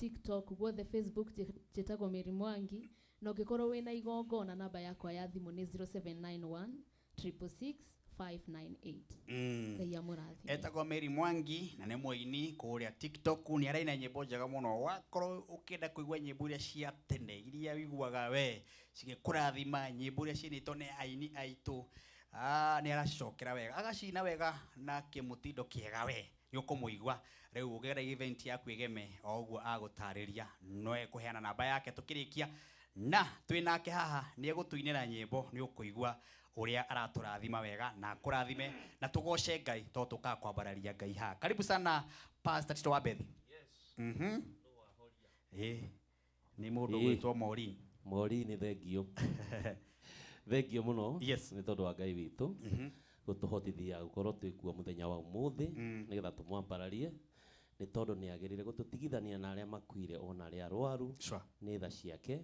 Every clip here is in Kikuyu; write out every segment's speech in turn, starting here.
TikTok, guothe, Facebook njĩtagwo Mary Mwangi. Na ũngĩkorwo wĩna igongona, namba yakwa ya thimũ nĩ 0791 666 598. Ngai amũrathime. Etagwo Mary Mwangi na nĩ mũini kũrĩa TikTok. Nĩ araina nyĩmbo njega mũno. Wakorwo ũkĩenda kũigua nyĩmbo iria cia tene, iria wiguaga we cigĩkũrathima, nyĩmbo iria ciinĩtwo nĩ aini aitũ, nĩ aracicokera wega, agacina wega na kĩmũtindo kĩega, we nĩ ũkũmũigua. Rĩu ũngĩenda event yaku ĩgeme o ũguo agũtarĩria, no ekũheana namba yake tũkĩrĩkia. Na twĩ nake haha, nĩ egũtũinĩra nyĩmbo, nĩ ũkũigua ũrĩa aratũrathima wega na akũrathime na tũgoce Ngai, tondũ tũkaga kwambararia Ngai haha. Karibu sana, Pastor Tito wa Bethi. Ĩ nĩ mũndũ ũgwĩtwo Maureen. Maureen, thengio, thengio mũno. Nĩ tondũ wa Ngai witũ gũtũhotithia gũkorwo twĩ kuo mũthenya wa ũmũthĩ, nĩgetha tũmwambararie, nĩ tondũ nĩ agĩrĩire gũtũtigithania na arĩa makuire ona arĩa arwaru. Nĩ tha ciake.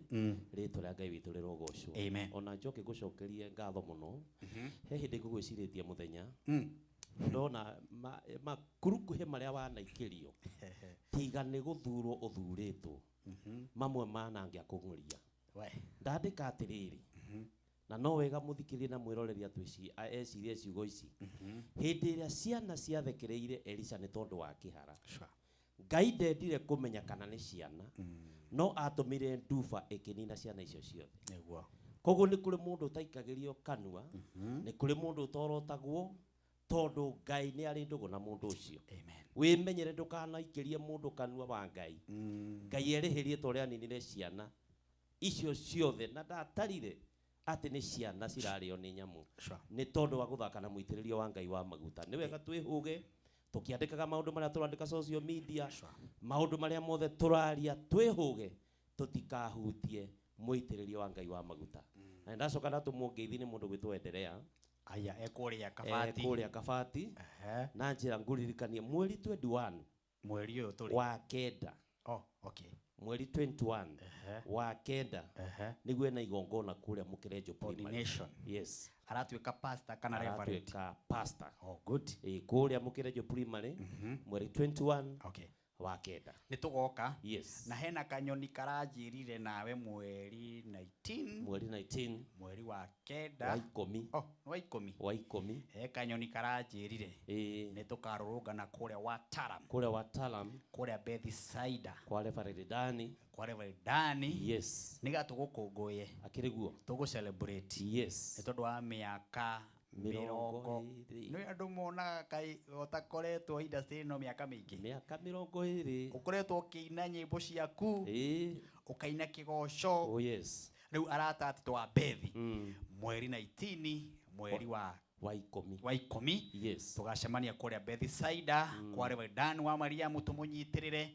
Rĩtwa rĩa Ngai witũ rĩrogocwo. Amen. Ona njoke ngũcokerie ngatho mũno. He hĩndĩ ngũgwĩcirĩtie mũthenya, ndona makurukuhĩ marĩa wanaikĩrio, tiga nĩ gũthurwo ũthurĩtwo, mamwe manangĩakũng'ũria. We. Ndandĩka atĩrĩrĩ, na no wega mũthikĩrĩrie na mwĩroreri atwĩci ecirie ciugo ici. Hĩndĩ ĩrĩa ciana ciathekereire Elisha nĩ tondũ wa kĩhara, Ngai ndendire kũmenya kana nĩ ciana, no atũmire nduba ĩkĩnina ciana icio ciothe. Koguo nĩ kũrĩ mũndũ ũtaikagĩrio kanua, nĩ kũrĩ mũndũ ũtorotagwo, tondũ Ngai nĩ arĩ ndũgũ na mũndũ ũcio. Amen. Wĩmenyere ndũkanaikĩrie mũndũ kanua wa Ngai. Ngai erĩhĩrie ta ũrĩa aninire ciana icio ciothe, na ndatarire atĩ nĩ ciana cirarĩo nĩ nyamũ, nĩ tondũ wa gũthaka na mũitĩrĩrio wa Ngai wa maguta. Nĩ wega twĩhũge tũkĩandĩkaga maũndũ marĩa tũrandĩka social media, maũndũ marĩa mothe tũraria, twĩhũge tũtikahutie mũitĩrĩrio wa Ngai wa maguta. Na ndacoka ndatũmwo ngeithi nĩ mũndũ gwĩtwo Endelea. Aya, ekũrĩa Kabati. Kũrĩa Kabati. Na njĩra ngũririkanie mweri 21. Mweri ũyũ tũrĩ. Wa kenda. Oh, okay. Mweri 21 wa kenda, nĩguo ena igongona kũrĩa Mũkĩrenjo Primary. Ordination. Yes. Aratuĩka pastor kana reverend? Aratuĩka pastor. Oh, good. Ĩ, kũrĩa Mũkĩrenjo Primary, mweri 21 wa kenda. Nĩ tũgoka. Yes. Na hena kanyoni karanjĩrire nawe mweri 19. Mweri 19. Mweri wa kenda. Wa 10. Oh, nĩ wa 10. Wa 10. He kanyoni karanjĩrire nĩ tũkarũrũngana kũrĩa wa Taram. Kũrĩa wa Taram. Kũrĩa Bethsaida. Kwa Reverend Dani. Kwa Reverend Dani. Nĩgetha tũgũkũngũye. Akĩrĩ guo. Tũgũ celebrate. Nĩ tondũ wa mĩaka mĩrongo mĩrongo ĩrĩ. Nĩ andũ monaga kaĩ ũtakoretwo industry ĩno mĩaka mĩingĩ. Mĩaka 20. Ũkoretwo ũkĩina nyĩmbo ciaku, ũkaina kĩgoco. Oh yes. Rĩu arata atitũ wa Bethi, mweri 19 mweri wa wa 10. Wa 10. Tũgacemania kũrĩa Bethsaida, kwa Reverend Dan wa Mariamu, tũmũnyitĩrĩre,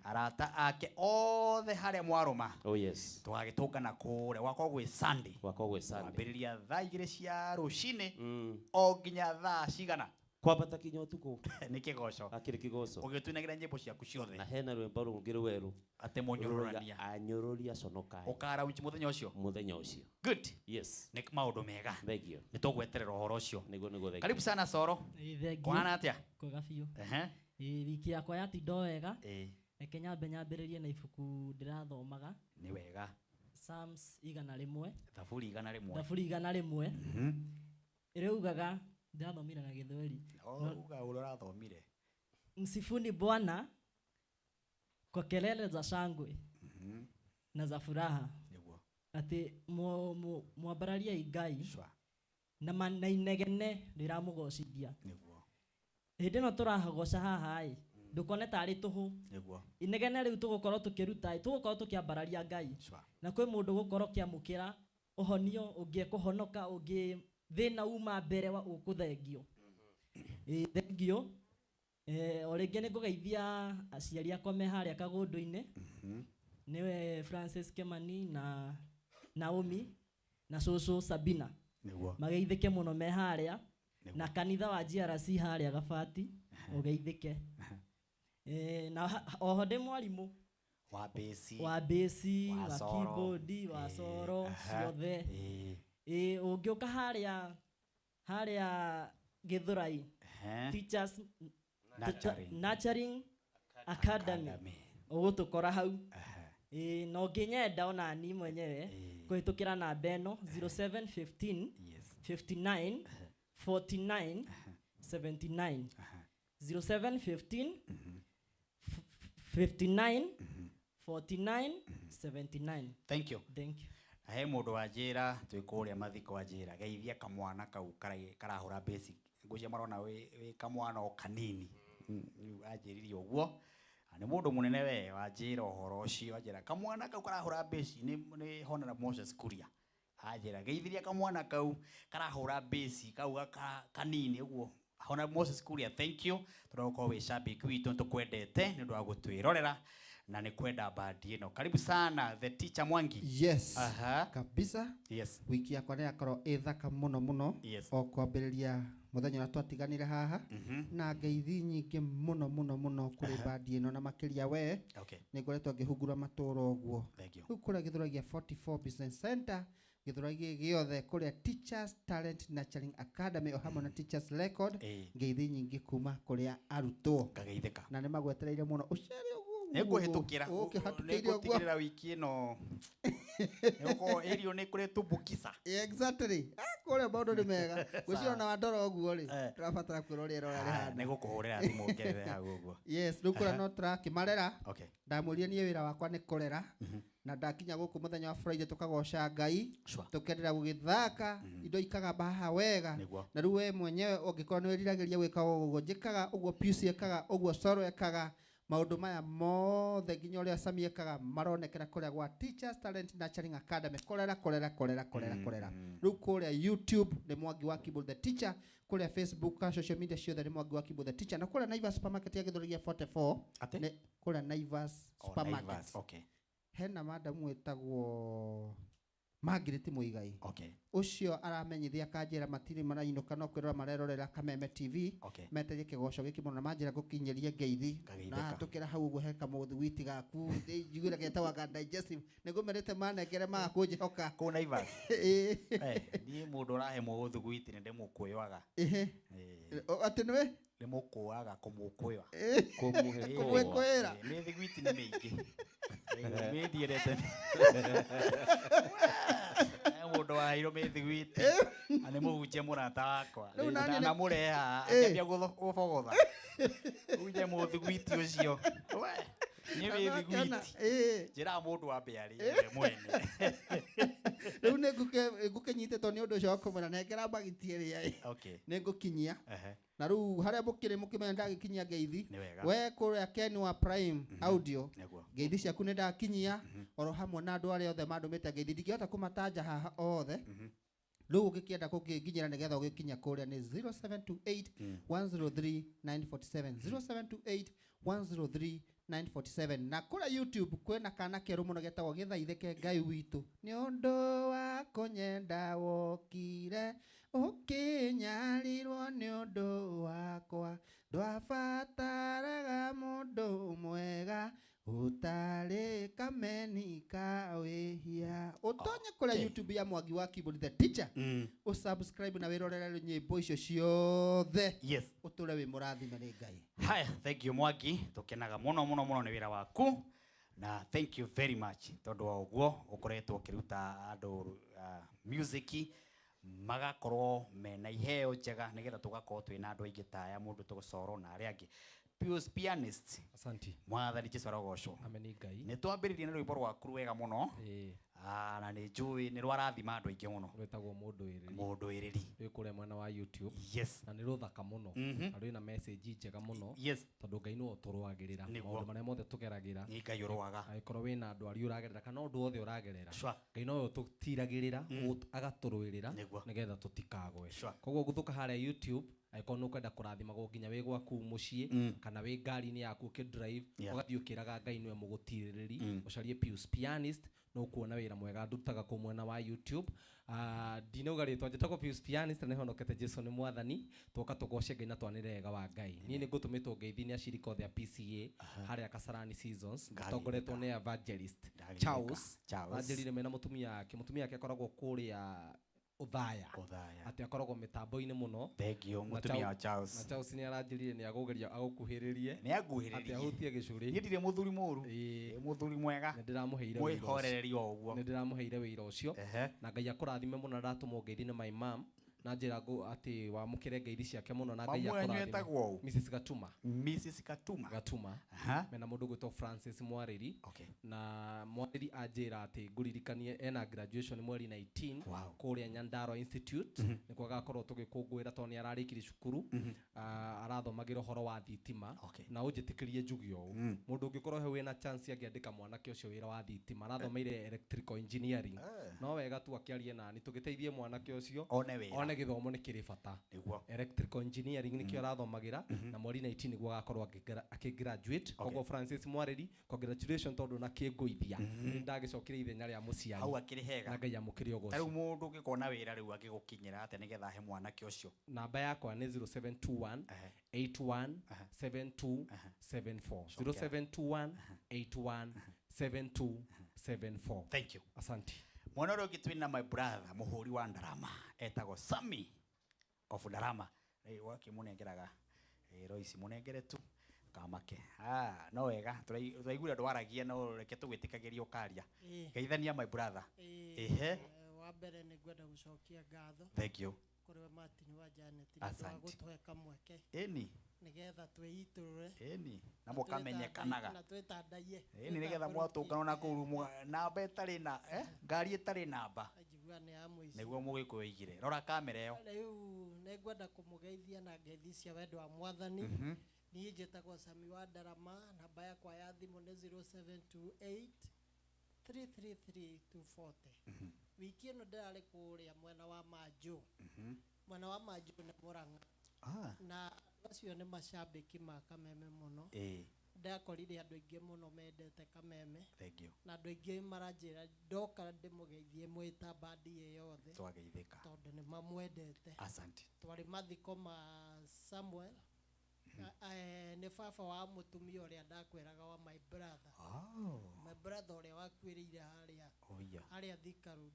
arata ake othe harĩa mwarũma. Oh yes. Tũgagĩtũngana kũrĩa gwakorwo gwĩ Sunday. Gwakorwo gwĩ Sunday. Kwambĩrĩria thaa 2 cia rũcinĩ o nginya thaa cigana? Kwambata kinya ũtukũ. Nĩ kĩgoco. Akĩrĩ kĩgoco. Ũgĩtuinagĩra nyĩmbo ciaku ciothe. Na hena rwĩmbo rũngĩ rwerũ. Atĩ mũnyũrũrania. Anyũrũria conokai. Ũkaraunch mũthenya ũcio? Mũthenya ũcio. Good. Yes. Nĩ maũndũ mega. Thengio. Nĩ tũgweterera ũhoro ũcio. Nĩguo, thengio. Karibu sana, Soro. Ĩ, thengio. Kũhana atĩa? Kwega biũ. Ĩ, wiki yakwa yatinda o wega. Reke nyambe nyambĩrĩrie na ibuku ndĩrathomaga. Nĩ wega. Psalms 100. Thaburi 100. Thaburi 100. Ĩraugaga, ndĩrathomire na Gĩthweri. Oh, uga ũrĩa ũrathomire. Msifuni Bwana kwa kelele za shangwe na za furaha. Atĩ mwambarariei Ngai na inegene rĩramũgocithia. Hĩndĩ ĩno tũragoca haha ĩ, ndũkone tarĩ tũhũ. Inegene rĩu tũgũkorwo tũkĩruta ĩ, tũgũkorwo tũkĩambararia Ngai. Na kwĩ mũndũ gũkorwo kĩamũkĩra ũhonio, ũngĩ ekũhonoka, ũngĩ thĩna uma mbere wa ũkũthengio. Ĩ, thengio. O rĩngĩ nĩ ngũgeithia aciari akwa me harĩa kagũndũ-inĩ. Nĩwe Francis Kimani na Naomi na cũcũ Sabina. Mageithĩke mũno me harĩa. Na kanitha wa GRC harĩa Gabati, ũgeithĩke. Na oho ndĩ mwarimũ wa besi, wa besi, wa wa soro. keyboard, wa soro, ciothe. Ũngĩũka harĩa Gĩthũrai, Teachers Nurturing. Nurturing Academy. Academy. Ũgũtũkora hau. Ĩĩ, na ũngĩnyenda ona ni mwenyewe kũhĩtũkĩra namba ĩno 0715 59 49 79, 0715 59 49 79. Thank you. Thank you. Na he mũndũ wanjĩra twĩ kũrĩa mathiko, wanjĩra geithia kamwana kau karahũra basic, ngũcia marona wĩ kamwana o kanini. Rĩu anjĩrire ũguo. Na nĩ mũndũ mũnene we wanjĩra ũhoro ũcio, anjĩra kamwana kau karahũra basic nĩ Honorable Moses Kuria. Anjĩra geithiria kamwana kau karahũra basic kau kanini ũguo. Honorable Moses Kuria, thank you, tondũ gũkorwo wĩ shabiki witũ, nĩtũkwendete nĩ ũndũ wa gũtwĩrorera na nĩ kwenda bandi ĩno. Karibu sana the teacher Mwangi. Yes. Kabisa. Yes. Wiki yakwa nĩ yakorwo ĩ thaka mũno mũno. Yes. O kwambĩrĩria mũthenya ũrĩa twatiganire haha, na ngeithi nyingĩ mũno mũno mũno kũrĩ bandi ĩno, na makĩria we. Okay. Nĩ ngoretwo ngĩhungura matũũra ũguo. Thank you. Rĩu kũrĩa Gĩthũrai 44 Business Center, Gĩthũrai gĩothe, kũrĩa Teachers Talent Nurturing Academy o hamwe na Teachers Record, ngeithi nyingĩ kuma kũrĩa arutwo. Ngageithĩka. Na nĩ magwetereire mũno ũcere ũguo. Nĩngũhĩtũkĩra. Ũkĩhatũkĩire ũguo. Nĩngũtigĩrĩra wiki ĩno nĩgũkorwo ĩrio nĩ kũrĩ tumbukisa. Exactly. Kũrĩa maũndũ nĩ mega. Ngwĩciria ona wandora ũguo rĩ, tũrabatara kwĩrwo rĩera ũrĩa rĩhana. Nĩgũkũhũrĩra thimũ ngerere hau ũguo. Yes, rĩu kũrĩa no tũrakĩmarera. Okay. Ndamwĩrire niĩ wĩra wakwa nĩ kũrera. Na ndakinya gũkũ mũthenya wa Friday tũkagoca Ngai, tũkenderera gũgĩthaka, indo ikagamba haha wega. Na rĩu we mwenyewe ũngĩkorwo nĩ wĩriragĩria gwĩka ũguo njĩkaga, ũguo Pius ekaga, ũguo Soro ekaga, maũndũ maya mothe nginya ũrĩa Sami ekaga maronekera kũrĩa gwa Teachers Talent Nurturing Academy. Kũrera, kũrera, kũrera, kũrera, kũrera. Rĩu kũrĩa YouTube nĩ Mwangi wa Kibu the Teacher, kũrĩa Facebook na social media ciothe nĩ Mwangi wa Kibu the Teacher, na kũrĩa Naivas Supermarket ya Gĩthũrai 44. Atĩ? Nĩ kũrĩa Naivas Supermarket. Naivas, okay. Hena madamu wĩtagwo Margaret Muigai. Okay. Ũcio aramenyithia akanjĩra matirĩ marainũka no kwĩrora marerorera Kameme TV. Okay. Meterie kĩgoco gĩkĩ mũno na manjĩra ngũkinyĩrie ngeithi. Ngageithĩka. Na hatũkĩra hau ũguo he kamũthugwiti gaku njiguĩra getagwo ka digestive, nĩngũmerĩte manengere maga kũnjĩhoka. Kũu Naivas? Ĩĩ. Niĩ mũndũ ũrahe mũthugwiti nĩ ndĩmũkũyũaga. Ĩhĩ. Atĩ nĩwe? Nĩmũkũaga kũmũkũyũa. Kũmũhĩkũa. Kũmwĩkũĩra. Mĩthiguiti nĩ mĩingĩ. Mĩthiĩrete. Mũndũ waheirwo mĩthiguiti na nĩ mũhunjia mũrata wakwa. Rĩu nani nĩ- Ndanamũrehe haha, akĩambia gũbogotha. Hunjia mũthiguiti ũcio. We, niĩ mĩthiguiti. Njĩraga mũndũ ambe arĩe we mwene. Rĩu nĩ ngũkĩnyitĩtwo nĩ ũndũ ũcio wa kũmwĩra nengera mbagiti ĩrĩa ĩ. Okay. Nĩ ngũkinyia. Na rĩu harĩa mũkĩrĩ mũkĩmenya ndagĩkinyia ngeithi. Nĩ wega. We kũrĩa Ken wa Prime Audio. Nĩguo. Ngeithi ciaku nĩ ndakinyia, oro hamwe na andũ arĩa othe mandũmĩte ngeithi. Ndingĩhota kũmatanja haha othe. Rĩu ũngĩkĩenda kũngĩnginyĩra nĩgetha ũgĩkinya kũrĩa nĩ 0728 103 947, 0728 103 947. Na kũrĩa YouTube kwĩna kana kerũ mũno getagwo Gĩthaithĩke Ngai witũ, nĩ ũndũ wa kũnyenda wokire ũkĩnyarirwo nĩ ũndũ wakwa, ndwabataraga mũndũ mwega ũtarĩ kameni ka wĩhia. Ũtonye kũrĩa YouTube ya Mwangi wa Keyboard the Teacher, ũsubscribe na wĩrorere nyĩmbo icio ciothe. Yes. Ũtũre wĩ mũrathime nĩ Ngai. Haya, thank you Mwangi, tukenaga mũno mũno mũno nĩ wĩra waku, na thank you very much tondũ wa ũguo ũkoretwo ũkĩruta andũ music magakorwo mena iheo njega nĩgetha tũgakorwo twĩna andũ aingĩ ta aya mũndũ tũgũcorwo na arĩa angĩ. Pius Pianist. Asante. Mwathani Jesu arogocwo. Amen Ngai. Nĩ twambĩrĩrie na rwĩmbo rwaku rwega mũno. Na nĩ njũĩ nĩ rwarathima andũ aingĩ mũno. Rwĩtagwo Mũndũ Ĩrĩri. Mũndũ Ĩrĩri. Rwĩ kũrĩa mwena wa YouTube. Yes. Na nĩ rũthaka mũno. Na rwĩna message njega mũno. Yes. Tondũ Ngai nĩwe ũtũrũagĩrĩra. Nĩguo. Maũndũ marĩa mothe tũgeragĩra. Nĩ Ngai ũrũaga. Angĩkorwo wĩna ndwari ũragerera kana ũndũ wothe ũragerera. Sure. Ngai nowe ũtũtiragĩrĩra, agatũrũĩrĩra Nĩguo. nĩgetha tũtikagwe. Sure. Koguo gũthũka harĩa YouTube, angĩkorwo nĩ ũkwenda kũrathimagwo nginya wĩ gwaku mũciĩ, kana wĩ ngari-inĩ yaku ũkĩdrive, ũgathiĩ ũkĩraga Ngai nĩwe mũgũtirĩrĩri, ũcarie Pius Pianist, no kuona wĩra mwega ndutaga kũu mwena wa YouTube. Ndinauga rĩtwa, njĩtagwo Pius Pianist, na nĩhonokete Jesu nĩ mwathani, twoka tũgoce Ngai na twanĩre wega wa Ngai. Niĩ nĩ ngũtũmĩtwo ngeithi nĩ acirika othe a PCA harĩa Kasarani Seasons, tongoretwo nĩ evangelist Ndageithĩka. Charles. Charles. Anjĩrire mena mũtumia wake, mũtumia wake akoragwo kũrĩa Othaya atĩ akoragwo mĩtambo-inĩ mũno. Thank you mũtumia wa Charles. Na Charles nĩ aranjĩrire nĩ agũgeria agũkuhĩrĩrie. Nĩ anguhĩrĩrie. Atĩ ahutie gĩcũrĩ. Niĩ ndirĩ mũthuri mũru. Mũthuri mwega. Nĩ ndĩramũheire wĩra. Mwĩhorereri o ũguo. Nĩ ndĩramũheire wĩra ũcio. Na Ngai akũrathime mũno ndatũmwo ngeithi nĩ my mom. Na njĩra atĩ wamũkĩre ngeithi ciake mũno na Ngai akũrathime. Mrs Gatuma. Mrs Gatuma. Gatuma. Mena mũndũ gwĩtwo Francis Mwarĩri. Okay. Na Mwarĩri anjĩra atĩ ngũririkanie ena graduation mweri 19 kũrĩa Nyandarua Institute. Nĩkuo agakorwo tũgĩkũngũĩra tondũ nĩ ararĩkirie cukuru. Arathomagĩra ũhoro wa thitima. Na ũnjĩtĩkĩrie njuge ũũ. Mũndũ ũngĩkorwo he wĩna chance angĩandĩka mwanake ũcio wĩra wa thitima. Arathomeire electrical engineering. No wega tu akĩarie nani tũgĩteithie mwanake ũcio one wĩra. One gĩthomo nĩ kĩrĩ bata. Electrical engineering nĩkĩo arathomagĩra na mweri 19 nĩguo agakorwo akĩgraduate. Koguo Francis Mwarĩri, congratulations tondũ na kĩngũithia. Nĩ ndagĩcokire ithenya rĩa mũciari. Hau akĩrĩ hega. Na Ngai amũkĩre ũgoci. Ta rĩu mũndũ ũngĩkona wĩra rĩu angĩgũkinyĩra atĩa nĩgetha ahe mwanake ũcio? Namba yakwa nĩ 0721 81 72 74. 0721 81 72 74. Thank you. Asante. Mwana ũrĩa ũngĩ twĩna my brother mũhũri wa ndarama etagwo Sammy of Ndarama. Rĩu wakĩmũnengeraga Royce mũnengere tu kamake. No wega tũraiguire ndwaragia no reke tũgwĩtĩkagĩria ũkaria. Geithania my brother. Ehe. Wa mbere nĩ ngwenda gũcokia ngatho. Thank you. Kũrĩ Martin wa Janet nĩ ũndũ wa gũtũhe kamweke. Ĩni. Nĩgetha twĩitũrũre. Ĩni. Na mũkamenyekanaga. Na twĩtandaie. Ĩni nĩgetha mwatũngana na kũu namba ĩtarĩ na ngari ĩtarĩ namba. Njigua nĩ ya mũici. Nĩguo mũgĩkũyũ oigire. Rora kamera ĩyo. Rĩu nĩ ngwenda kũmũgeithia na ngeithi cia wendo wa Mwathani. Niĩ njĩtagwo Sammy wa Ndarama, namba yakwa ya thimũ nĩ 0728 333 240. Wiki ĩno ndĩrarĩ kũrĩa mwena wa Manjũ. Mwena wa Manjũ nĩ Mũrang'a. Na acio nĩ macambĩki ma Kameme mũno. Ndakorire andũ aingĩ mũno mendete Kameme. Thank you. Na andũ aingĩ maranjĩra ndoka ndĩmũgeithie mwĩ ta bandi ĩ yothe. Twageithĩka. Tondũ nĩ mamwendete. Asante. Twarĩ mathiko ma Samuel. Nĩ baba wa mũtumia ũrĩa ndakwĩraga wa my brother. My brother ũrĩa wakuĩrĩire harĩa. Harĩa Thika Road.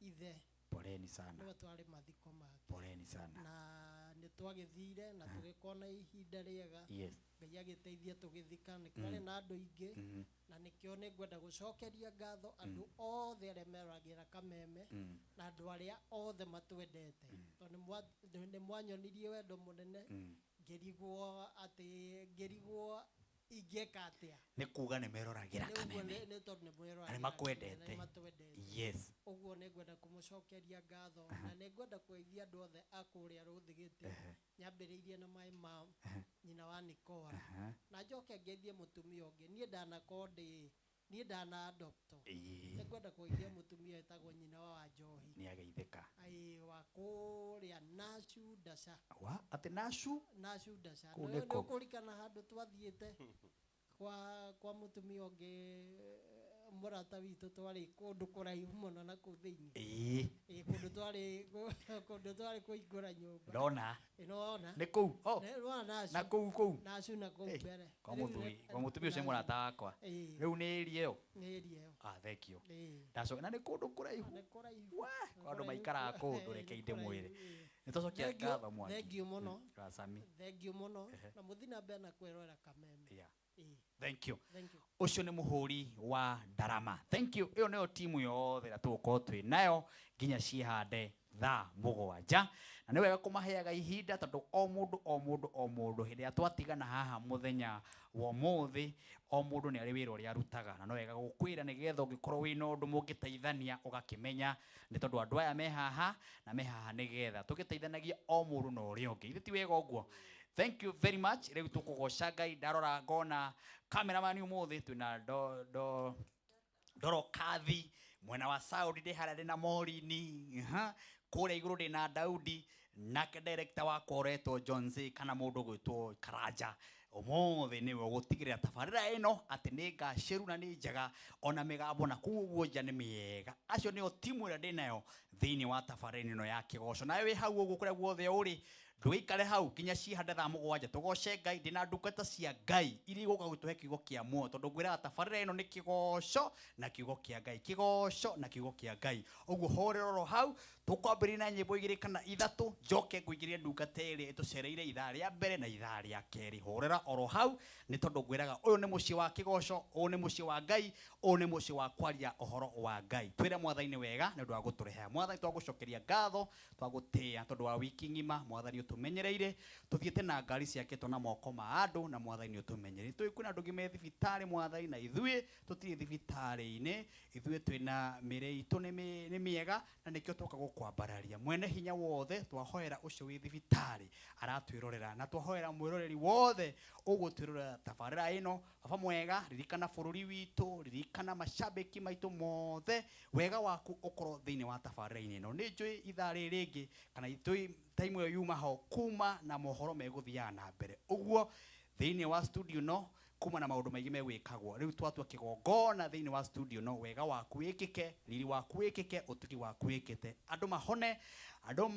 Ithe. Poleni sana. Nĩwe twarĩ mathiko make. Poleni sana. Na nĩ twagĩthire na tũgĩkorwo ihinda rĩega. Yes. Ngai agĩteithia tũgĩthika nĩ kwarĩ na andũ aingĩ. Na nĩkĩo nĩ ngwenda gũcokeria ngatho andũ othe arĩa meragĩra Kameme na andũ arĩa othe matwendete. Tondũ nĩ mwanyonirie wendo mũnene. Ngĩrigwo atĩ ngĩrigwo ingĩka atĩa. Nĩ kuga nĩ meroragĩra Kameme. Nĩ tondũ nĩ meroragĩra. Na nĩ makwendete. Yes. Ũguo nĩ ngwenda kũmũcokeria ngatho na nĩ ngwenda kũgeithia andũ othe a kũrĩa Rũthigĩte. Nyambĩrĩirie na my mom, nyina wa Nicola. Na njoke ngeithie mũtumia ũngĩ. Niĩ ndanakorwo ndĩ niĩ ndana adopto. Nĩ ngwenda kũgeithia mũtumia wĩtagwo nyina wa Njohi. Nĩ ageithĩka. Ai wa kũrĩa Nashu Dasha. Wa atĩ Nashu? Nashu Dasha. Nĩ ũkũririkana handũ twathiĩte kwa mũtumia ũngĩ mũrata witũ twarĩ kũndũ kũraihu mũno na kũu thĩinĩ. Kũndũ twarĩ kũhingũra nyũmba. Ndona. Nĩwona? Nĩ kũu. Nĩwona Nashu. Na kũu kũu. Nashu na kũu mbere. Kwa mũthuri, kwa mũtumia ũcio mũrata wakwa. Rĩu nĩ area ĩyo? Nĩ area ĩyo. Thank you. Ndacoka na nĩ kũndũ kũraihu. Nĩ kũraihu. Kwa andũ maikaraga kũndũ reke ndĩmwĩre. Nĩ twacokia ngatho Mwangi. Thank you mũno. Sami. Thank you mũno. Na mũthiĩ na mbere na kwĩrorera Kameme. Thank you. Thank you. Ũcio nĩ mũhũri wa ndarama. Thank you. Ĩyo nĩyo timu yothe ĩrĩa tũgũkorwo twĩ nayo nginya ciĩhande thaa 7. Na nĩ wega kũmaheaga ihinda tondũ o mũndũ o mũndũ o mũndũ hĩndĩ ĩrĩa twatigana haha mũthenya wa ũmũthĩ o mũndũ nĩ arĩ wĩra ũrĩa arutaga na no wega gũkwĩra nĩgetha ũngĩkorwo wĩna ũndũ mũngĩteithania ũgakĩmenya nĩ tondũ andũ aya me haha na me haha nĩgetha tũgĩteithanagia o mũndũ na ũrĩa ũngĩ. Ithe ti wega ũguo? Thank you very much. Rĩu tũkũgoca Ngai ndarora ngona cameraman ũmũthĩ twĩna Dorokathi mwena wa Saudi ndĩ harĩa ndĩ na Morini kũrĩa igũrũ ndĩ na Daudi nake director wakwa ũretwo Johnson kana mũndũ ũgwĩtwo Karanja ũmũthĩ nĩwe ũgũtigĩrĩra tabarĩra ĩno atĩ nĩ ngacĩru na nĩ njega ona mĩgambo na kũu ũguo nja nĩ mĩega. Acio nĩo timu ĩrĩa ndĩ nayo thĩinĩ wa tabarĩra ĩno ya kĩgoco. Nawe wĩ hau ũguo kũrĩa guothe ũrĩ Ndũgĩikare hau nginya cihande thaa 7 tũgoce Ngai. Ndĩna ndungata cia Ngai iria igũka gũtũhe kiugo kĩa muoyo, tondũ ngwĩraga tabarĩra ĩno nĩ kĩgoco na kiugo kĩa Ngai, kĩgoco na kiugo kĩa Ngai. Ũguo hũrĩra oro hau, tũkwambĩrĩria na nyĩmbo 2 kana 3, njoke ngũingĩrie ndungata ĩrĩa ĩtũcereire ithaa rĩa mbere na ithaa rĩa kerĩ. Hũrĩra oro hau, nĩ tondũ ngwĩraga ũyũ nĩ mũciĩ wa kĩgoco, ũyũ nĩ mũciĩ wa Ngai, ũyũ nĩ mũciĩ wa kwaria ũhoro wa Ngai. Twĩre Mwathani wega nĩ ũndũ wa gũtũrehera. Mwathani, twagũcokeria ngatho, twagũtĩĩa tondũ wa wiki ng'ima. Mwathani ũtũmenyereire, tũthiĩte na ngari ciakĩtwo na moko ma andũ, na Mwathani ũtũmenyereire. Tũĩ kwĩna andũ angĩ me thibitarĩ Mwathani, na ithuĩ tũtirĩ thibitarĩ-inĩ, ithuĩ twĩna mĩrĩ itũ nĩ mĩega, na nĩkĩo twoka gũkwambararia. Mwene hinya wothe, twahoera ũcio wĩ thibitarĩ aratwĩrorera, na twahoera mwĩroreri wothe ũgũtwĩrorera tabarĩra ĩno. Baba mwega, ririkana bũrũri witũ, ririkana macambĩki maitũ mothe, wega waku ũkorwo thĩinĩ wa tabarĩra-inĩ ĩno. Nĩ njũĩ ithaa rĩrĩ rĩngĩ kana itũĩ time ĩyo yuma ho kuma na mohoro megũthiaga na mbere. Ũguo thĩinĩ wa studio no kuma na maũndũ maingĩ megwĩkagwo. Rĩu twatua kĩgongona thĩinĩ wa studio no wega waku wĩkĩke, riri waku wĩkĩke, ũtugi waku wĩkĩte, andũ mahone, andũ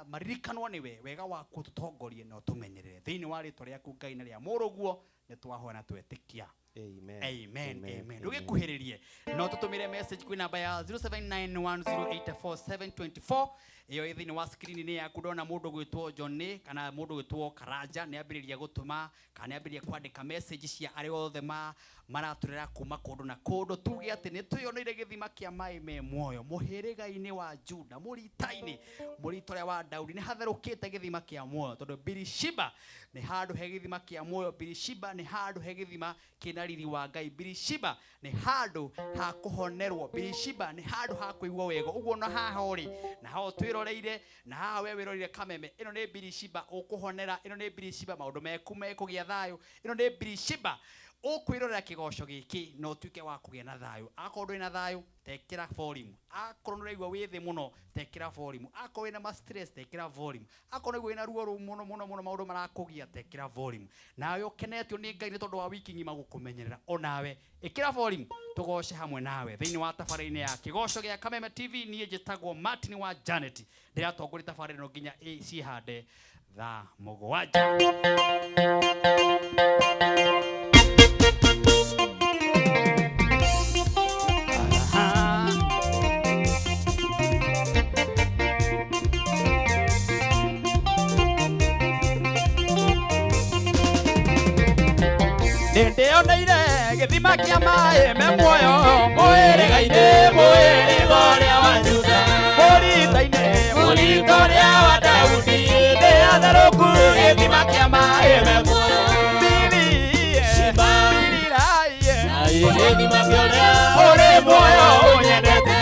maririkanwo nĩwe, wega waku ũtũtongorie na ũtũmenyerere. Thĩinĩ wa rĩtwa rĩaku Ngai na rĩa mũrũguo nĩ twahoya na twetĩkia. Amen. Amen. Amen. Ndũgĩkuhĩrĩrie, no tũtũmĩre message kwĩ namba ya 0791084724 ĩyo ĩ thĩinĩ wa screen-inĩ yaku. Ndona mũndũ gwĩtwo Johnny kana mũndũ gwĩtwo Karanja nĩ ambĩrĩria gũtũma kana nĩ ambĩrĩria kwandĩka message cia arĩa othe maratũrera kuma kũndũ na kũndũ. Tuge atĩ nĩ twĩyoneire gĩthima kĩa maĩ me muoyo mũhĩrĩga-inĩ wa Juda, mũrita-inĩ, mũrita ũrĩa wa Daudi, nĩ hatherũkĩte gĩthima kĩa muoyo, tondũ Birishiba nĩ handũ he gĩthima kĩa muoyo. Birishiba nĩ handũ he gĩthima kĩna riri wa Ngai. Birishiba nĩ handũ ha kũhonerwo. Birishiba nĩ handũ ha kũigua wega. Ũguo na haha ũrĩ, na haha ũtwĩroreire, na haha we wĩroreire Kameme, ĩno nĩ Birishiba ũkũhonera, ĩno nĩ Birishiba maũndũ meku mekũgĩa thayũ, ĩno nĩ Birishiba ũkwĩrorera kĩgoco gĩkĩ na ũtuĩke wa kũgĩa na thayũ. Akorwo ndũrĩ na thayũ, tekĩra volume. Akorwo nĩũraigua wĩ thĩ mũno, tekĩra volume. Akorwo wĩna ma stress, tekĩra volume. Akorwo nĩũraigua wĩna ruo rũu mũno mũno mũno, maũndũ marakũgia, tekĩra volume. Nawe ũkenetio nĩ Ngai nĩ tondũ wa wiki ng'ima gũkũmenyerera, onawe ĩkĩra volume tũgoce hamwe nawe thĩinĩ wa tabarĩra-inĩ ya kĩgoco gĩa Kameme TV. Niĩ njĩtagwo Martin wa Janet, ndĩratongoria tabarĩra ĩno nginya ciĩhande thaa 7. Ndĩoneire gĩthima kĩa maĩ me muoyo mũhĩrĩga-inĩ, mũhĩrĩga ũrĩa wa Juda, mũrita-inĩ, mũrita ũrĩa wa Daudi, ndĩatherũku gĩthima kĩa maĩ me muoyo. Gĩthima kĩa ũrĩa ũrĩ muoyo ũnyendete.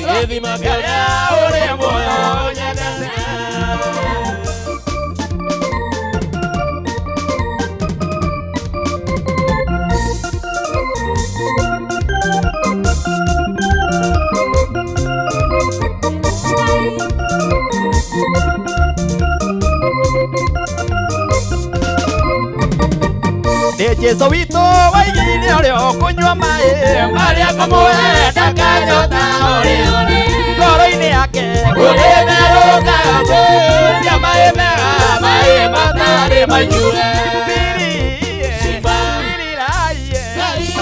Gĩthima kĩa ũrĩa ũrĩ muoyo ũnyendete. Nĩ Jesũ witũ waigire ũrĩa ũkũnyua maĩ marĩa ngũmũhe ndakanyota ũrĩ ngoro-inĩ yake gũgĩtherũkaga cia maĩ mega, maĩ matarĩ mainyue.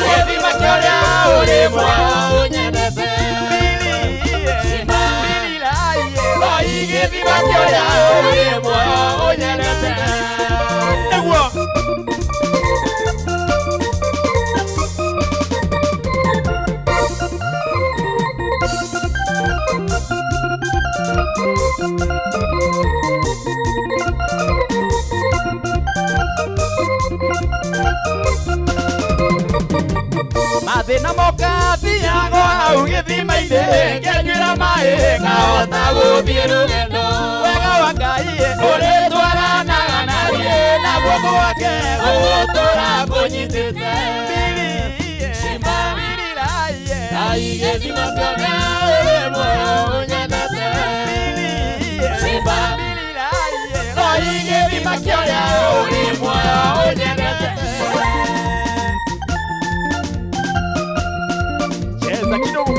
Gĩthima kĩa ũrĩa ũrĩ muoyo ũnyendete. Gĩthima kĩa ũrĩa ũrĩ muoyo ũnyendete. Nĩguo mathĩna moka thiago hau gĩthima-inĩ, ngĩnyuĩra maĩ ngahota gũthiĩ rũgendo. Wega wa Ngai ũrĩtwaranaga na niĩ, na guoko gwake gũgũtũũra kũnyitĩte. Gĩthima kĩa ũrĩa ũrĩ muoyo ũnyendete. Gĩthima kĩa ũrĩa ũrĩ muoyo ũnyendete. Cheza kidogo.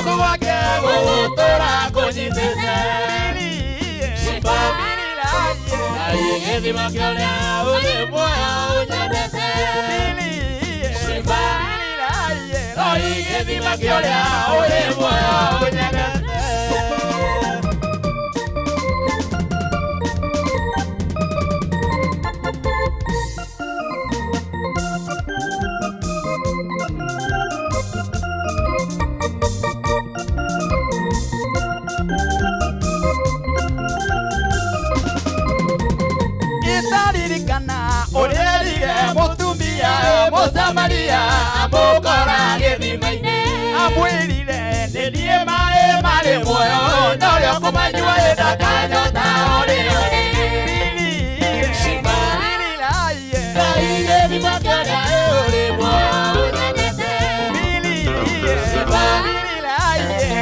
Guoko gwake gũgũtũra kũnyitĩte. Ngai gĩthima kĩrĩa ũrĩ muoyo ũnyendete. Ngai gĩthima kĩrĩa ũrĩ muoyo ũnyendete. Ũrerire mũtumia Mũsamaria amũkora gĩthima-inĩ amwĩrire nĩ niĩ maĩ marĩ muoyo na ũrĩa ũkũmanyua ndakanyota ũrĩ Ngai gĩthima kĩrĩa ũrĩ muoyo ũnyendete.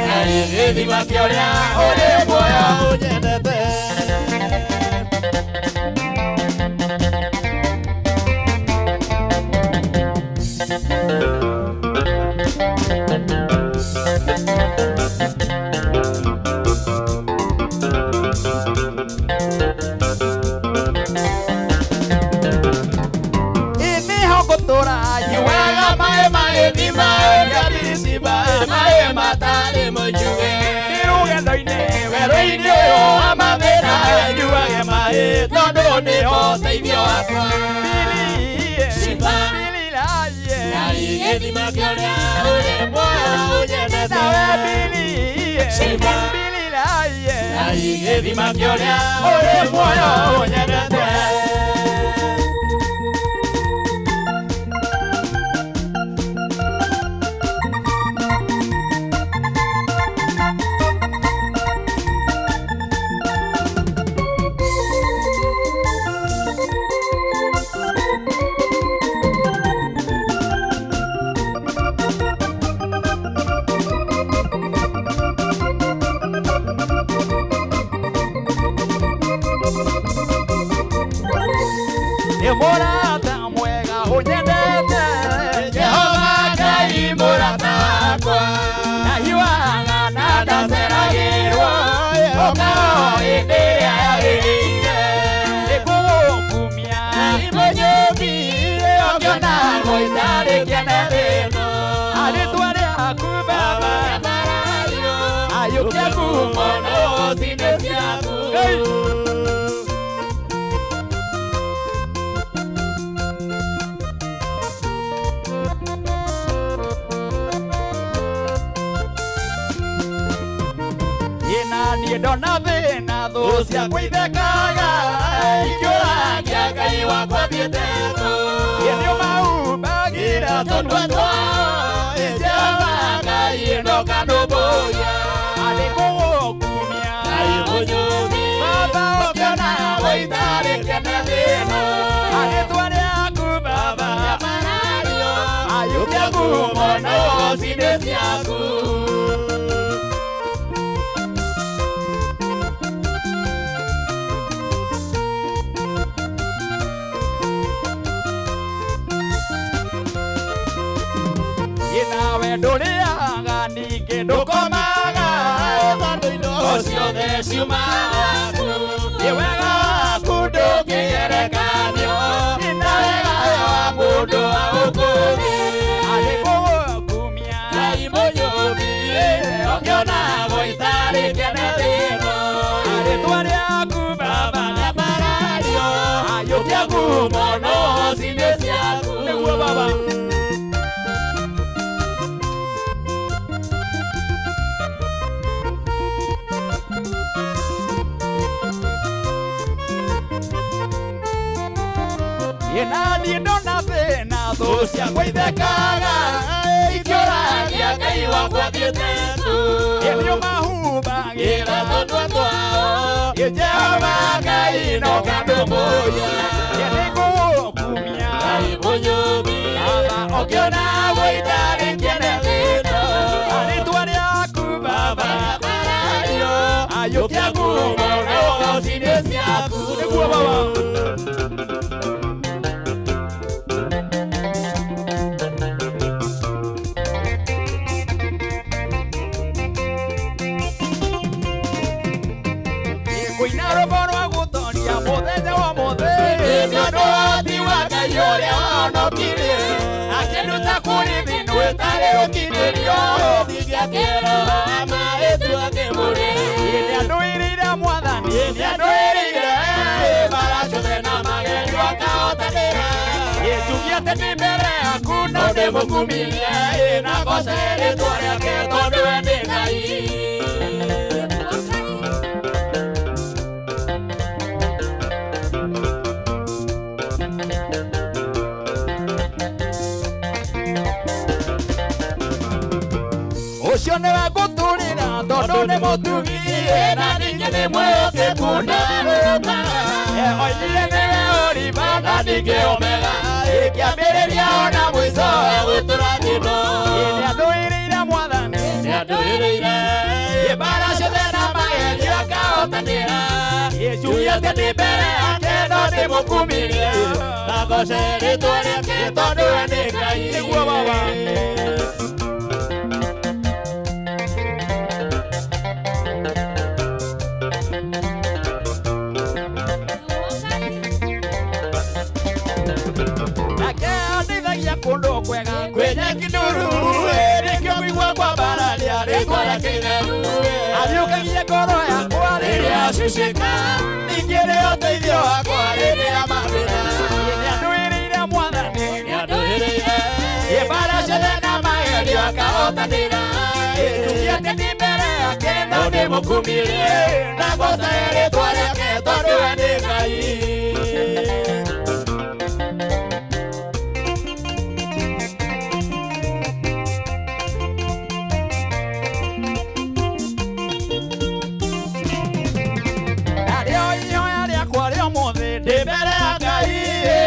Ngai gĩthima kĩrĩa ũrĩ muoyo ũnyendete. Tondũ nĩho ũteithio wakwa. Ngai gĩthima kĩrĩa ũrĩ muoyo ũnyendete. Ngai gĩthima kĩrĩa ũrĩ muoyo ũnyendete. Mũrata mwega ũnyendete Jehova Ngai mũrata wakwa ndahiũhaga na ndaceragĩrwo ũka o hĩndĩ ĩrĩa yagĩrĩire nĩngũgũkumia mũnyũmbi ũngĩonagwo itarĩ kĩene thĩ-ĩno rĩtwa rĩaku Baba ayũkia ngumo no-inĩ ciaku. Niĩ ndona thĩna thũ ciakwa ithekaga ingĩũragia Ngai wakwa thiĩte kũ Niĩ nĩũmahumbagĩra tũnua twao Jehova Ngai ndũkanũmbũiya nĩngũgũkumia Ngai mũnyũmbi Baba ũngĩonagwo itarĩ kĩene thĩ-ĩno rĩtwa rĩaku Baba ayũkia ngumo no-inĩ ciaku. Nawe ndũrĩaga ningĩ ndũkomaga tondũ indo ciothe ciumaga kũ nĩ wega waku ndũngĩgerekanio na wega wa mũndũ wa gũkũ thĩ nĩngũgũkumia Ngai mũnyũmbi ũngĩonagwo itarĩ kĩene thĩ-ĩno rĩtwa rĩaku Baba ayũkia ngumo no-inĩ ciaku nĩguo Baba. Na niĩ ndona thĩna thũ ciakwa ithekaga ikĩũragia Ngai wakwa thiĩte kũ Niĩ nĩũmahumbagĩra tũnua twao Jehova Ngai ndũkanũmbũiya Niĩ nĩngũgũkumia Ngai mũnyũmbi Baba ũngĩonagwo itarĩ kĩene thĩ-ĩno rĩtwa rĩaku Baba ayũkia ngumo no-inĩ ciaku nĩguo Baba. Ngũina rwĩmbo rwa gũtoria mũthenya wa ũmũthĩ. Nĩ ũndũ wa ũhoti wa Ngai ũrĩa wahonokirie, akĩnduta kũrĩ thĩna ũtarĩ ũkirĩrio. Nĩandũĩrĩire Mwathani, nĩandũĩrĩire mbaara ciothe na magerio akahotanĩra. Njugie atĩ ndĩ mbere yaku no ndĩmũkumirie, na ngoce rĩĩtwa rĩake tondũ we nĩ Ngai. Ũcio nĩwe ngũtũrĩra tondũ nĩ mũtugi, na ningĩ nĩ mwĩhokeku ndarũma. Oigire nĩwe ũriba na ningĩ Omega, kĩambĩrĩria ona mũico egũtũra thĩno. Nĩandũĩrĩire Mwathani, nĩandũĩrĩire mbaara ciothe na magerio akahotanĩra. Njugie atĩ ndĩ mbere yake no ndĩmũkumirie, na ngoce rĩĩtwa rĩake tondũ we nĩ Ngai. Nĩguo Baba. Kũndũ kwega kwĩ nyeki nduru, nĩkĩo ngũigua kwambararia rĩĩtwa rĩake itheru. Ariũkagia ngoro yakwa rĩrĩa yacucĩka, ningĩ nĩ ũteithio wakwa rĩrĩa mathĩna. Nĩandũĩrĩire Mwathani, nĩandũĩrĩire mbaara ciothe na magerio akahotanĩra. Njugie atĩ ndĩ mbere yake no ndĩmũkumirie, na ngoce rĩĩtwa rĩake tondũ we nĩ Ngai.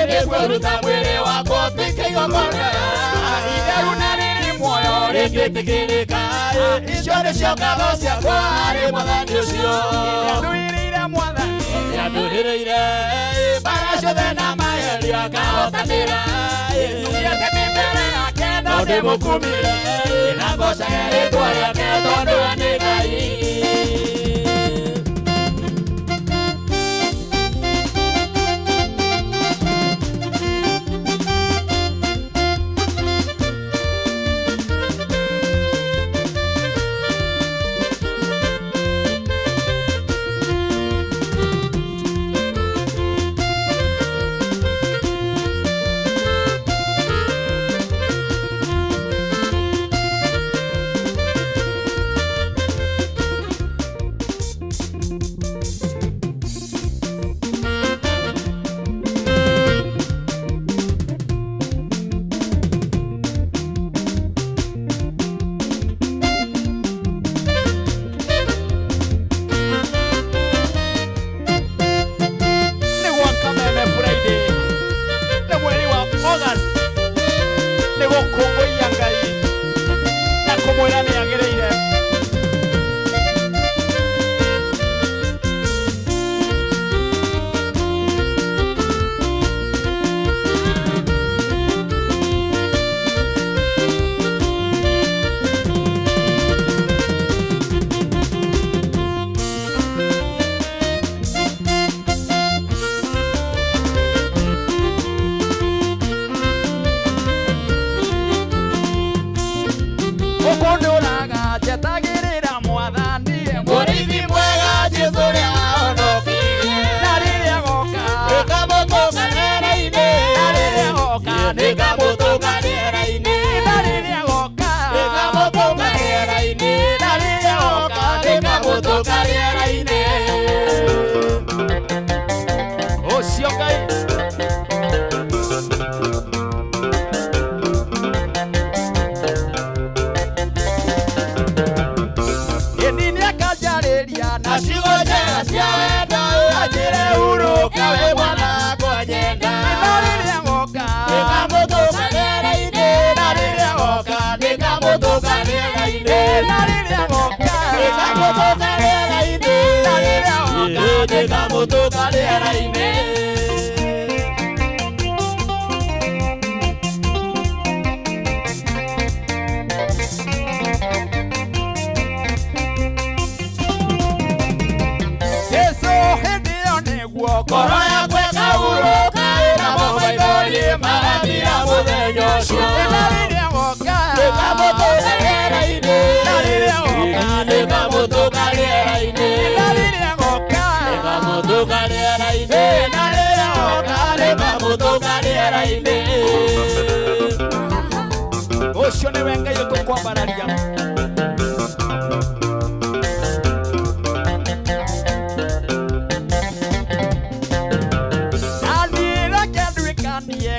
Nĩngũruta mwĩrĩ wakwa ũtuĩke igongona itheru na rĩrĩ muoyo rĩngĩtĩkĩrĩka. Icio nĩcio ngatho ciakwa harĩ Mwathani ũcio. Nĩandũĩrĩire Mwathani, nĩandũĩrĩire mbaara ciothe na magerio akahotanĩra. Njugie atĩ ndĩ mbere yake no ndĩmũkumirie, na ngocage rĩĩtwa rĩake tondũ we nĩ Ngai. Ngoro yakwa ĩkahurũka namo maithori magathira mũthenya ũcio. Na rĩrĩa woka nĩngamũtũnga rĩera-inĩ. Na rĩrĩa woka nĩngamũtũnga rĩera-inĩ. Na rĩrĩa woka nĩngamũtũnga rĩera-inĩ. Na rĩrĩa woka nĩngamũtũnga rĩera-inĩ. Ũcio nĩwe Ngai ũtũkwambararia.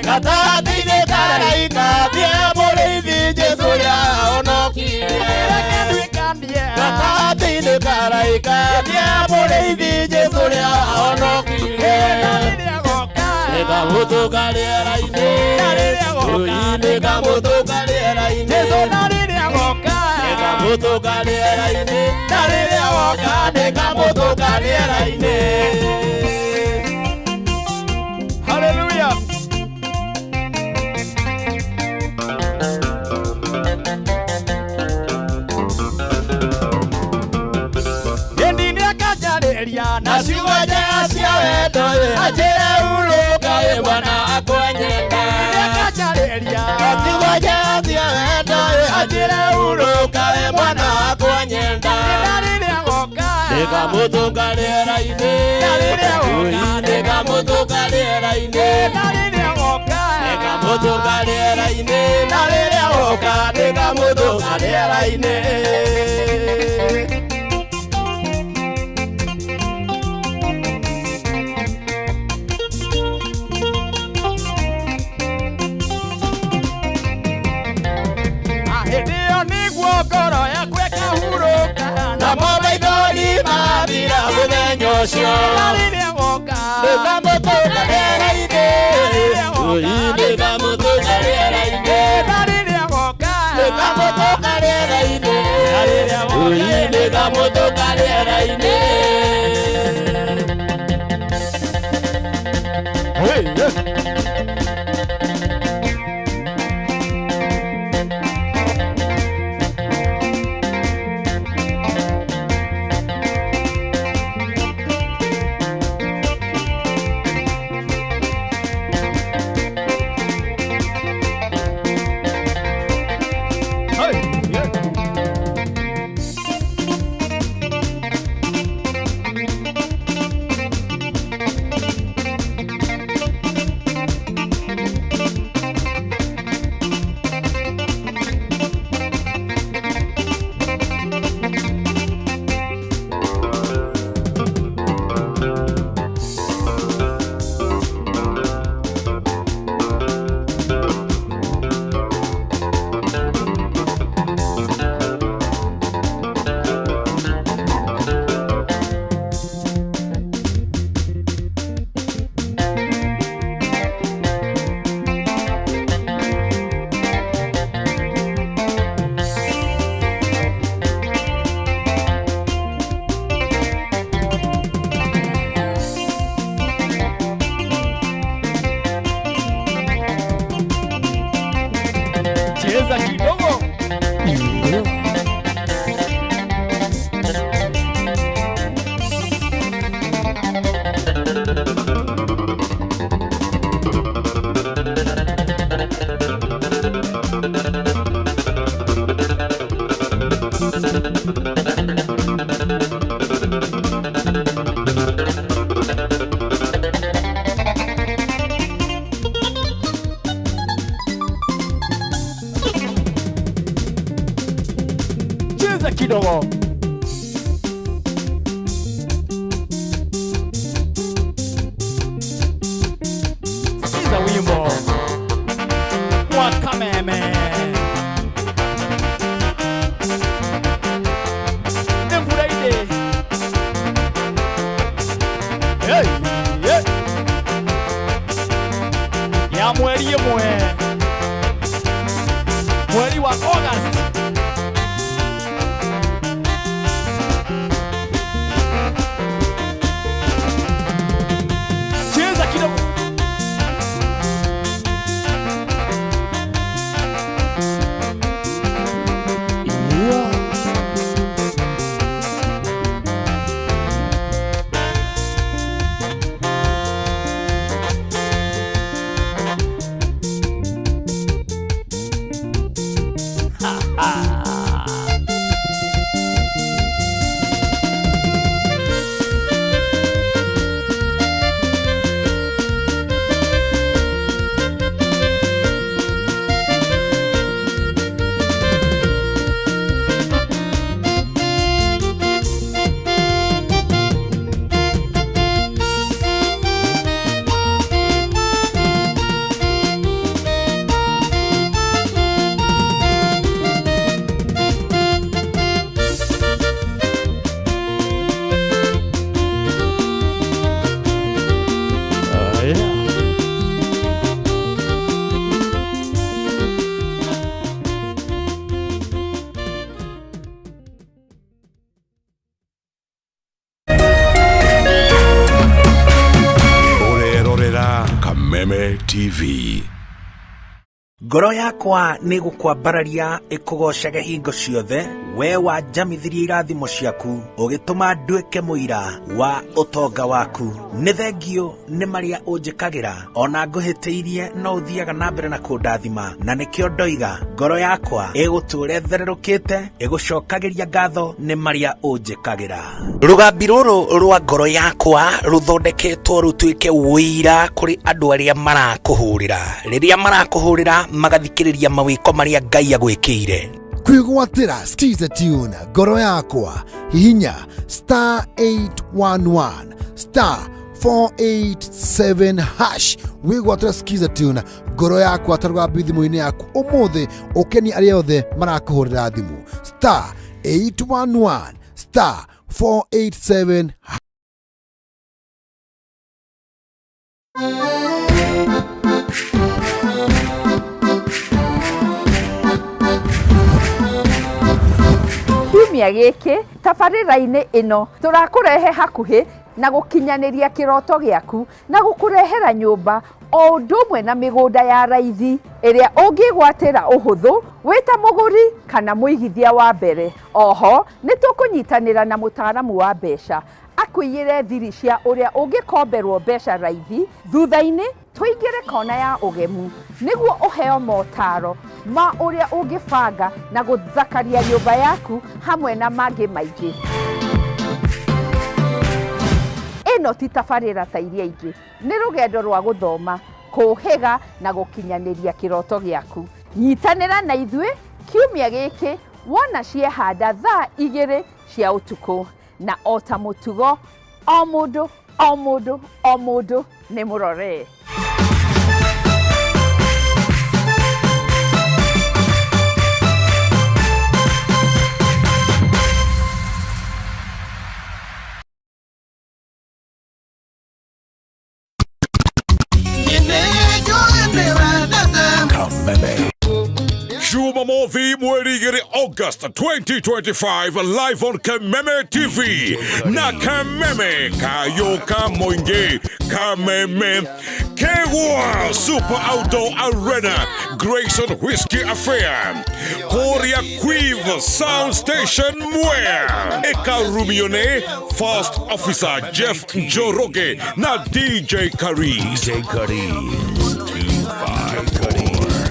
Gatagatĩ-inĩ ka araika thiĩ mũrĩithi Jesũ ũrĩa ahonokire. Gatagatĩ-inĩ ka araika thiĩ mũrĩithi Jesũ ũrĩa ahonokire. Nĩngamũtũnga rĩera-inĩ. Nĩngamũtũnga rĩera-inĩ. Jesũ na rĩrĩa agoka. Nĩngamũtũnga rĩera-inĩ. Na rĩrĩa agoka nĩngamũtũnga rĩera-inĩ. Hallelujah. Na ciugo njega cia wendo anjĩre hurũka ĩ Bwana akwenyenda. Na ciugo njega cia wendo anjĩre hurũka ĩ Bwana akwenyenda. Nĩngamũtũnga rĩera-inĩ. Nĩngamũtũnga rĩera-inĩ. Nĩngamũtũnga rĩera-inĩ. Na rĩrĩa agoka nĩngamũtũnga rĩera-inĩ. Ngoro yakwa ĩkahurũka namo maithori mathira mũthenya ũcio. Na rĩrĩa woka nĩngamũtũnga rĩera-inĩ. Nĩngamũtũnga rĩera-inĩ. Na rĩrĩa woka nĩngamũtũnga rĩera-inĩ. Nĩngamũtũnga rĩera-inĩ. Hey, yeah. Cheza kidogo. Cheza kidogo. Sikiza wimbo wa Kameme. Ni Friday. Hey, yeah. Ya mweri ĩmwe, mweri wa August. Kameme TV. Ngoro yakwa nĩ gũkwambararia ĩkũgocage hingo ciothe, we wanjamithirie irathimo ciaku, ũgĩtũma nduĩke mũira wa ũtonga waku. Nĩ thengio nĩ marĩa ũnjĩkagĩra, ona ngũhĩtĩirie no ũthiaga na mbere na kũndathima, na nĩkĩo ndoiga ngoro yakwa ĩgũtũũra ĩthererũkĩte, ĩgũcokagĩria ngatho nĩ marĩa ũnjĩkagĩra. Rũgambi rũrũ rwa ngoro yakwa rũthondeketwo rũtuĩke ũira kũrĩ andũ arĩa marakũhũrĩra. Rĩrĩa marakũhũrĩra magathikĩrĩria mawĩko marĩa Ngai agwĩkĩire. Kwĩgwatĩra Skiza Tune ngoro yakwa, hihinya star 811 star 487 hash wĩgwatĩra Skiza Tune ngoro yakwa ta rũgambi thimũ-inĩ yaku ũmũthĩ, ũkenie arĩa othe marakũhũrĩra thimũ star 811 star 487. Kiumia gĩkĩ tabarĩra-inĩ ĩno tũrakũrehe hakuhĩ na gũkinyanĩria kĩroto gĩaku na gũkũrehera nyũmba o ũndũ ũmwe na mĩgũnda ya raithi ĩrĩa ũngĩgwatĩra ũhũthũ wĩ ta mũgũri kana mũigithia wa mbere. Oho nĩ tũkũnyitanĩra na mũtaaramu wa mbeca akũiyĩre thiri cia ũrĩa ũngĩkomberwo mbeca raithi, thutha-inĩ tũingĩre kona ya ũgemu nĩguo ũheo motaro ma ũrĩa ũngĩbanga na gũthakaria nyũmba yaku hamwe na mangĩ maingĩ. Ĩno ti tabarĩra ta iria ingĩ, nĩ rũgendo rwa gũthoma, kũhĩga na gũkinyanĩria kĩroto gĩaku. Nyitanĩra na ithuĩ kiumia gĩkĩ wona ciehanda thaa 2 cia ũtukũ, na o ta mũtugo o mũndũ o mũndũ o mũndũ nĩ mũrore. Kameme. Jumamothi mweri 2 August 2025 live on Kameme TV na Kameme Kayoka Moinge Kameme Kegwa Super Outdoor Arena Grayson Whiskey Affair Korea Quive Sound Station Mwea Ekarumione First Officer Jeff Njoroge na DJ Karis DJ Karis 254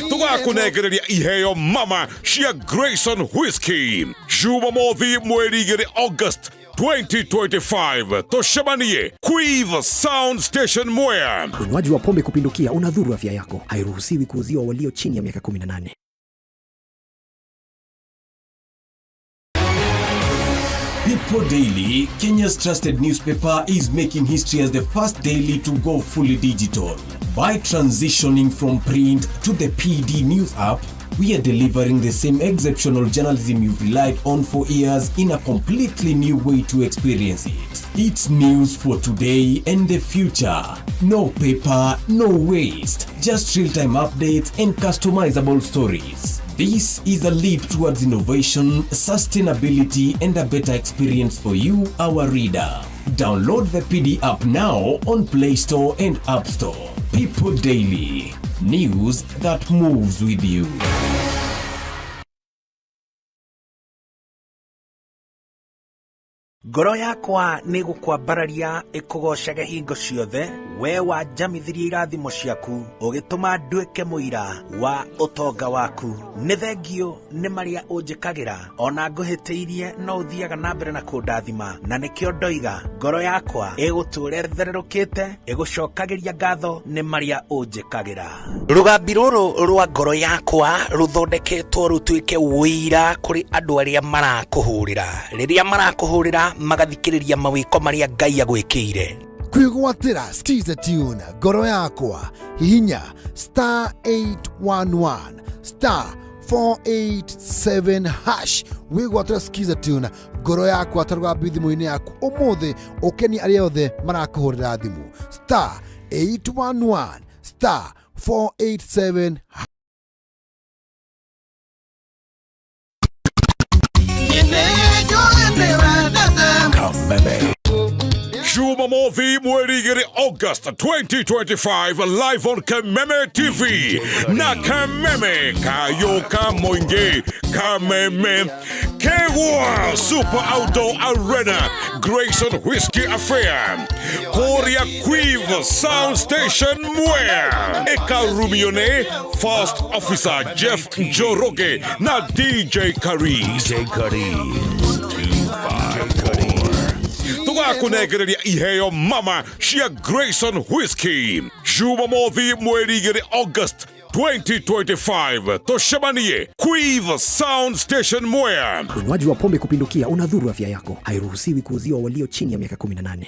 tugakunegereria iheo mama cia Grayson Whiskey Jumamothi mweri 2 August 2025 tucemanie Quive Sound Station Mwea. Unywaji wa pombe kupindukia unadhuru afya yako. Hairuhusiwi kuuziwa walio chini ya miaka 18. People Daily, Kenya's trusted newspaper, is making history as the first daily to go fully digital. By transitioning from print to the PD News app, we are delivering the same exceptional journalism you've relied on for years in a completely new way to experience it. It's news for today and the future. No paper, no waste. Just real-time updates and customizable stories. This is a leap towards innovation, sustainability, and a better experience for you, our reader. Download the PD app now on Play Store and App Store. People Daily. News that moves with you. Ngoro yakwa nĩ gũkwambararia ĩkũgocage hingo ciothe, we wanjamithirie irathimo ciaku, ũgĩtũma nduĩke mũira wa ũtonga waku. Nĩ thengio nĩ marĩa ũnjĩkagĩra, ona ngũhĩtĩirie no ũthiaga na mbere na kũndathima, na nĩkĩo ndoiga ngoro yakwa ĩgũtũũra ĩthererũkĩte, ĩgũcokagĩria ngatho nĩ marĩa ũnjĩkagĩra. Rũgambi rũrũ rwa ngoro yakwa rũthondeketwo rũtuĩke ũira kũrĩ andũ arĩa marakũhũrĩra. Rĩrĩa marakũhũrĩra magathikĩrĩria mawĩko marĩa Ngai agwĩkĩire. Kwĩgwatĩra Skiza Tune ngoro yakwa, hihinya star 811 star 487 hash wĩgwatĩra Skiza Tune ngoro yakwa ta rũgambi thimũ-inĩ yaku ũmũthĩ, ũkenie arĩa othe marakũhũrĩra thimũ star 811 star 487. Kameme. Jumamothi Jumamothi mweri igĩrĩ August 2025 live on Kameme TV na Kameme Kayoka Moinge Kameme Kegwa Super Outdoor Arena Grayson Whiskey Affair Korea Quive Sound Station Mwea Ekarumione First Officer Jeff Njoroge na DJ Karis DJ Karis Tugakunegereria iheo mama cia Grayson Whiskey Jumamothi mweri igĩrĩ August 2025 tucemanie Quive Sound Station Mwea. Unywaji wa pombe kupindukia unadhuru afya yako. Hairuhusiwi kuuziwa walio chini ya miaka 18.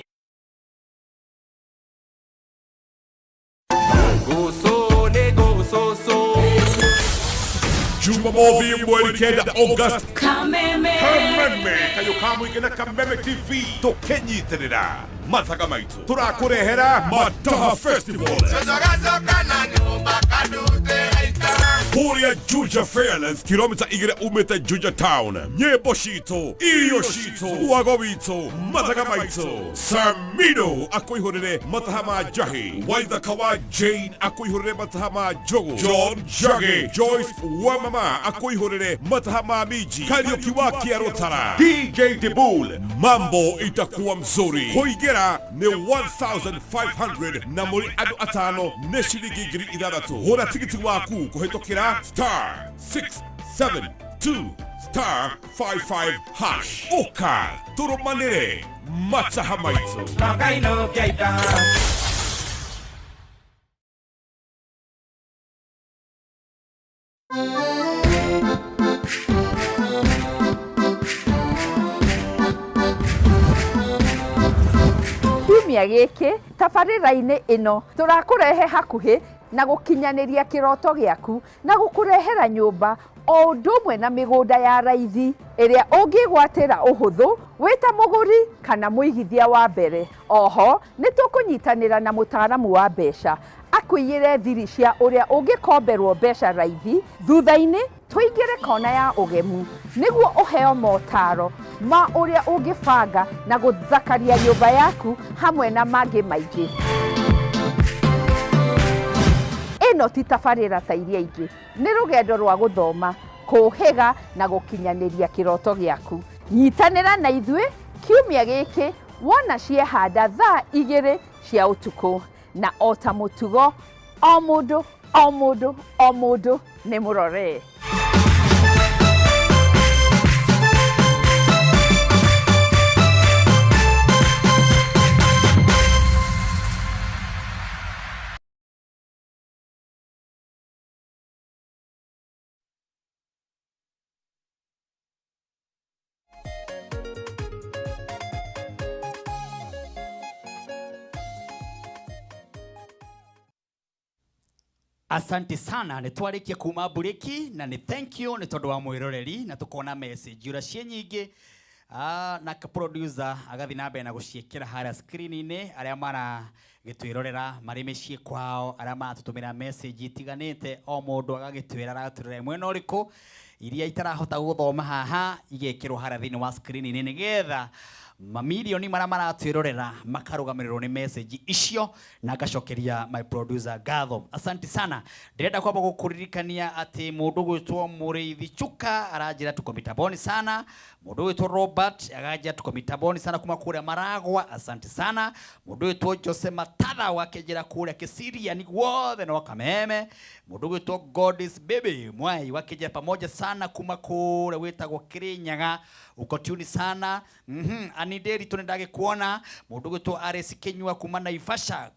Jumamothi mweri 9 August Kameme Kameme Kayokamwike na Kameme TV tukinyitirira mathaga maitu turakurehera Mataha Festival Kuria Juja Fairlands kilomita igĩrĩ umĩte Juja Town. Nyĩmbo citũ, irio citũ, wago witũ, mathaga maitũ. Samino akũihũrĩre mataha ma njahi. Waithaka wa Jane akũihũrĩre mataha ma njũgũ. John Njagi, Joyce Wamama akũihũrĩre mataha ma minji. Kariũki wa Kĩarũtara, DJ Dibul, mambo itakuwa mzuri. Kũingĩra nĩ 1500 na mũrĩ andũ atano nĩ ciringi 6000. Hũra tigiti waku kũhĩtũkĩra star 672 star 55 hash. Ũka tũrũmanĩre mataha maitũ. Kiumia gĩkĩ tabarĩra-inĩ ĩno tũrakũrehe hakuhĩ na gũkinyanĩria kĩroto gĩaku na gũkũrehera nyũmba o ũndũ ũmwe na mĩgũnda ya raithi ĩrĩa ũngĩgwatĩra ũhũthũ wĩ ta mũgũri kana mũigithia wa mbere. Oho nĩ tũkũnyitanĩra na mũtaaramu wa mbeca akũiyĩre thiri cia ũrĩa ũngĩkomberwo mbeca raithi. Thutha-inĩ tũingĩre kona ya ũgemu nĩguo ũheo motaro ma ũrĩa ũngĩbanga na gũthakaria nyũmba yaku hamwe na mangĩ maingĩ. Ĩno ti tabarĩra ta iria ingĩ, nĩ rũgendo rwa gũthoma, kũhĩga na gũkinyanĩria kĩroto gĩaku. Nyitanĩra na ithuĩ kiumia gĩkĩ wona ciehanda thaa 2 cia ũtukũ, na o ta mũtugo o mũndũ o mũndũ o mũndũ nĩ mũrore. Asante sana nĩ twarĩkia kuma bureki na nĩ thank you nĩ tondũ wa mwĩroreri na tukona message ura ciĩ nyingĩ na producer agathiĩ na mbere na gũciĩkĩra harĩa screen-inĩ arĩa maragĩtwĩrorera marĩ mĩciĩ kwao arĩa maratũtũmĩra message itiganĩte o mũndũ agagĩtwĩra aratwĩrora mwena ũrĩkũ iria itarahota gũthoma haha igekĩrwo harĩa thĩinĩ wa screen-inĩ nĩgetha mamilioni mara maratwĩrorera makarũgamĩrĩrwo nĩ message icio na ngacokeria my producer ngatho. Asante sana. Ndĩrenda kwamba gũkũririkania atĩ mũndũ gwĩtwo Mũrĩithi Chuka aranjĩra tuko mitaboni sana. Mũndũ gwĩtwo Robert aganjĩra tuko mitaboni sana kuma kũrĩa Maragwa. Asante sana. Mũndũ gwĩtwo Jose Matatha wakĩnjĩra kũrĩa Kisiria ni guothe no Kameme. Mũndũ gwĩtwo Godis Baby Mwai wakĩnjĩra pamoja sana kuma kũrĩa gwĩtagwo Kirinyaga uko tuni sana. Anideri tunendage kuona mundu gwitwo Ares Kinyua kuma Naivasha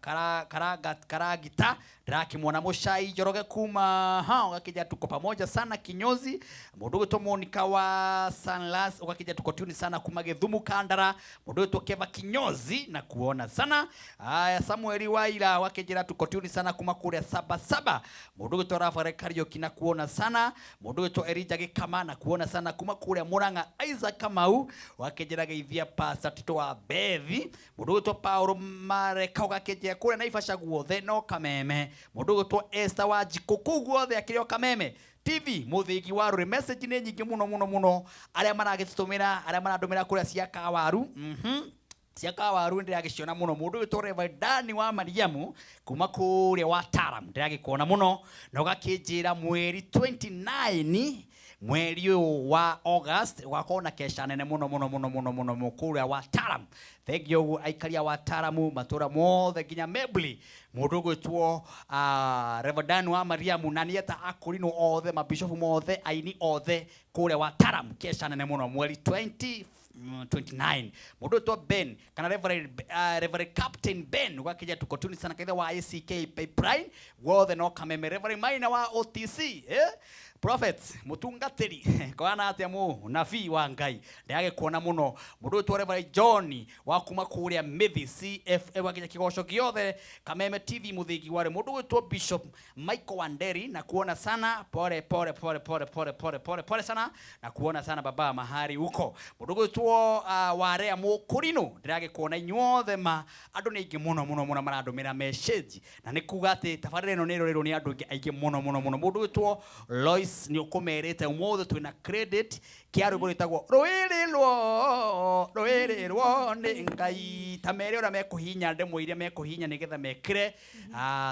karagita ndirakimwona Mucai Njoroge kuma ha ugakija tuko pamoja sana kinyozi. Mundu gwitwo Monica wa Sunlas ugakija tuko tuni sana kuma Githumu Kandara. Mundu gwitwo Keva kinyozi na kuona sana. Aya Samuel Waira wakijira tuko tuni sana kuma kuria Saba. Mundu gwitwo Rafael Kariuki na kuona sana. Mundu gwitwo Elijah Gikama na kuona sana kuma kuria Murang'a Isaac Kamau wakijira geithia Pastor Tito wa Bethi. Mundu gwitwo Paulo Mareka ugakijira kuria Naivasha guothe no Kameme. Mundu gwitwo Esther wa Njikũ guothe akĩrĩ o Kameme TV muthigi wa ruri message nĩ nyingĩ mũno mũno mũno arĩa maragĩtũtũmĩra arĩa marandũmĩra kũrĩa cia Kawaru. Cia kawaru ndĩragĩciona mũno. Mũndũ ũyũ Reverend Dani wa Mariamu kuma kũrĩa wa Taram ndĩragĩkuona mũno, na ũgakĩnjĩra mweri 29 mweri ũyũ wa August ũgakorwo na kesha nene mũno mũno mũno mũno mũno mũno kũrĩa wa Taram. Thengiũ ũguo aikaria wa Taramu matũra mothe nginya Mebli. Mũndũ ũgwĩtwo Reverend Dani wa Mariamu na nĩeta akũrinũ othe, mabishofu mothe, aini othe kũrĩa wa Taram, kesha nene mũno mweri 29. Mũndũ ũyũ Ben kana Reverend Captain Ben ũgakĩja tukotuni sana kaitha wa ACK Pipeline wothe no kameme. Reverend Maina wa OTC, Prophet mutungatĩri kwana atĩa mu nabii wa Ngai ndĩragĩkuona mũno. Mũndũ ũyũ Reverend John wa kuma kũrĩa Mithi CFA wakĩja kĩgoco gĩothe Kameme TV mũthĩgi ware. Mũndũ ũyũ Bishop Michael Wanderi na kuona sana, pole pole pole pole pole pole pole pole sana na kuona sana baba mahari huko. Mũndũ ũgwĩtwo Warea Mũkũrinũ ndĩragĩkuona inyuothe ma andũ nĩ aingĩ mũno mũno mũno marandũmĩra message na nĩ kuga atĩ tabarĩra ĩno nĩ ĩrorerwo nĩ andũ aingĩ mũno mũno mũno. Mũndũ ũgwĩtwo Lois nĩ ũkũmerĩte ũmũthĩ twĩna credit kĩa rwĩmbo rwĩtagwo rũĩrĩrwo nĩ Ngai. Ta mere ũrĩa mekũhihinya ndemwa iria mekũhihinya nĩgetha mekĩre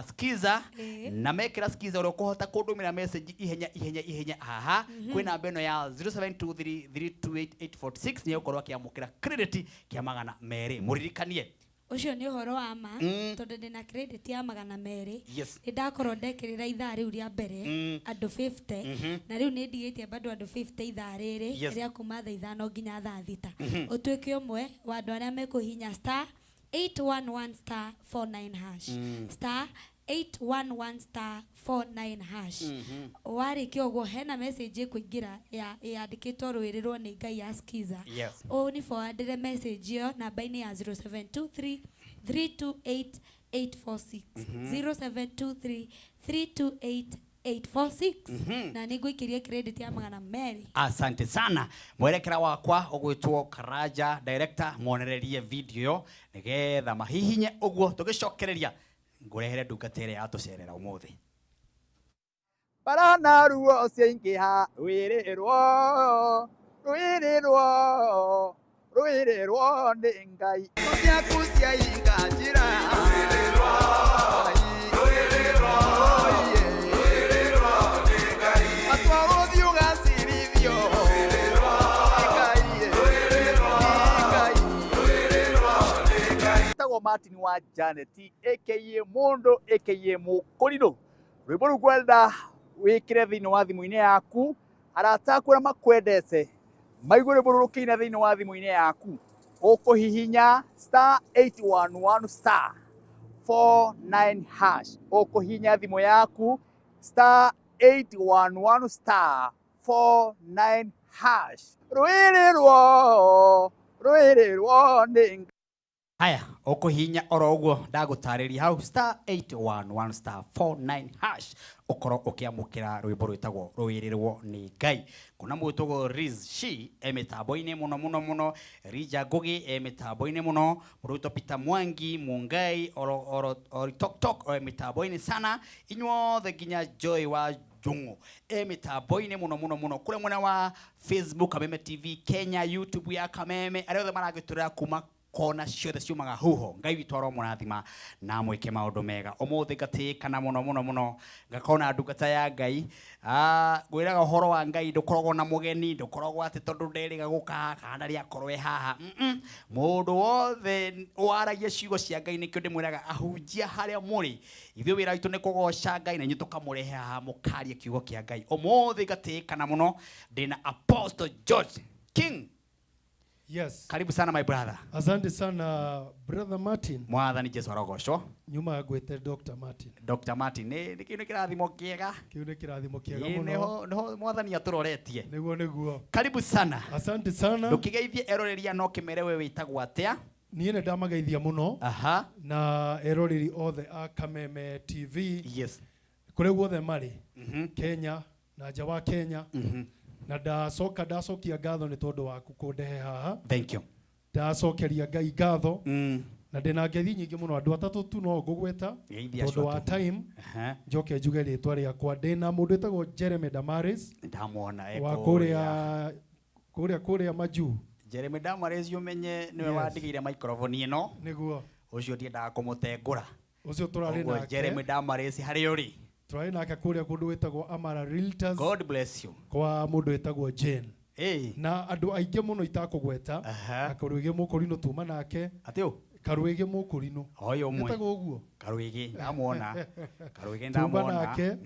skiza na mekĩra skiza ũrĩa ũkũhota kũndũmĩra message ihenya ihenya ihenya haha kwĩ namba ĩno ya 0723328846 nĩ egũkorwo akĩamũkĩra credit kĩa 200. Mũririkanie Ũcio nĩ ũhoro wa ma tondũ ndĩna credit ya 200. Yes. Nĩ ndakorwo ndekĩrĩra ithaa rĩu rĩa mbere andũ 50 na rĩu nĩ ndigĩtie bado andũ 50 ithaa rĩrĩ rĩa kuma thaa 5 nginya thaa 6. Ũtuĩke ũmwe wa andũ arĩa mekũhihinya star 811 star 49 hash star 811 star 49 hash. Warĩkia ũguo hena message ĩkũingĩra yandĩkĩtwo rũĩrĩrwo nĩ Ngai ya skiza. Yes. Ũũ forwardĩre message ĩyo namba-inĩ ya 0723 328 846 0723 328 846 na nĩ ngũikĩria credit ya 200. Asante sana. Mwerekera wakwa ũgwĩtwo Karaja director mwonererie video nĩgetha mahihinye ũguo tũgĩcokereria ngũrehere ndungata ĩrĩa yatũcerera ũmũthĩ. Barana ruo ciaingĩha rwĩrĩrwo rwĩrĩrwo rwĩrĩrwo nĩ Ngai. Ciaku ciainga njĩra rwĩrĩrwo rwĩrĩrwo rwĩrĩrwo nĩ Ngai. Atwarwo thiĩ ũgacirithio rwĩrĩrwo Ngai rwĩrĩrwo Ngai rwĩrĩrwo nĩ Ngai. Tagwo Martin wa Janet aka Mũndũ aka Mũkũrinũ. Rwĩmbo rũu ngwenda wĩkĩre thĩinĩ wa thimũ-inĩ yaku, arata aku arĩa makwendete maigue rwĩmbo rũrũ rũkĩina thĩinĩ wa thimũ-inĩ yaku. Ũkũhihinya star 811 star 49 hash. Ũkũhihinya thimũ yaku star 811 star 49 hash. Rwĩrĩrwo rwĩrĩrwo nĩ Haya, ũkũhihinya oro ũguo ndagũtarĩria hau star 811 star 49 hash ũkorwo ũkĩamũkĩra rwĩmbo rwĩtagwo rũĩrĩrwo nĩ Ngai. Kuna mũndũ Riz Shi e mĩtambo-inĩ mũno mũno mũno, Rija Ngugi e mĩtambo-inĩ mũno, mũndũ Peter Mwangi Mungai oro Tok Tok e mĩtambo-inĩ sana, inyuothe nginya Joy wa Jungu e mĩtambo-inĩ mũno mũno mũno kũrĩa mwena wa Facebook Kameme TV Kenya, YouTube ya Kameme, arĩa othe maragĩtũrĩra kuma kona ciothe ciumaga huho. Ngai witũ aromũrathima na mwĩke maũndũ mega. Ũmũthĩ ngatĩĩkana mũno mũno mũno ngakona ndungata ya Ngai. Ngwĩraga ũhoro wa Ngai ndũkoragwo na mũgeni, ndũkoragwo atĩ tondũ nderĩga gũka haha kana ndarĩ akorwo e haha. Mũndũ wothe waragia ciugo cia Ngai nĩkĩo ndĩmwĩraga ahunjia harĩa mũrĩ. Ithuĩ wĩra witũ nĩ kũgoca Ngai na inyuĩ tũkamũrehe haha mũkarie kiugo kĩa Ngai. Ũmũthĩ ngatĩĩkana mũno ndĩna Apostle George King. Yes. Karibu sana my brother. Asante sana brother Martin. Mwathani Jesu arogocwo. Nyuma ngwĩte Dr. Martin. Dr. Martin nĩ kĩu nĩ kĩrathimo kĩega. Kĩu nĩ kĩrathimo kĩega mũno. Nĩho mwathani atũroretie. Nĩguo nĩguo. Karibu sana. Asante sana. Ndũkĩgeithie eroreria no kĩmere we wĩtagwo atĩa? Niĩ nĩ ndamageithia mũno. Aha. Na eroreri othe a Kameme TV. Yes. Kũrĩa guothe marĩ. Kenya na nja wa Kenya. Na ndacokia ngatho nĩ tondũ waku kũndehe haha. Thank you. Ndacokeria Ngai ngatho. Na ndĩna ngeithi nyingĩ mũno andũ atatũ tu no ngũgweta tondũ wa time. Njoke njuge rĩtwa rĩakwa. Ndĩna mũndũ wĩtagwo Jeremy Damaris. Ndamwona wa kũrĩa majuu. Jeremy Damaris ũmenye nĩwe wandigĩire microphone ĩno. Nĩguo. Ũcio ndiendaga kũmũtengũra. Ũcio tũrarĩ Ũguo nake. Jeremy Damaris harĩa ũrĩ. Tũrarĩ nake kũrĩa kũndũ gwĩtagwo Amara Realtors. God bless you. Kwa mũndũ wĩtagwo Jane. Hey. Na andũ aingĩ mũno itakũgweta. Na Karũĩgĩ Mũkũrinũ tuma nake. Atĩ ũ? Karũĩgĩ Mũkũrinũ. Ũyũ ũmwe. Etagwo ũguo. Karũĩgĩ ndamuona. Karũĩgĩ Tuma ndamuona. nake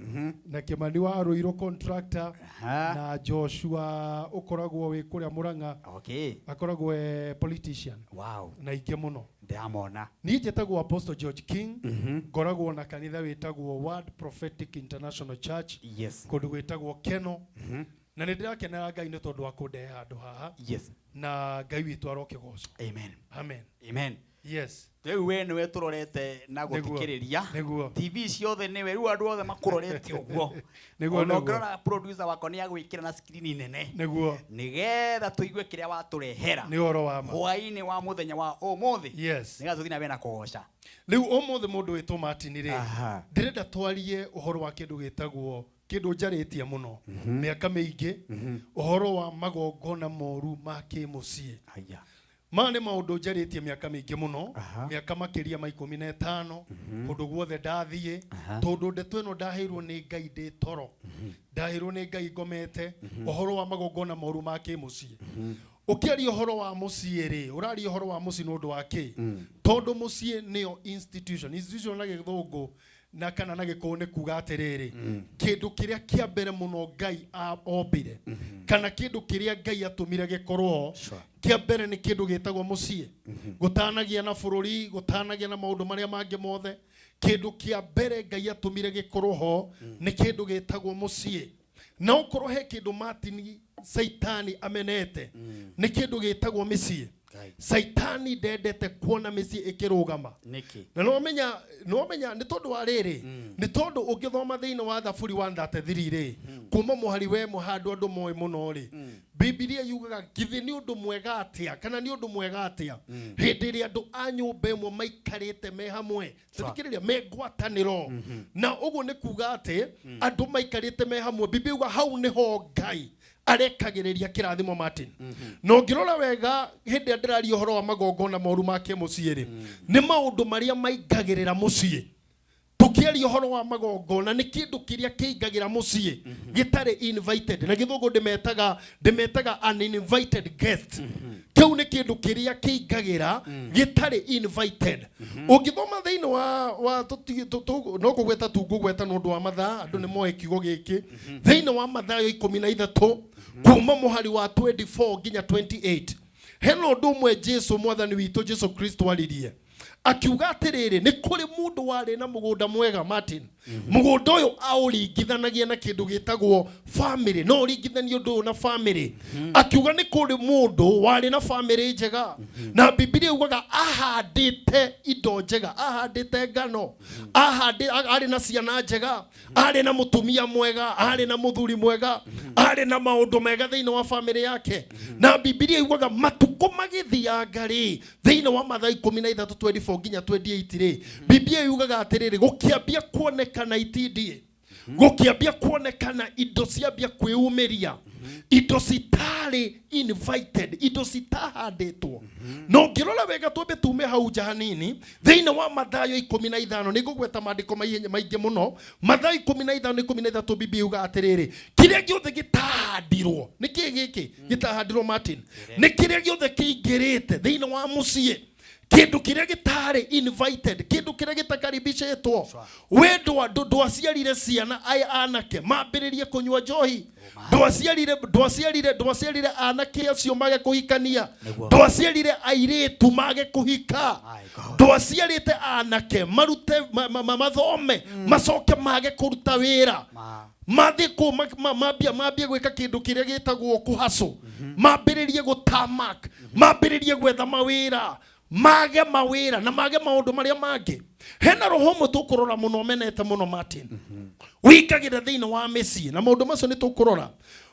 na Kĩmani wa Rũirũ contractor na Joshua ũkoragwo wĩ kũrĩa Mũrang'a. Okay. Akoragwo e politician. Wow. Na ingĩ mũno. Ndĩramona. Niĩ njĩtagwo Apostle George King. Ngoragwo na kanitha wĩtagwo Word Prophetic International Church. Yes. Kũndũ gwĩtagwo Keno. Na nĩ ndĩrakenera Ngai nĩ tondũ wa kũndehe handũ haha. Yes. Na Ngai witũ arokĩgocwo. Amen. Amen. Amen. Yes. Rĩu we nĩwe tũrorete na gũthikĩrĩria. Nĩguo. TV ciothe nĩwe rĩu andũ othe makũrorete ũguo. Nĩguo, Ona nĩguo. ũngĩrora producer wakwa nĩ agwĩkĩra na screen nene. Nĩguo. Nĩgetha tũigue kĩrĩa watũrehera. Nĩ ũhoro wa ma. Hwaĩ-inĩ wa mũthenya wa ũmũthĩ. Yes. Nĩgetha tũthiĩ na mbere na kũgoca. Rĩu ũmũthĩ mũndũ wĩtwo Martin rĩ, ndĩrenda twarie ũhoro wa kĩndũ gĩtagwo kĩndũ njarĩtie mũno mĩaka mĩingĩ, ũhoro wa magongona moru ma kĩmũciĩ. Maya nĩ maũndũ njarĩtie mĩaka mĩingĩ mũno, mĩaka makĩria ma 15, kũndũ guothe ndathiĩ, tondũ ndeto ĩno ndaheirwo nĩ Ngai ndĩ toro, ndaheirwo nĩ Ngai ngomete, ũhoro wa magongona moru ma kĩmũciĩ. Ũkĩaria ũhoro wa mũciĩ rĩ, ũraria ũhoro wa mũciĩ nĩ ũndũ wa kĩ? Tondũ mũciĩ nĩyo institution. Institution na gĩthũngũ na kana na gĩkũyũ nĩ kuga atĩrĩrĩ, kĩndũ kĩrĩa kĩa mbere mũno Ngai ombire, kana kĩndũ kĩrĩa Ngai atũmire gĩkorwo ho, kĩa mbere nĩ kĩndũ gĩtagwo mũciĩ. Gũtanagia na bũrũri, gũtanagia na maũndũ marĩa mangĩ mothe, kĩndũ kĩa mbere Ngai atũmire gĩkorwo ho nĩ kĩndũ gĩtagwo mũciĩ. Na okorwo he kĩndũ Martin Saitani amenete, nĩ kĩndũ gĩtagwo mĩciĩ. Saitani ndendete kuona mĩciĩ ĩkĩrũgama. Nĩkĩ? Na nĩwamenya nĩ tondũ wa rĩrĩ, nĩ tondũ ũngĩthoma thĩinĩ wa Thaburi 133 rĩ, kuma mũhari we ĩmwe handũ andũ moĩ mũno rĩ, Bibilia yugaga githĩ nĩ ũndũ mwega atĩa, kana nĩ ũndũ mwega atĩa hĩndĩ ĩrĩa andũ a nyũmba ĩmwe maikarĩte me hamwe, thikĩrĩria, me ngwatanĩro. Na ũguo nĩ kuga atĩ andũ maikarĩte me hamwe, Bibilia yugaga hau nĩho Ngai arekagĩrĩria kĩrathimo Martin. Na ũngĩrora wega hĩndĩ ĩrĩa ndĩraria ũhoro wa magongona moru ma kĩmũciĩ rĩ, nĩ maũndũ marĩa maingagĩrĩra mũciĩ. Tũkĩaria ũhoro wa magongona nĩ kĩndũ kĩrĩa kĩingagĩra mũciĩ gĩtarĩ invited, na gĩthũngũ ndĩmetaga uninvited guest. Kĩu nĩ kĩndũ kĩrĩa kĩingagĩra gĩtarĩ invited. Ũngĩthoma thĩinĩ wa no kũgweta tu ngũgweta nĩ ũndũ wa mathaa, andũ nĩ moĩ kiugo gĩkĩ. Thĩinĩ wa Mathayo 13 kuma mũhari wa 24 nginya 28, hena ũndũ ũmwe Jesu mwathani witũ Jesu Kristo aririe akiuga atĩrĩrĩ, nĩ kũrĩ mũndũ warĩ na mũgũnda mwega Martin. Mũgũnda ũyũ aũringithanagia na kĩndũ gĩtagwo family, no ũringithanie ũndũ ũyũ na family. Akiuga nĩ kũrĩ mũndũ warĩ na family njega, na Bibilia yugaga ahandĩte indo njega, ahandĩte ngano, arĩ na ciana njega, arĩ na mũtumia mwega, arĩ na mũthuri mwega, arĩ na maũndũ mega thĩinĩ wa family yake. Na Bibilia yugaga matukũ magĩthianga rĩ, thĩinĩ wa Mathayo 13:24 nginya 28 rĩ, Bibilia yugaga atĩrĩrĩ, gũkĩambia kuonekana itindiĩ, gũkĩambia kuonekana indo ciambia kwĩumĩria, indo citarĩ invited, indo citahandĩtwo. Na ũngĩrora wega twambe tume hau nja hanini, thĩinĩ wa Mathayo 15, nĩ ngũgweta maandĩko maingĩ mũno. Mathayo 15:13, Bibilia yugaga atĩrĩrĩ, kĩrĩa gĩothe gĩtahandirwo, nĩ kĩĩ gĩkĩ gĩtahandirwo Martin? Nĩ kĩrĩa gĩothe kĩingĩrĩte thĩinĩ wa mũciĩ, kĩndũ kĩrĩa gĩtarĩ invited, kĩndũ kĩrĩa gĩtakaribicĩtwo. We ndwaciarire ciana aya anake mambĩrĩrie kũnyua njohi, ndwaciarire anake acio mage kũhikania, ndwaciarire airĩtu mage kũhika, ndwaciarĩte anake marute mathome macoke mage kũruta wĩra, mathiĩ kũu mambie gwĩka kĩndũ kĩrĩa gĩtagwo kũhacũ, mambĩrĩrie gũtamak, mambĩrĩrie gwetha mawĩra, mage mawĩra na mage maũndũ marĩa mangĩ. Hena roho ũmwe tũkũrora mũno menete mũno Martin, wĩingagĩra thĩinĩ wa mĩciĩ na maũndũ macio nĩ tũkũrora.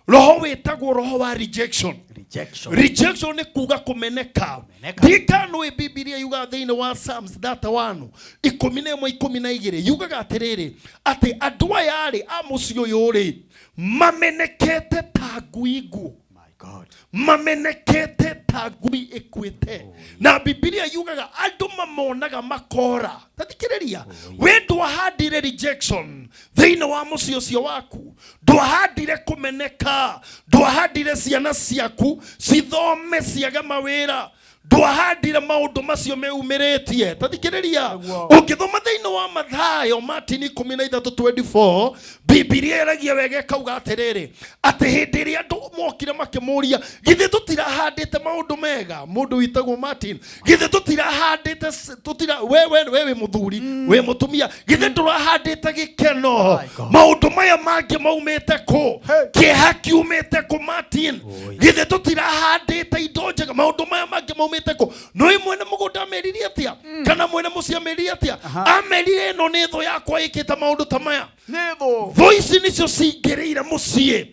Roho wĩtagwo roho wa rejection. Rejection. Rejection nĩ kuga kũmeneka. Ndikanũĩ Bibilia yugaga thĩinĩ wa Psalms 31 11 12 yugaga atĩrĩrĩ, atĩ andũ aya rĩ a mũciĩ ũyũ rĩ mamenekete ta ngui nguũ. My God. Mamenekete ta ta ngui ĩkuĩte. Na Bibilia yugaga andũ mamonaga makora. Ta thikĩrĩria, we ndwahandire rejection thĩinĩ wa mũciĩ ũcio waku, ndwahandire kũmeneka, ndwahandire ciana ciaku cithome ciage mawĩra, ndwahandire maũndũ macio meumĩrĩtie. Ta thikĩrĩria, ũngĩthoma thĩinĩ wa Mathayo Martin 13:24, Bibilia ĩragia wega ĩkauga atĩrĩrĩ, atĩ hĩndĩ ĩrĩa andũ mokire makĩmũria, githĩ tũtirahandĩte maũndũ mega? Mũndũ witagwo Martin, githĩ tũtirahandĩte tũtira we we we wĩ mũthuri, wĩ mũtumia, githĩ ndũrahandĩte gĩkeno? Maũndũ maya mangĩ maumĩte kũ? Kĩeha kiumĩte kũ Martin? Githĩ tũtirahandĩte indo njega? Maũndũ maya mangĩ maumĩte kũ? Nĩ mwene mũgũnda ameririe atĩa? Kana mwene mũciĩ ameririe atĩa? Amerire ĩno nĩ thũ yakwa ĩkĩte maũndũ ta maya. Nĩ thũ. Thũ ici nĩcio cingĩrĩire mũciĩ,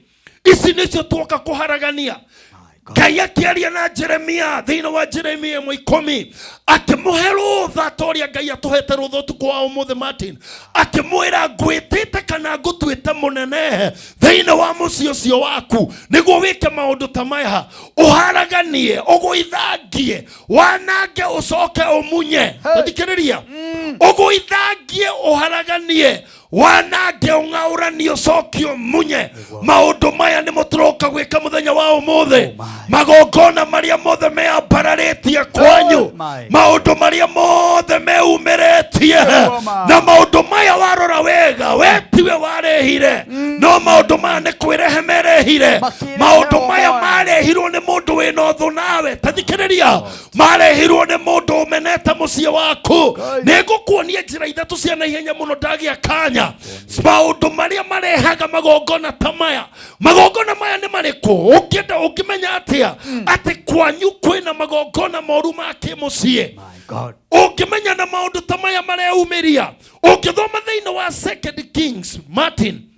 ici nĩcio tuoka kũharagania. Ngai akĩaria na Jeremia thĩinĩ wa Jeremia 1:10, akĩmũhe rũtha ta ũrĩa Ngai atũhete rũtha ũtukũ wa ũmũthĩ Martin, akĩmwĩra ngwĩtĩte kana ngũtuĩte mũnene thĩinĩ wa mũciĩ ũcio waku nĩguo wĩke maũndũ ta maya, ũharaganie, ũgũithangie, wanange, ũcoke ũmunye. Thikĩrĩria, ũgũithangie, ũharaganie, wanange, ũng'aũranie, ũcoke ũmunye. Maũndũ maya nĩmo tũroka gwĩka mũthenya wa ũmũthĩ. Magongona marĩa mothe meambararĩtie kwanyu, maũndũ marĩa mothe meumĩrĩtie, na maũndũ maya warora wega we tiwe warehire, no maũndũ maya nĩ kwĩrehe merehire. Maũndũ maya marehirwo nĩ mũndũ wĩna ũthũ nawe. Ta thikĩrĩria, marehirwo nĩ mũndũ ũmenete mũciĩ waku. Nĩ ngũkuonia njĩra ithatũ cia naihenya mũno ndagĩa kanya, maũndũ marĩa marehaga magongona ta maya. Magongona maya nĩ marĩkũ? Ũngĩenda ũngĩmenya atĩa atĩ kwanyu kwĩna magongona moru ma kĩmũciĩ? Ũngĩmenya na maũndũ ta maya mareumĩria, ũngĩthoma thĩinĩ wa Second Kings Martin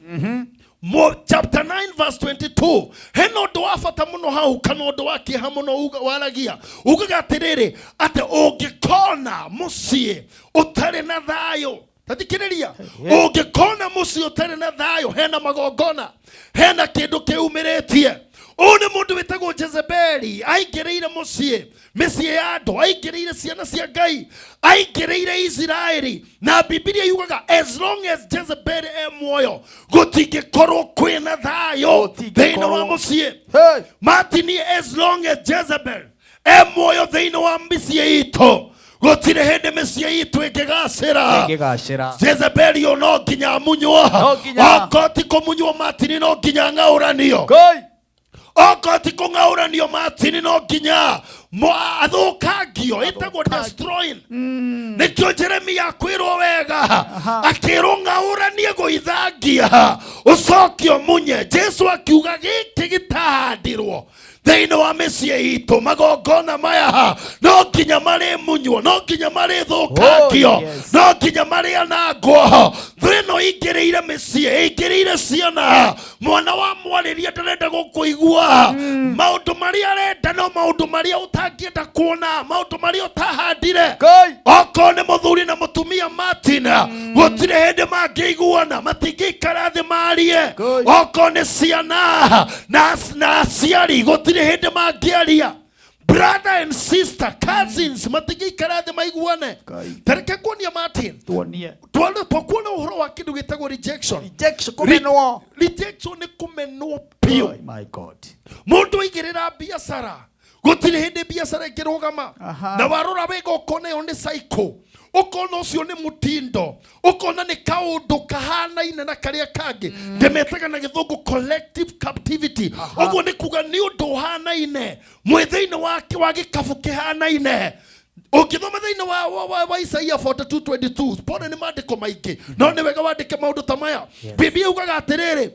chapter 9 verse 22, hena ũndũ wa bata mũno hau, kana ũndũ wa kĩeha mũno waragia, ugaga atĩrĩrĩ, atĩ ũngĩkona mũciĩ ũtarĩ na thayũ, tathikĩrĩria, ũngĩkona mũciĩ ũtarĩ na thayũ, hena magongona, hena kĩndũ kĩumĩrĩtie. Ũyũ nĩ mũndũ wĩtagwo Jezebeli, aingĩrĩire mũciĩ, mĩciĩ ya andũ, aingĩrĩire ciana cia Ngai, aingĩrĩire Isiraeli, na Bibilia yugaga as long as Jezebel e muoyo gũtingĩkorwo kwĩna thayũ thĩinĩ wa mũciĩ. Martin, as long as Jezebel e muoyo thĩinĩ wa mĩciĩ itũ, gũtirĩ hĩndĩ mĩciĩ itũ ĩngĩgacĩra. Ĩngĩgacĩra. Jezebeli ũyũ no nginya amunywo. No nginya. Okorwo ti kũmunywo Martin, no nginya ng'aũranio. Okorwo ti kũng'aũranio Martin, no nginya athũkangio, ĩtagwo destroying. Nĩkĩo Jeremia akwĩrwo wega, akĩrwo ng'aũranie, gũithangia, ũcoke ũmunye. Jesu akiuga gĩkĩ gĩtahandirwo thĩinĩ wa mĩciĩ itũ, magongona maya no nginya marĩmunywo, no nginya marĩthũkangio, no nginya marĩanangwo. Thũ ĩno ĩingĩrĩire mĩciĩ, ĩingĩrĩire ciana. Mwana wa mwarĩria ndarenda gũkũigua. Maũndũ marĩa arenda no maũndũ marĩa ũtangĩenda kuona, maũndũ marĩa ũtahandire. Okorwo nĩ mũthuri na mũtumia Martin, gũtirĩ hĩndĩ mangĩiguana, matingĩikara thĩ marie. Okorwo nĩ ciana na aciari, gũtirĩ hĩndĩ mangĩaria. Brother and sister, cousins, matingĩikara thĩ maiguane. Tareke kuonia Martin, Tuonie. Twakuona ũhoro wa kĩndũ gĩtagwo rejection. Rejection, kũmenwo. Rejection nĩ kũmenwo biũ. Oh my God. Mũndũ aigĩrĩra biacara, gũtirĩ hĩndĩ biacara ĩngĩrũgama. Na warora wega ũkona ĩyo nĩ cycle, ũkona ũcio nĩ mũtindo, ũkona nĩ kaũndũ kahanaine na karĩa kangĩ. Ndĩmetaga na gĩthũngũ collective captivity. Ũguo nĩ kuga nĩ ũndũ ũhanaine, mwĩ thĩinĩ wa gĩkabu kĩhanaine. Ũngĩthoma thĩinĩ wa Isaia 42:22, pone nĩ maandĩko maingĩ, no nĩ wega wandĩke maũndũ ta maya. Biblia yugaga atĩrĩrĩ,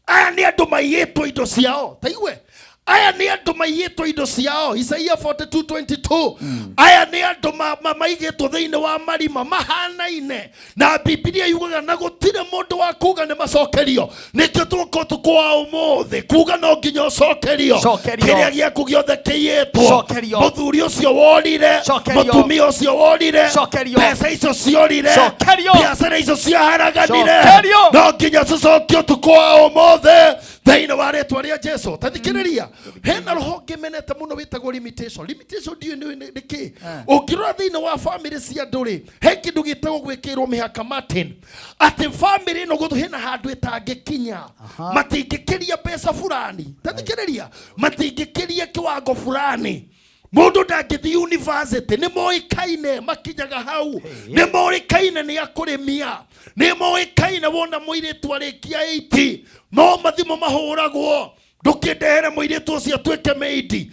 aya nĩ andũ maiyĩtwo indo ciao. Ta igue, aya nĩ andũ maiyĩtwo indo ciao. Isaia 42:22, aya nĩ andũ maigĩtwo thĩinĩ wa marima mahanaine, na Biblia yugaga na gũtirĩ mũndũ wa kuga nĩ macokerio. Nĩkĩo tũka ũtukũ wa ũmũthĩ kuga no nginya ũcokerio Cokerio. kĩrĩa gĩaku gĩothe kĩiyĩtwo. Cokerio. Mũthuri ũcio worire, Cokerio. mũtumia ũcio worire, Cokerio. mbeca icio ciorire, Cokerio. biacara icio ciaharaganire, Cokerio. no nginya cicokio ũtukũ wa ũmũthĩ. Thĩinĩ wa rĩtwa rĩa Jesu, ta thikĩrĩria, hena roho ngĩmenete mũno wĩtagwo limitation. Limitation ndiũĩ nĩ kĩ. Ũngĩrora thĩinĩ wa family cia andũ rĩ, he kĩndũ gĩtagwo gwĩkĩrwo mĩhaka, Martin, atĩ family ĩno gũtũ hena handũ ĩtangĩkinya, matingĩkĩria mbeca fulani, ta thikĩrĩria, matingĩkĩria kiwango fulani, mundu ndangĩthiĩ university, nĩ moĩkaine makinyaga hau, nĩ moĩkaine nĩ akũrĩmia, nĩ moĩkaine wona mũirĩtu arĩkia 80 no mathimũ mahũragwo, ndũkĩndehere mũirĩtu ũcio atuĩke meidi.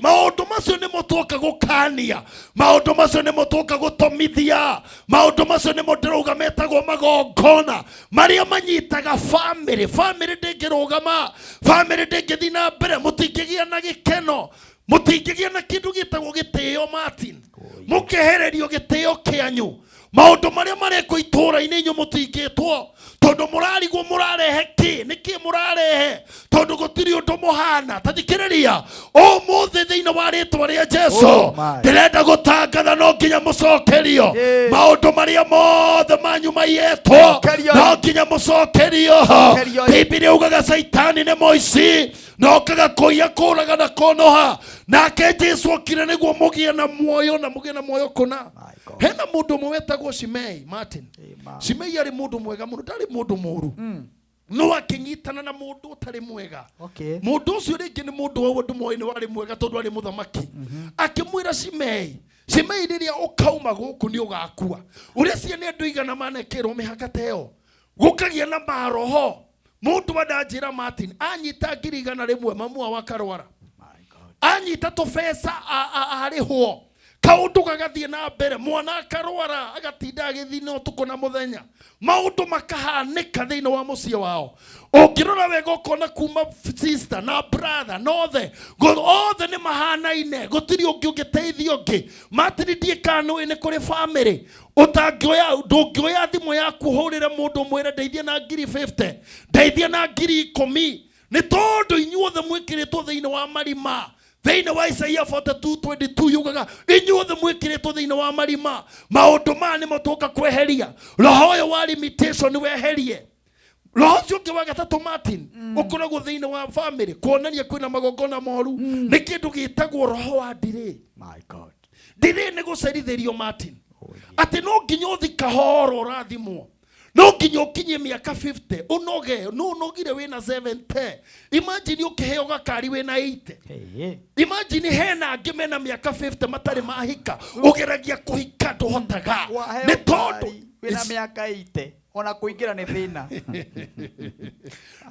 Maũndũ macio nĩmo tuoka gũkania, maũndũ macio nĩmo tuoka gũtomithia, maũndũ macio nĩmo ndĩrauga metagwo magongona marĩa manyitaga family. Family ndĩngĩrũgama, family ndĩngĩthiĩ na mbere, mũtingĩgĩa na gĩkeno, mũtingĩgĩa na kĩndũ gĩtagwo gĩtĩo, Martin, mũkehererio gĩtĩo kĩanyu. Maũndũ marĩa marekwo itũũra-inĩ inyuĩ mũtingĩtwo, tondũ mũrarigwo mũrarehe kĩ, nĩ kĩ mũrarehe, tondũ gũtirĩ ũndũ mũhana. Ta thikĩrĩria, ũmũthĩ thĩinĩ wa rĩtwa rĩa Jesu, Oh my. ndĩrenda gũtangatha no nginya mũcokerio maũndũ marĩa mothe manyu maiyetwo, Cokerio. no nginya mũcokerio. Cokerio. Bibilia ugaga Caitani nĩ mũici, nokaga kũiya, kũraga na konoha, nake Jesu okire nĩguo mũgĩe na muoyo na mũgĩe na muoyo kũna. Hena mũndũ ũmwe wetagwo Shimei, Martin. Shimei arĩ mũndũ mwega mũno, ndarĩ mũndũ mũru, no akĩnyitana na mũndũ ũtarĩ mwega. Mũndũ ũcio rĩngĩ nĩ mũndũ wa andũ moĩ nĩ warĩ mwega tondũ arĩ mũthamaki. Akĩmwĩra Shimei, Shimei, rĩrĩa ũkauma gũkũ nĩ ũgakua. Ũrĩa cia nĩ andũ igana manekĩrwo mĩhaka ta ĩyo, gũkagĩa na maroho. Mũndũ andanjĩra, Martin, anyita 100,000 mamu wao akarwara, anyita tũbeca arĩhwo, kaũndũ gagathiĩ na mbere, mwana akarwara, agatinda agĩthiĩ na ũtukũ na mũthenya, maũndũ makahanĩka thĩinĩ wa mũciĩ wao. Ũngĩrora wega ũkona kuma sister na brother na othe othe nĩ mahanaine, gũtirĩ ũngĩ ũngĩteithia ũngĩ. Martin, ndiĩ kana nĩũĩ nĩ kũrĩ family ũtangĩoya, ndũngĩoya thimũ yaku ũhũrĩre mũndũ ũmwĩre ndeithia na 50,000, ndeithia na 10,000, nĩ tondũ inyuothe mwĩkĩrĩtwo thĩinĩ wa marima. Thĩinĩ wa Isaia 42:22 yugaga inyuothe mwĩkĩrĩtwo thĩinĩ wa marima. Maũndũ maya nĩmo tũka kweheria. Roho ũyũ wa limitation weherie. Roho ũcio ũngĩ wa gatatũ, Martin, ũkoragwo thĩinĩ wa family kuonania kwĩna magongona moru, nĩ kĩndũ gĩtagwo roho wa ndirĩ. My God. Ndirĩ nĩ gũcerithĩrio, Martin, atĩ no nginya ũthi kahoro ũrathimwo, no nginya ũkinyie mĩaka 50 ũnoge, no ũnogire wĩna 70. Imagine ũkĩheo gakari wĩna 80. Imagine hena angĩ mena mĩaka 50 matarĩ mahika, ũgeragia kũhika ndũhotaga. Waheo Nĩ tondũ ngari wĩna mĩaka 80, ona kũingĩra nĩ thĩna.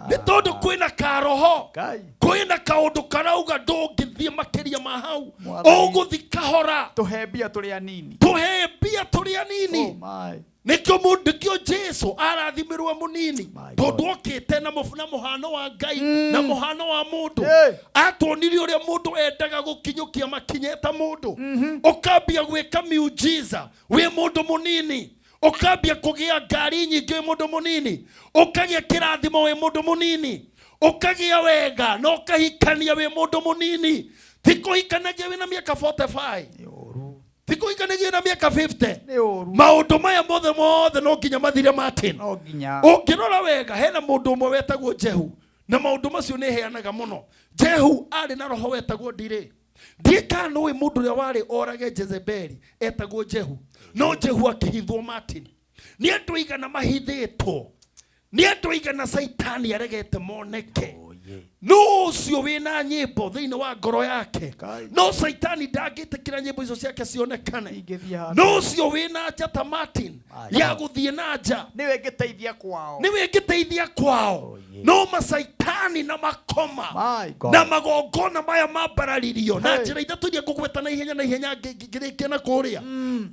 Nĩ tondũ kwĩna karoho, Ngai. Kwĩna kaũndũ karauga ndũngĩthiĩ makĩria ma hau. Mwathani. Ũgũthi kahora. Tũhe mbia tũrĩ anini. Tũhe mbia tũrĩ anini. Oh my. Nĩkĩo mũndũ, nĩkĩo Jesu arathimirwo mũnini, My God. tondũ okĩte na mũhano wa Ngai na mũhano wa mũndũ. Hey. Atuonirie ũrĩa mũndũ endaga gũkinyũkia makinya ta mũndũ. Ũkambia gwĩka miujiza wĩ mũndũ mũnini, ũkambia kũgĩa ngari nyingĩ wĩ mũndũ mũnini, ũkagĩa kĩrathimo wĩ mũndũ mũnini, ũkagĩa wega na ũkahikania wĩ mũndũ mũnini. Ti kũhikanagia wĩna mĩaka 45, ti kũhikanagia na mĩaka 50. Nĩ ũru. Maũndũ maya mothe mothe no nginya mathire, Martin. No nginya. Ũngĩrora wega, hena mũndũ ũmwe wetagwo Jehu, na maũndũ macio nĩ heanaga mũno. Jehu arĩ na roho wetagwo ndirĩ. Ndiĩ kana nĩũĩ mũndũ ũrĩa warĩ orage Jezebeli etagwo Jehu, no Jehu akĩhithwo. Martin, nĩ andũ aigana mahithĩtwo, nĩ andũ aigana Caitani aregete moneke. No ũcio wĩna nyĩmbo thĩinĩ wa ngoro yake, no Caitani ndangĩtĩkĩra nyĩmbo icio ciake cionekane. Ingĩthiĩ handũ. No ũcio wĩna njata, Martin, My ya God. gũthiĩ na nja, Nĩwe ngĩteithia kwao. Nĩwe ngĩteithia kwao, no macaitani na makoma My God. na magongona maya mambararirio na Hey. njĩra ithatũ iria ngũgweta na ihenya na ihenya ngĩrĩkia na kũrĩa.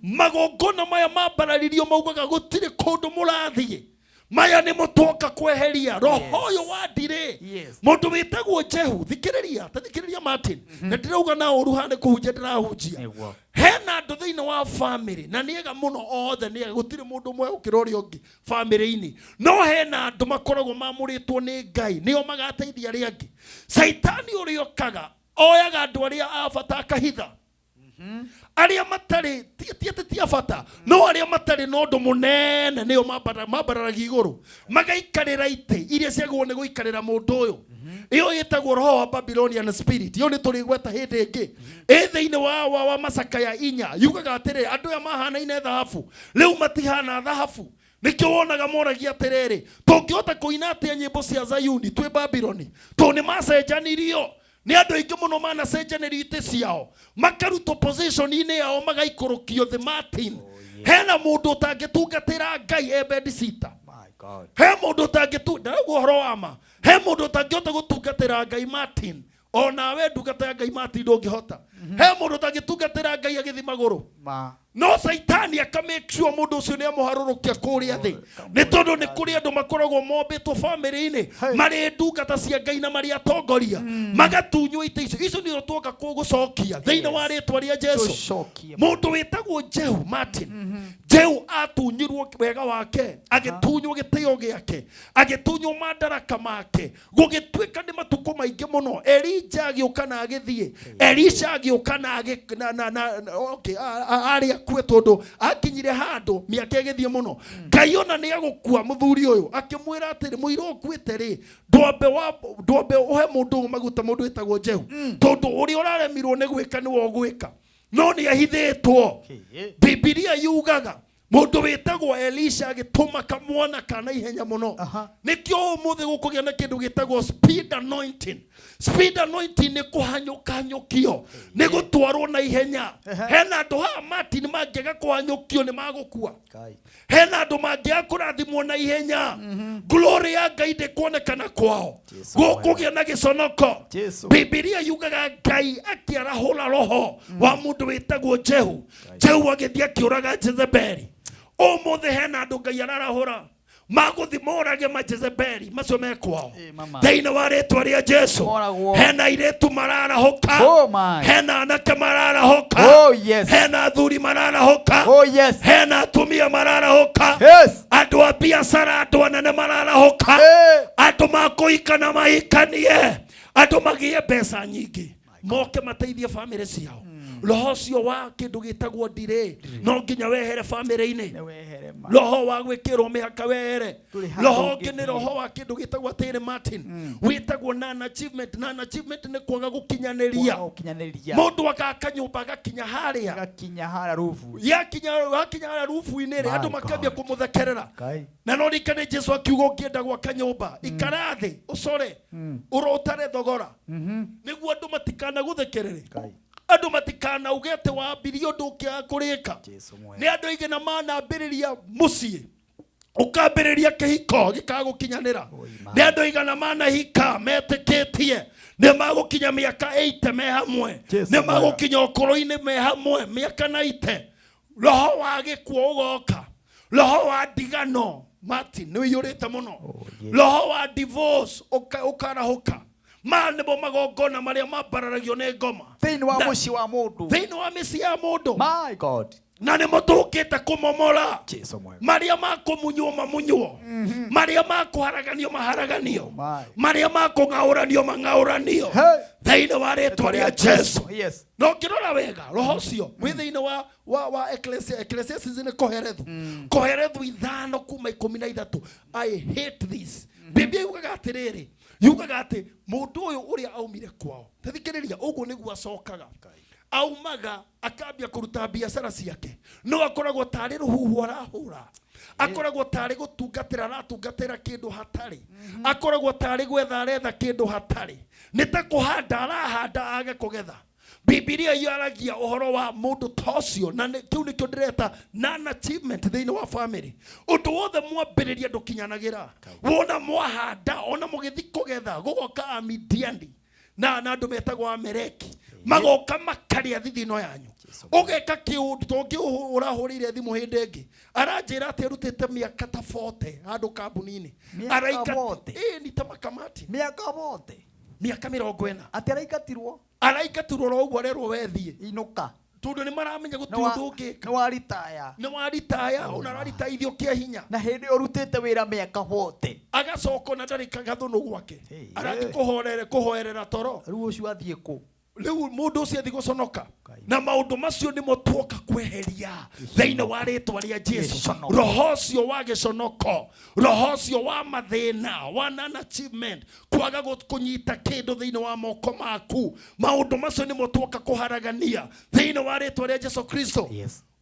Magongona maya mambararirio maugaga gũtirĩ kũndũ mũrathiĩ. Maya nĩ mũtwoka kweheria roho ũyũ wa ndirĩ. Mũndũ wĩtagwo Jehu, thikĩrĩria, ta thikĩrĩria, Martin, na ndĩrauga na ũru haha nĩ kũhunjia ndĩrahunjia. Hena andũ thĩinĩ wa family na nĩ ega mũno, othe nĩ ega, gũtirĩ mũndũ ũmwe gũkĩra ũrĩa ũngĩ family-inĩ, no hena andũ makoragwo mamũrĩtwo nĩ Ngai, nĩo magateithia arĩa angĩ. Caitani ũrĩa okaga oyaga andũ arĩa a bata akahitha. Arĩa matarĩ ti atĩ ti a bata, no arĩa matarĩ na ũndũ mũnene nĩo mambararagia igũrũ, magaikarĩra itĩ iria ciagĩrĩirwo nĩ gũikarĩra mũndũ ũyũ. Ĩyo ĩtagwo roho wa Babylonian spirit. Ĩyo nĩ tũrĩgweta hĩndĩ ĩngĩ. Ĩ thĩinĩ wa macakaya 4 yugaga atĩrĩrĩ, andũ aya mahanaine thahabu, rĩu matihana thahabu. Nĩkĩo wonaga moragia atĩrĩrĩ, tũngĩhota kũina atĩa nyĩmbo cia Zayuni twĩ Babiloni? Tondũ nĩ macenjanirio. Nĩ andũ aingĩ mũno manacenjanĩrio itĩ ciao, makarutwo position-inĩ yao magaikũrũkio thĩ. Martin, hena mũndũ ũtangĩtungatĩra Ngai e bedsitter. He mũndũ ũtangĩtu, ndarauga ũhoro wa ma. He mũndũ ũtangĩhota gũtungatĩra Ngai Martin. Onawe ndungata ya Ngai Martin ndũngĩhota. He mũndũ ũtangĩtungatĩra Ngai agĩthiĩ magũrũ. No Saitani aka make sure mũndũ ũcio nĩ amũharũrũkia kũrĩa thĩ. Nĩ tondũ nĩ kũrĩ andũ makoragwo mombĩtwo famĩlĩ-inĩ marĩ ndungata cia Ngai na marĩ atongoria, magatunywo itĩ icio. Icio nĩo tuoka gũcokia thĩinĩ wa rĩtwa rĩa Jesu. Mũndũ wĩtagwo Jehu Martin, Jehu atunyirwo wega wake, agĩtunywo gĩtĩo gĩake, agĩtunywo madaraka make, gũgĩtuĩka nĩ matukũ maingĩ mũno. Elija agĩũka na agĩthiĩ, Elisha agĩũka na na, na, na, okay, arĩ akue tondũ akinyire handũ mĩaka ĩgĩthiĩ mũno. Ngai ona nĩ agũkua mũthuri ũyũ, akĩmwĩra atĩrĩ, mũira ũkuĩte rĩ, ndwambe ũhe mũndũ ũyũ maguta, mũndũ wĩtagwo Jehu, tondũ ũrĩa ũraremirwo nĩ gwĩka nĩwe ũgwĩka. No nĩ ahithĩtwo. Bibilia yugaga mũndũ wĩtagwo Elisha agĩtũma kamwana kana ihenya mũno. Nĩkĩo ũmũthĩ gũkũgĩa na kĩndũ gĩtagwo speed anointing. Speed anointing nĩ kũhanyũkanyũkio, nĩ gũtwarwo na ihenya. Hena andũ haha Martin mangĩaga kũhanyũkio nĩ magũkua. Hena andũ mangĩaga kũrathimwo na ihenya, glory ya Ngai ndĩkuonekana kwao, gũkũgĩa na gĩconoko. Bibilia yugaga Ngai akĩarahũra roho wa mũndũ wĩtagwo Jehu. Jehu agĩthiĩ akĩũraga Jezebeli. Ũmũthĩ hena andũ Ngai ararahũra magũthi morage ma Jezebeli macio me kwao thĩinĩ wa rĩtwa rĩa Jesu. Hena airĩtu mararahũka, hena anake mararahũka, hena athuri mararahũka, hena atumia mararahũka, andũ a biacara, andũ anene mararahũka, andũ makũhika na mahikanie, andũ magĩe mbeca nyingĩ, moke mateithie famĩlĩ ciao. Roho ũcio wa kĩndũ gĩtagwo delay no nginya wehere famĩlĩ-inĩ. Roho wa gwĩkĩrwo mĩhaka wehere. Roho ũngĩ nĩ roho wa kĩndũ gĩtagwo atĩrĩ Martin, wĩtagwo non achievement. Non achievement nĩ kwaga gũkinyanĩria. Mũndũ agaka nyũmba agakinya harĩa, yakinya hakinya harĩa rubu-inĩ rĩ, andũ makambia kũmũthekerera. Na no ririkane Jesu akiuga ũngĩenda gwaka nyũmba, ikara thĩ ũcore ũrotare thogora, nĩguo andũ matikanagũthekerere, andũ matikanauge atĩ wambirie ũndũ ũkĩaga kũrĩka. Nĩ andũ aigana manambĩrĩria mũciĩ, ũkambĩrĩria kĩhiko gĩkaga gũkinyanĩra. Nĩ andũ aigana manahika metĩkĩtie nĩ magũkinya mĩaka 80 me hamwe, nĩ magũkinya ũkũrũ-inĩ me hamwe mĩaka 90. Roho wa gĩkuũ ũgoka, roho wa ndigano Martin nĩ ũiyũrĩte mũno, roho wa divorce ũkarahũka. Ma nĩmo magongona marĩa mambararagio nĩ ngoma thĩinĩ wa mũciĩ wa mũndũ, thĩinĩ wa mĩciĩ ya mũndũ. My God. Na nĩmo tũkĩte kũmomora. Marĩa makũmunywo mamunywo, marĩa makũharaganio maharaganio, marĩa makũng'aũranio mang'aũranio thĩinĩ wa rĩtwa rĩa Jesu. Na ũngĩrora wega roho ũcio wĩ thĩinĩ wa Ecclesiastes nĩ Koherethu. Koherethu 5:13. I hate this. Biblia yugaga atĩrĩrĩ, yugaga atĩ mũndũ ũyũ ũrĩa aumire kwao, ta thikĩrĩria, ũguo nĩguo acokaga. Aumaga akambia kũruta biacara ciake, no akoragwo tarĩ rũhuho arahũra, akoragwo tarĩ gũtungatĩra aratungatĩra kĩndũ hatarĩ, akoragwo tarĩ gwetha aretha kĩndũ hatarĩ, nĩ ta kũhanda arahanda age kũgetha. Bibilia yaragia ũhoro wa mũndũ ta ũcio, na kĩu nĩkĩo ndĩreta non achievement thĩinĩ wa family. Ũndũ wothe mwambĩrĩria ndũkinyanagĩra. Wona mwahanda, ona mũgĩthiĩ kũgetha, gũgoka Amidiani na andũ metagwo Ameleki, magoka makarĩa thithino yanyu. Ũgeka kĩũndũ tongĩ ũrahũrĩire thimũ hĩndĩ ĩngĩ, aranjĩra atĩ arutĩte mĩaka ta 40 handũ kambuni-inĩ. Mĩaka 40? Ĩĩ, ni ta makamati. Mĩaka 40? Mĩaka 40. Atĩ araingatirwo? Araingatirwo oro ũguo arerwo wethiĩ. Inũka. Tondũ nĩ maramenya gũtirĩ ũndũ ũngĩka. Nĩ wa ritaya. Nĩ wa ritaya, ona araritaithio kĩa hinya. Na hĩndĩ ĩyo ũrutĩte wĩra mĩaka 40. Agacoka ona ndarĩ gathũnũ gwake. Arathiĩ kũhoerera toro. Rĩu ũcio athiĩ kũ? Rĩu mũndũ ũcio athi gũconoka na maũndũ macio nĩmo tuoka kweheria thĩinĩ wa rĩtwa rĩa Jesu. Roho ũcio wa gĩconoko, roho ũcio wa mathĩna, wa non achievement, kwaga kũnyita kĩndũ thĩinĩ wa moko maku, maũndũ macio nĩmo tuoka kũharagania thĩinĩ wa rĩtwa rĩa Jesu Kristo.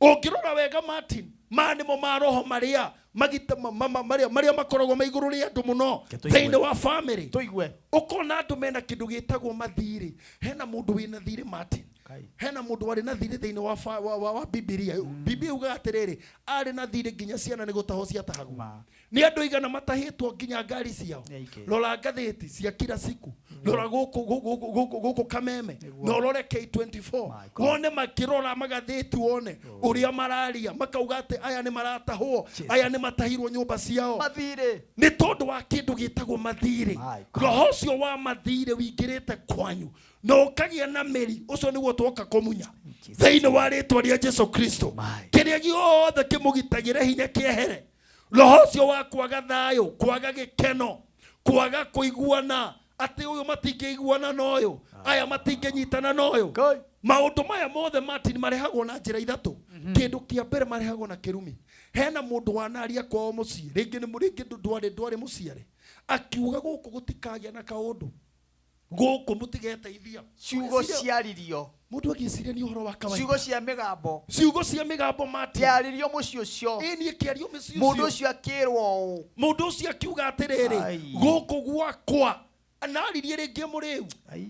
Ũngĩrora wega Martin, maya nĩmo maroho marĩa magita marĩa marĩa makoragwo me igũrũ rĩa andũ mũno thĩinĩ wa family. Tũigue. Ũkona andũ mena kĩndũ gĩtagwo mathirĩ. Hena mũndũ wĩna thirĩ Martin, hena mũndũ warĩ na thirĩ thĩinĩ wa Bibilia. Bibilia yugaga atĩrĩrĩ, arĩ na thirĩ nginya ciana nĩ gũtahwo ciatahagwo. Nĩ andũ aigana matahĩtwo nginya ngari ciao. Rora ngathĩti cia kila siku, rora gũkũ gũkũ gũkũ gũkũ Kameme, na ũrore K24, wone makĩrora magathĩti, wone ũrĩa mararia, makauga atĩ aya nĩ maratahwo, aya nĩ matahirwo nyũmba ciao. Mathirĩ. Nĩ tondũ wa kĩndũ gĩtagwo mathirĩ. Roho ũcio wa mathirĩ wingĩrĩte kwanyu na ũkagĩa na mĩri, ũcio nĩguo twoka kũmunya thĩinĩ wa rĩtwa rĩa Jesu Kristo. Kĩrĩa gĩothe kĩmũgitagĩre hinya kĩehere. Roho ũcio wa kwaga thayũ, kwaga gĩkeno, kwaga kũiguana, atĩ ũyũ matingĩiguana na ũyũ, aya matingĩnyitana na ũyũ. Maũndũ maya mothe Martin marehagwo na njĩra ithatũ. Kĩndũ kĩa mbere marehagwo na kĩrumi. Hena mũndũ wanaria kwao mũciĩ, rĩngĩ nĩ rĩngĩ ndwarĩ mũciare, akiuga gũkũ gũtikagĩa na kaũndũ, gũkũ mũtigeteithia. Ciugo ciaririo. Mũndũ agĩciria nĩ ũhoro wa kawaida. Ciugo cia mĩgambo. Ciugo cia mĩgambo Martin. Kĩaririo mũciĩ ũcio. Ĩĩ niĩ kĩario mũciĩ ũcio. Mũndũ ũcio akĩrwo ũũ. Mũndũ ũcio akiuga atĩrĩrĩ, gũkũ gwakwa anaririe rĩngĩ mũrĩu.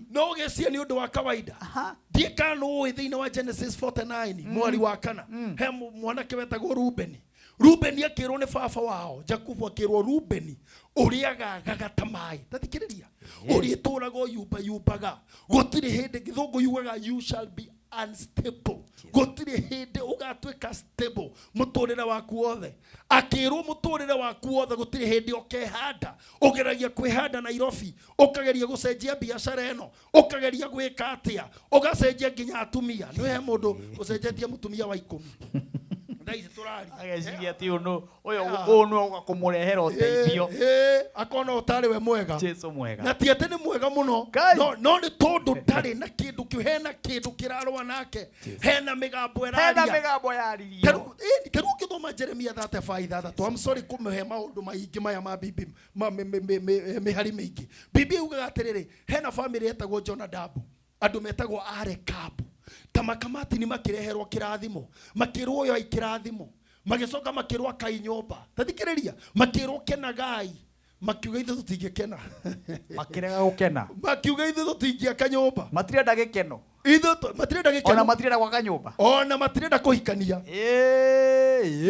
No ũgĩciria nĩ ũndũ wa kawaida. Ndiĩ kana nĩ ũĩ thĩinĩ wa Genesis 49 mweri wa kana, he mwanake wetagwo Rubeni. Rubeni akĩrwo nĩ baba wao Jakubu, akĩrwo Rubeni ũrĩa gagaga ta maĩ. Ta thikĩrĩria, ũrĩa ĩtũraga yumba yumbaga, gũtirĩ hĩndĩ gĩthũngũ yugaga you shall be unstable. Gũtirĩ hĩndĩ ũgatuĩka stable mũtũrĩre waku wothe. Akĩrwo mũtũrĩre waku wothe gũtirĩ hĩndĩ ũkehanda. Ũgeragia kwĩhanda Nairobi, ũkageria gũcenjia biacara ĩno, ũkageria gwĩka atĩa, ũgacenjia nginya atumia. Nĩ he mũndũ ũcenjetie mũtumia wa 10. Thaa ici tũraria. Ageciria atĩ ũyũ nũ, ũyũ ũyũ nĩwe ũgoka kũmũrehera ũteithio. Akona ũtarĩ we mwega. Jesu mwega. Na ti atĩ nĩ mwega mũno. No nĩ tondũ ndarĩ na kĩndũ kĩu, hena kĩndũ kĩrarũa nake. Hena mĩgambo ĩraria. Hena mĩgambo yaririo. Tarĩu ũngĩthoma Jeremia 35:6, I'm sorry kũmũhe maũndũ maingĩ maya ma Bibi, ma mĩhari mĩingĩ. Bibi yugaga atĩrĩrĩ, hena family yetagwo Jonadabu, andũ metagwo Arekabu. Ta makamatini makĩreherwo kĩrathimo, makĩrwo oyo kĩrathimo, magĩcoka makĩrwo akai nyũmba. Ta thikĩrĩria, makĩrwo kenagai, makiuga ithuĩ tũtingĩkena. Makĩrega gũkena. Makiuga ithuĩ tũtingĩaka nyũmba. Matirenda gĩkeno. Ithuĩ matirenda gĩkeno. Ona matirenda gwaka nyũmba. Ona matirenda kũhikania.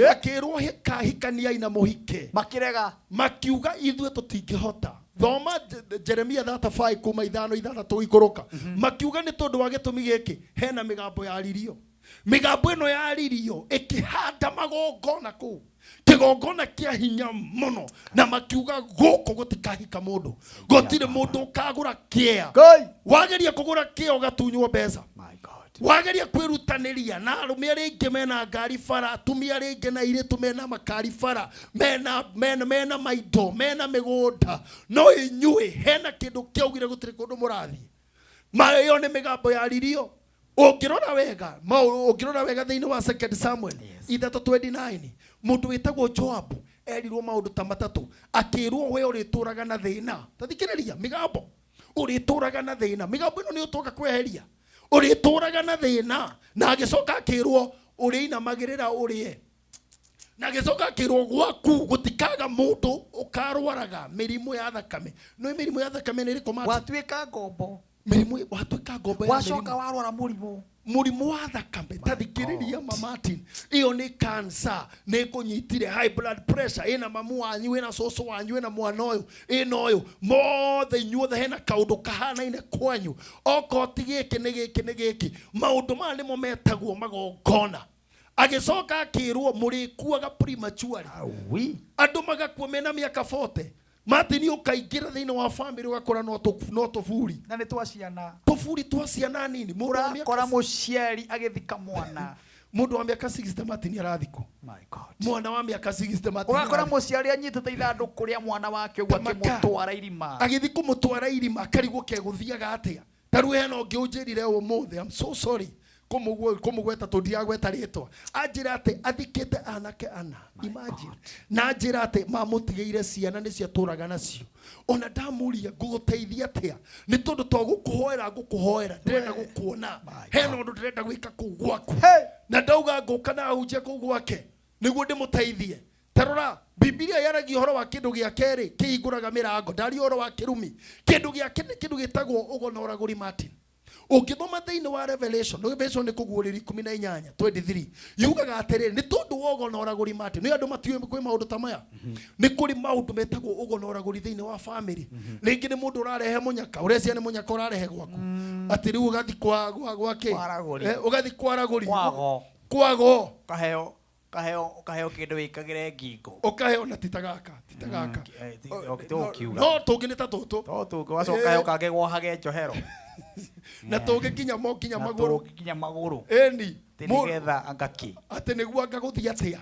Makĩrwo hikaniai na mũhike. Makĩrega. Makiuga ithuĩ tũtingĩhota. Thoma Jeremia 35 kuma 5 6 ikũrũka. Makiuga nĩ tondũ wa gĩtũmi gĩkĩ, hena mĩgambo yaririo. Mĩgambo ĩno yaririo ĩkĩhanda magongona kũu. Kĩgongona kĩa hinya mũno. Na makiuga gũkũ gũtikahika mũndũ. Gũtirĩ mũndũ ũkagũra kĩa. Wageria kũgũra kĩa ũgatunywo mbeca. Wageria kwĩrutanĩria na arũme arĩa aingĩ mena ngari bara, atumia arĩa aingĩ na airĩtu mena makari bara, mena maindo, mena mĩgũnda. No inyuĩ hena kĩndũ kĩaugire gũtirĩ kũndũ mũrathiĩ. Ĩyo nĩ mĩgambo yaririo. Ũngĩrora wega, ũngĩrora wega thĩinĩ wa 2 Samuel 3:29, mũndũ wĩtagwo Joabu erirwo maũndũ ta matatũ, akĩrwo we ũrĩtũraga na thĩna. Ta thikĩrĩria mĩgambo, ũrĩtũraga na thĩna. Mĩgambo ĩno nĩ ũtoka kweheria. Ũrĩtũraga na thĩna. Na agĩcoka akĩrwo ũrĩinamagĩrĩra ũrĩe. Na agĩcoka akĩrwo gwaku gũtikaga mũndũ ũkarwaraga mĩrimũ ya thakame. No mĩrimũ ya thakame nĩ ĩrĩkũ, Martin? Watuĩka ngombo. Mĩrimũ watuĩka ngombo ya Wacoka mĩrimũ. warwara mũrimũ. Mũrimũ wa thakame. Ta thikĩrĩria ma Martin, ĩyo nĩ cancer, nĩ ĩkũnyitire high blood pressure, ĩna mamu wanyu, ĩna cũcũ wanyu, ĩna mwana ũyũ, ĩna ũyũ, mothe inyuothe hena kaũndũ kahanaine kwanyu. Okorwo ti gĩkĩ nĩ gĩkĩ nĩ gĩkĩ. Maũndũ maya nĩmo metagwo magongona. Agĩcoka akĩrwo mũrĩkuaga prematurely. Andũ magakua mena mĩaka 40. Martin ũkaingĩra thĩinĩ wa family ũgakora no tũburi. Na nĩ twa ciana. Tũburi twa ciana nini. Mũndũ wa mĩaka Ũrakora mũciari agĩthika mwana. Mũndũ wa mĩaka 60 Martin arathikwo. My God. Mwana wa mĩaka 60 Martin Ũgakora arathikwo. mũciari anyitĩte ithandũkũ rĩa mwana wake ũguo Tamaka. akĩmũtwara irima. Agĩthiĩ kũmũtwara irima akarigwo kegũthiaga atĩa. Ta rĩu hena ũngĩ ũnjĩrire ũmũthĩ, I'm so sorry kũmũgweta tondũ ndiragweta rĩtwa, anjĩra atĩ athikĩte anake ana, imagine, na anjĩra atĩ mamũtigĩire ciana nĩ ciatũraga nacio. Ona ndamũria ngũgũteithia atĩa, nĩ tondũ to gũkũhoera ngũkũhoera, ndĩrenda gũkuona, hena ũndũ ndĩrenda gwĩka kũu gwaku, na ndauga ngũka na ahunjie kũu gwake nĩguo ndĩmũteithie. Tarora, Biblia yaragia ũhoro wa kĩndũ gĩa kerĩ kĩhingũraga mĩrango, ndaria ũhoro wa kĩrumi. Kĩndũ gĩa kerĩ nĩ kĩndũ gĩtagwo ũgo na ũragũri, Martin. Ũngĩthoma thĩinĩ wa Revelation, Revelation nĩ kũguũrĩria 18:23, yugaga atĩrĩrĩ, nĩ tondũ wa ũgo na ũragũri, Martin, nĩ andũ matiũĩ kwĩ maũndũ ta maya. Nĩ kũrĩ maũndũ metagwo ũgo na ũragũri thĩinĩ wa family. Rĩngĩ nĩ mũndũ ũrarehe mũnyaka, ũrecia nĩ mũnyaka ũrarehe gwaku, atĩ rĩu ũgathiĩ kwa gwake, ũgathiĩ kwa aragũri, Kwago. Kwago. Kaheo kaheo kindu wikagire ngingo, ukaheo na titagaka titagaka tũkiuga no tũngĩ nĩ ta tũtũ, no tũngĩ wacoka heo kangĩ gwohage njohero, na tũngĩ nginya mo nginya magũrũ, nginya magũrũ, ĩni nĩgetha anga kĩ atĩ nĩguo anga gũthiĩ atĩa.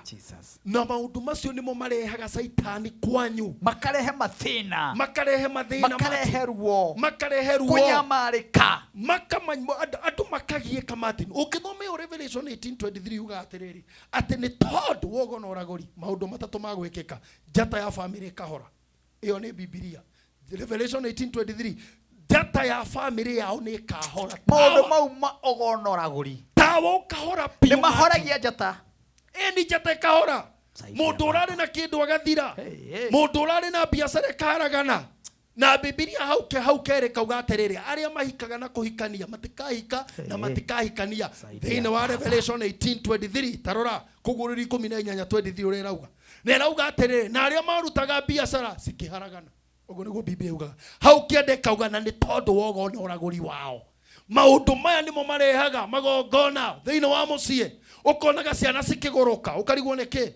Na maũndũ macio nĩmo marehaga caitani kwanyu, makarehe mathĩna, makarehe mathĩna, makarehe ruo, makarehe ruo, kũnyamarĩka, andũ makagiĩka, Martin. Ũngĩthoma ĩyo Revelation 18:23 yugaga atĩrĩrĩ, atĩ nĩ tondũ wa ũgo na ũragũri maũndũ matatũ ma gwĩkĩka, njata ya famĩlĩ ĩkahora. Ĩyo nĩ Bibilia, Revelation 18:23, njata ya famĩlĩ yao nĩ ĩkahora. Maũndũ mau ma ũgo na ũragũri, tawa ũkahora biũ, nĩ mahoragia njata, ĩni njata ĩkahora. Mũndũ ũrarĩ na kĩndũ agathira, mũndũ ũrarĩ na biacara ĩkaharagana. Na Bibilia hau hau kerĩ kauga atĩrĩrĩ, arĩa mahikaga na kũhikania matikahika na matikahikania. Thĩinĩ wa Revelation 18:23, tarora kũguũrĩrio 18:23 ũrĩa ĩrauga, na ĩrauga atĩrĩrĩ, na arĩa marutaga biacara cikĩharagana. Ũguo nĩguo Bibilia yugaga hau kĩanda, ĩkauga na nĩ tondũ wa ũgo na ũragũri wao. Maũndũ maya nĩmo marehaga magongona thĩinĩ wa mũciĩ. Ũkonaga ciana cikĩgũrũka, ũkarigwo nĩkĩ.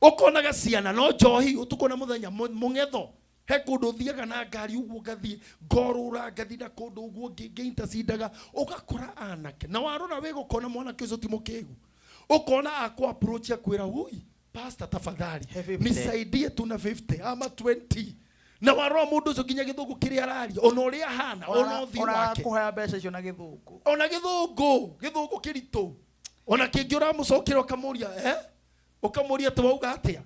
Ũkonaga ciana no njohi ũtukũ na mũthenya, mũng'etho. He kũndũ ũthiaga na ngari ũguo, ngathiĩ ngorũra, ngathiĩ na kũndũ ũguo ngĩintacindaga, ũgakora anake, na warora wega ũkona mwanake ũcio ti mũkĩgu, ũkona akũ approach akwĩra, wui pastor, tafadhali nisaidie tu na 50 ama 20. Na warora mũndũ ũcio nginya gĩthũngũ kĩrĩa araria, ona ũrĩa ahana, ona ũthiũ wake, ũrakũhoya mbeca icio na gĩthũngũ, ona gĩthũngũ, gĩthũngũ kĩritũ, ona kĩngĩ ũramũcokera ũkamũria, ũkamũria atĩ wauga atĩa.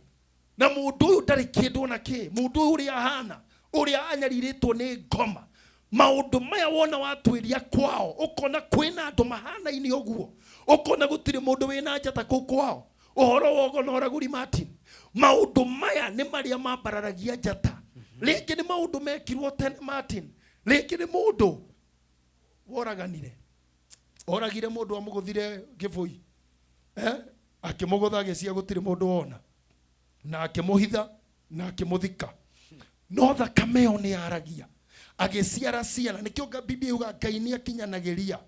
Na mũndũ ũyũ ndarĩ kĩndũ ona kĩ, mũndũ ũyũ ũrĩa ahana, ũrĩa anyarirĩtwo nĩ ngoma. Maũndũ maya wona watuĩria kwao, ũkona kwĩna andũ mahanaine ũguo, ũkona gũtirĩ mũndũ wĩna njata kũu kwao. Ũhoro wa ũgo na ũragũri, Martin, maũndũ maya nĩ marĩa mambararagia njata. Rĩngĩ nĩ maũndũ mekirwo tene, Martin. Rĩngĩ nĩ mũndũ woraganire, oragire mũndũ, amũgũthire kĩbũi, akĩmũgũtha agĩcia gũtirĩ mũndũ wona, na akĩmũhitha na akĩmũthika, no thakame ĩyo nĩ yaragia, agĩciara ciana. Nĩkĩo Biblia yuga Ngai nĩ akinyanagĩria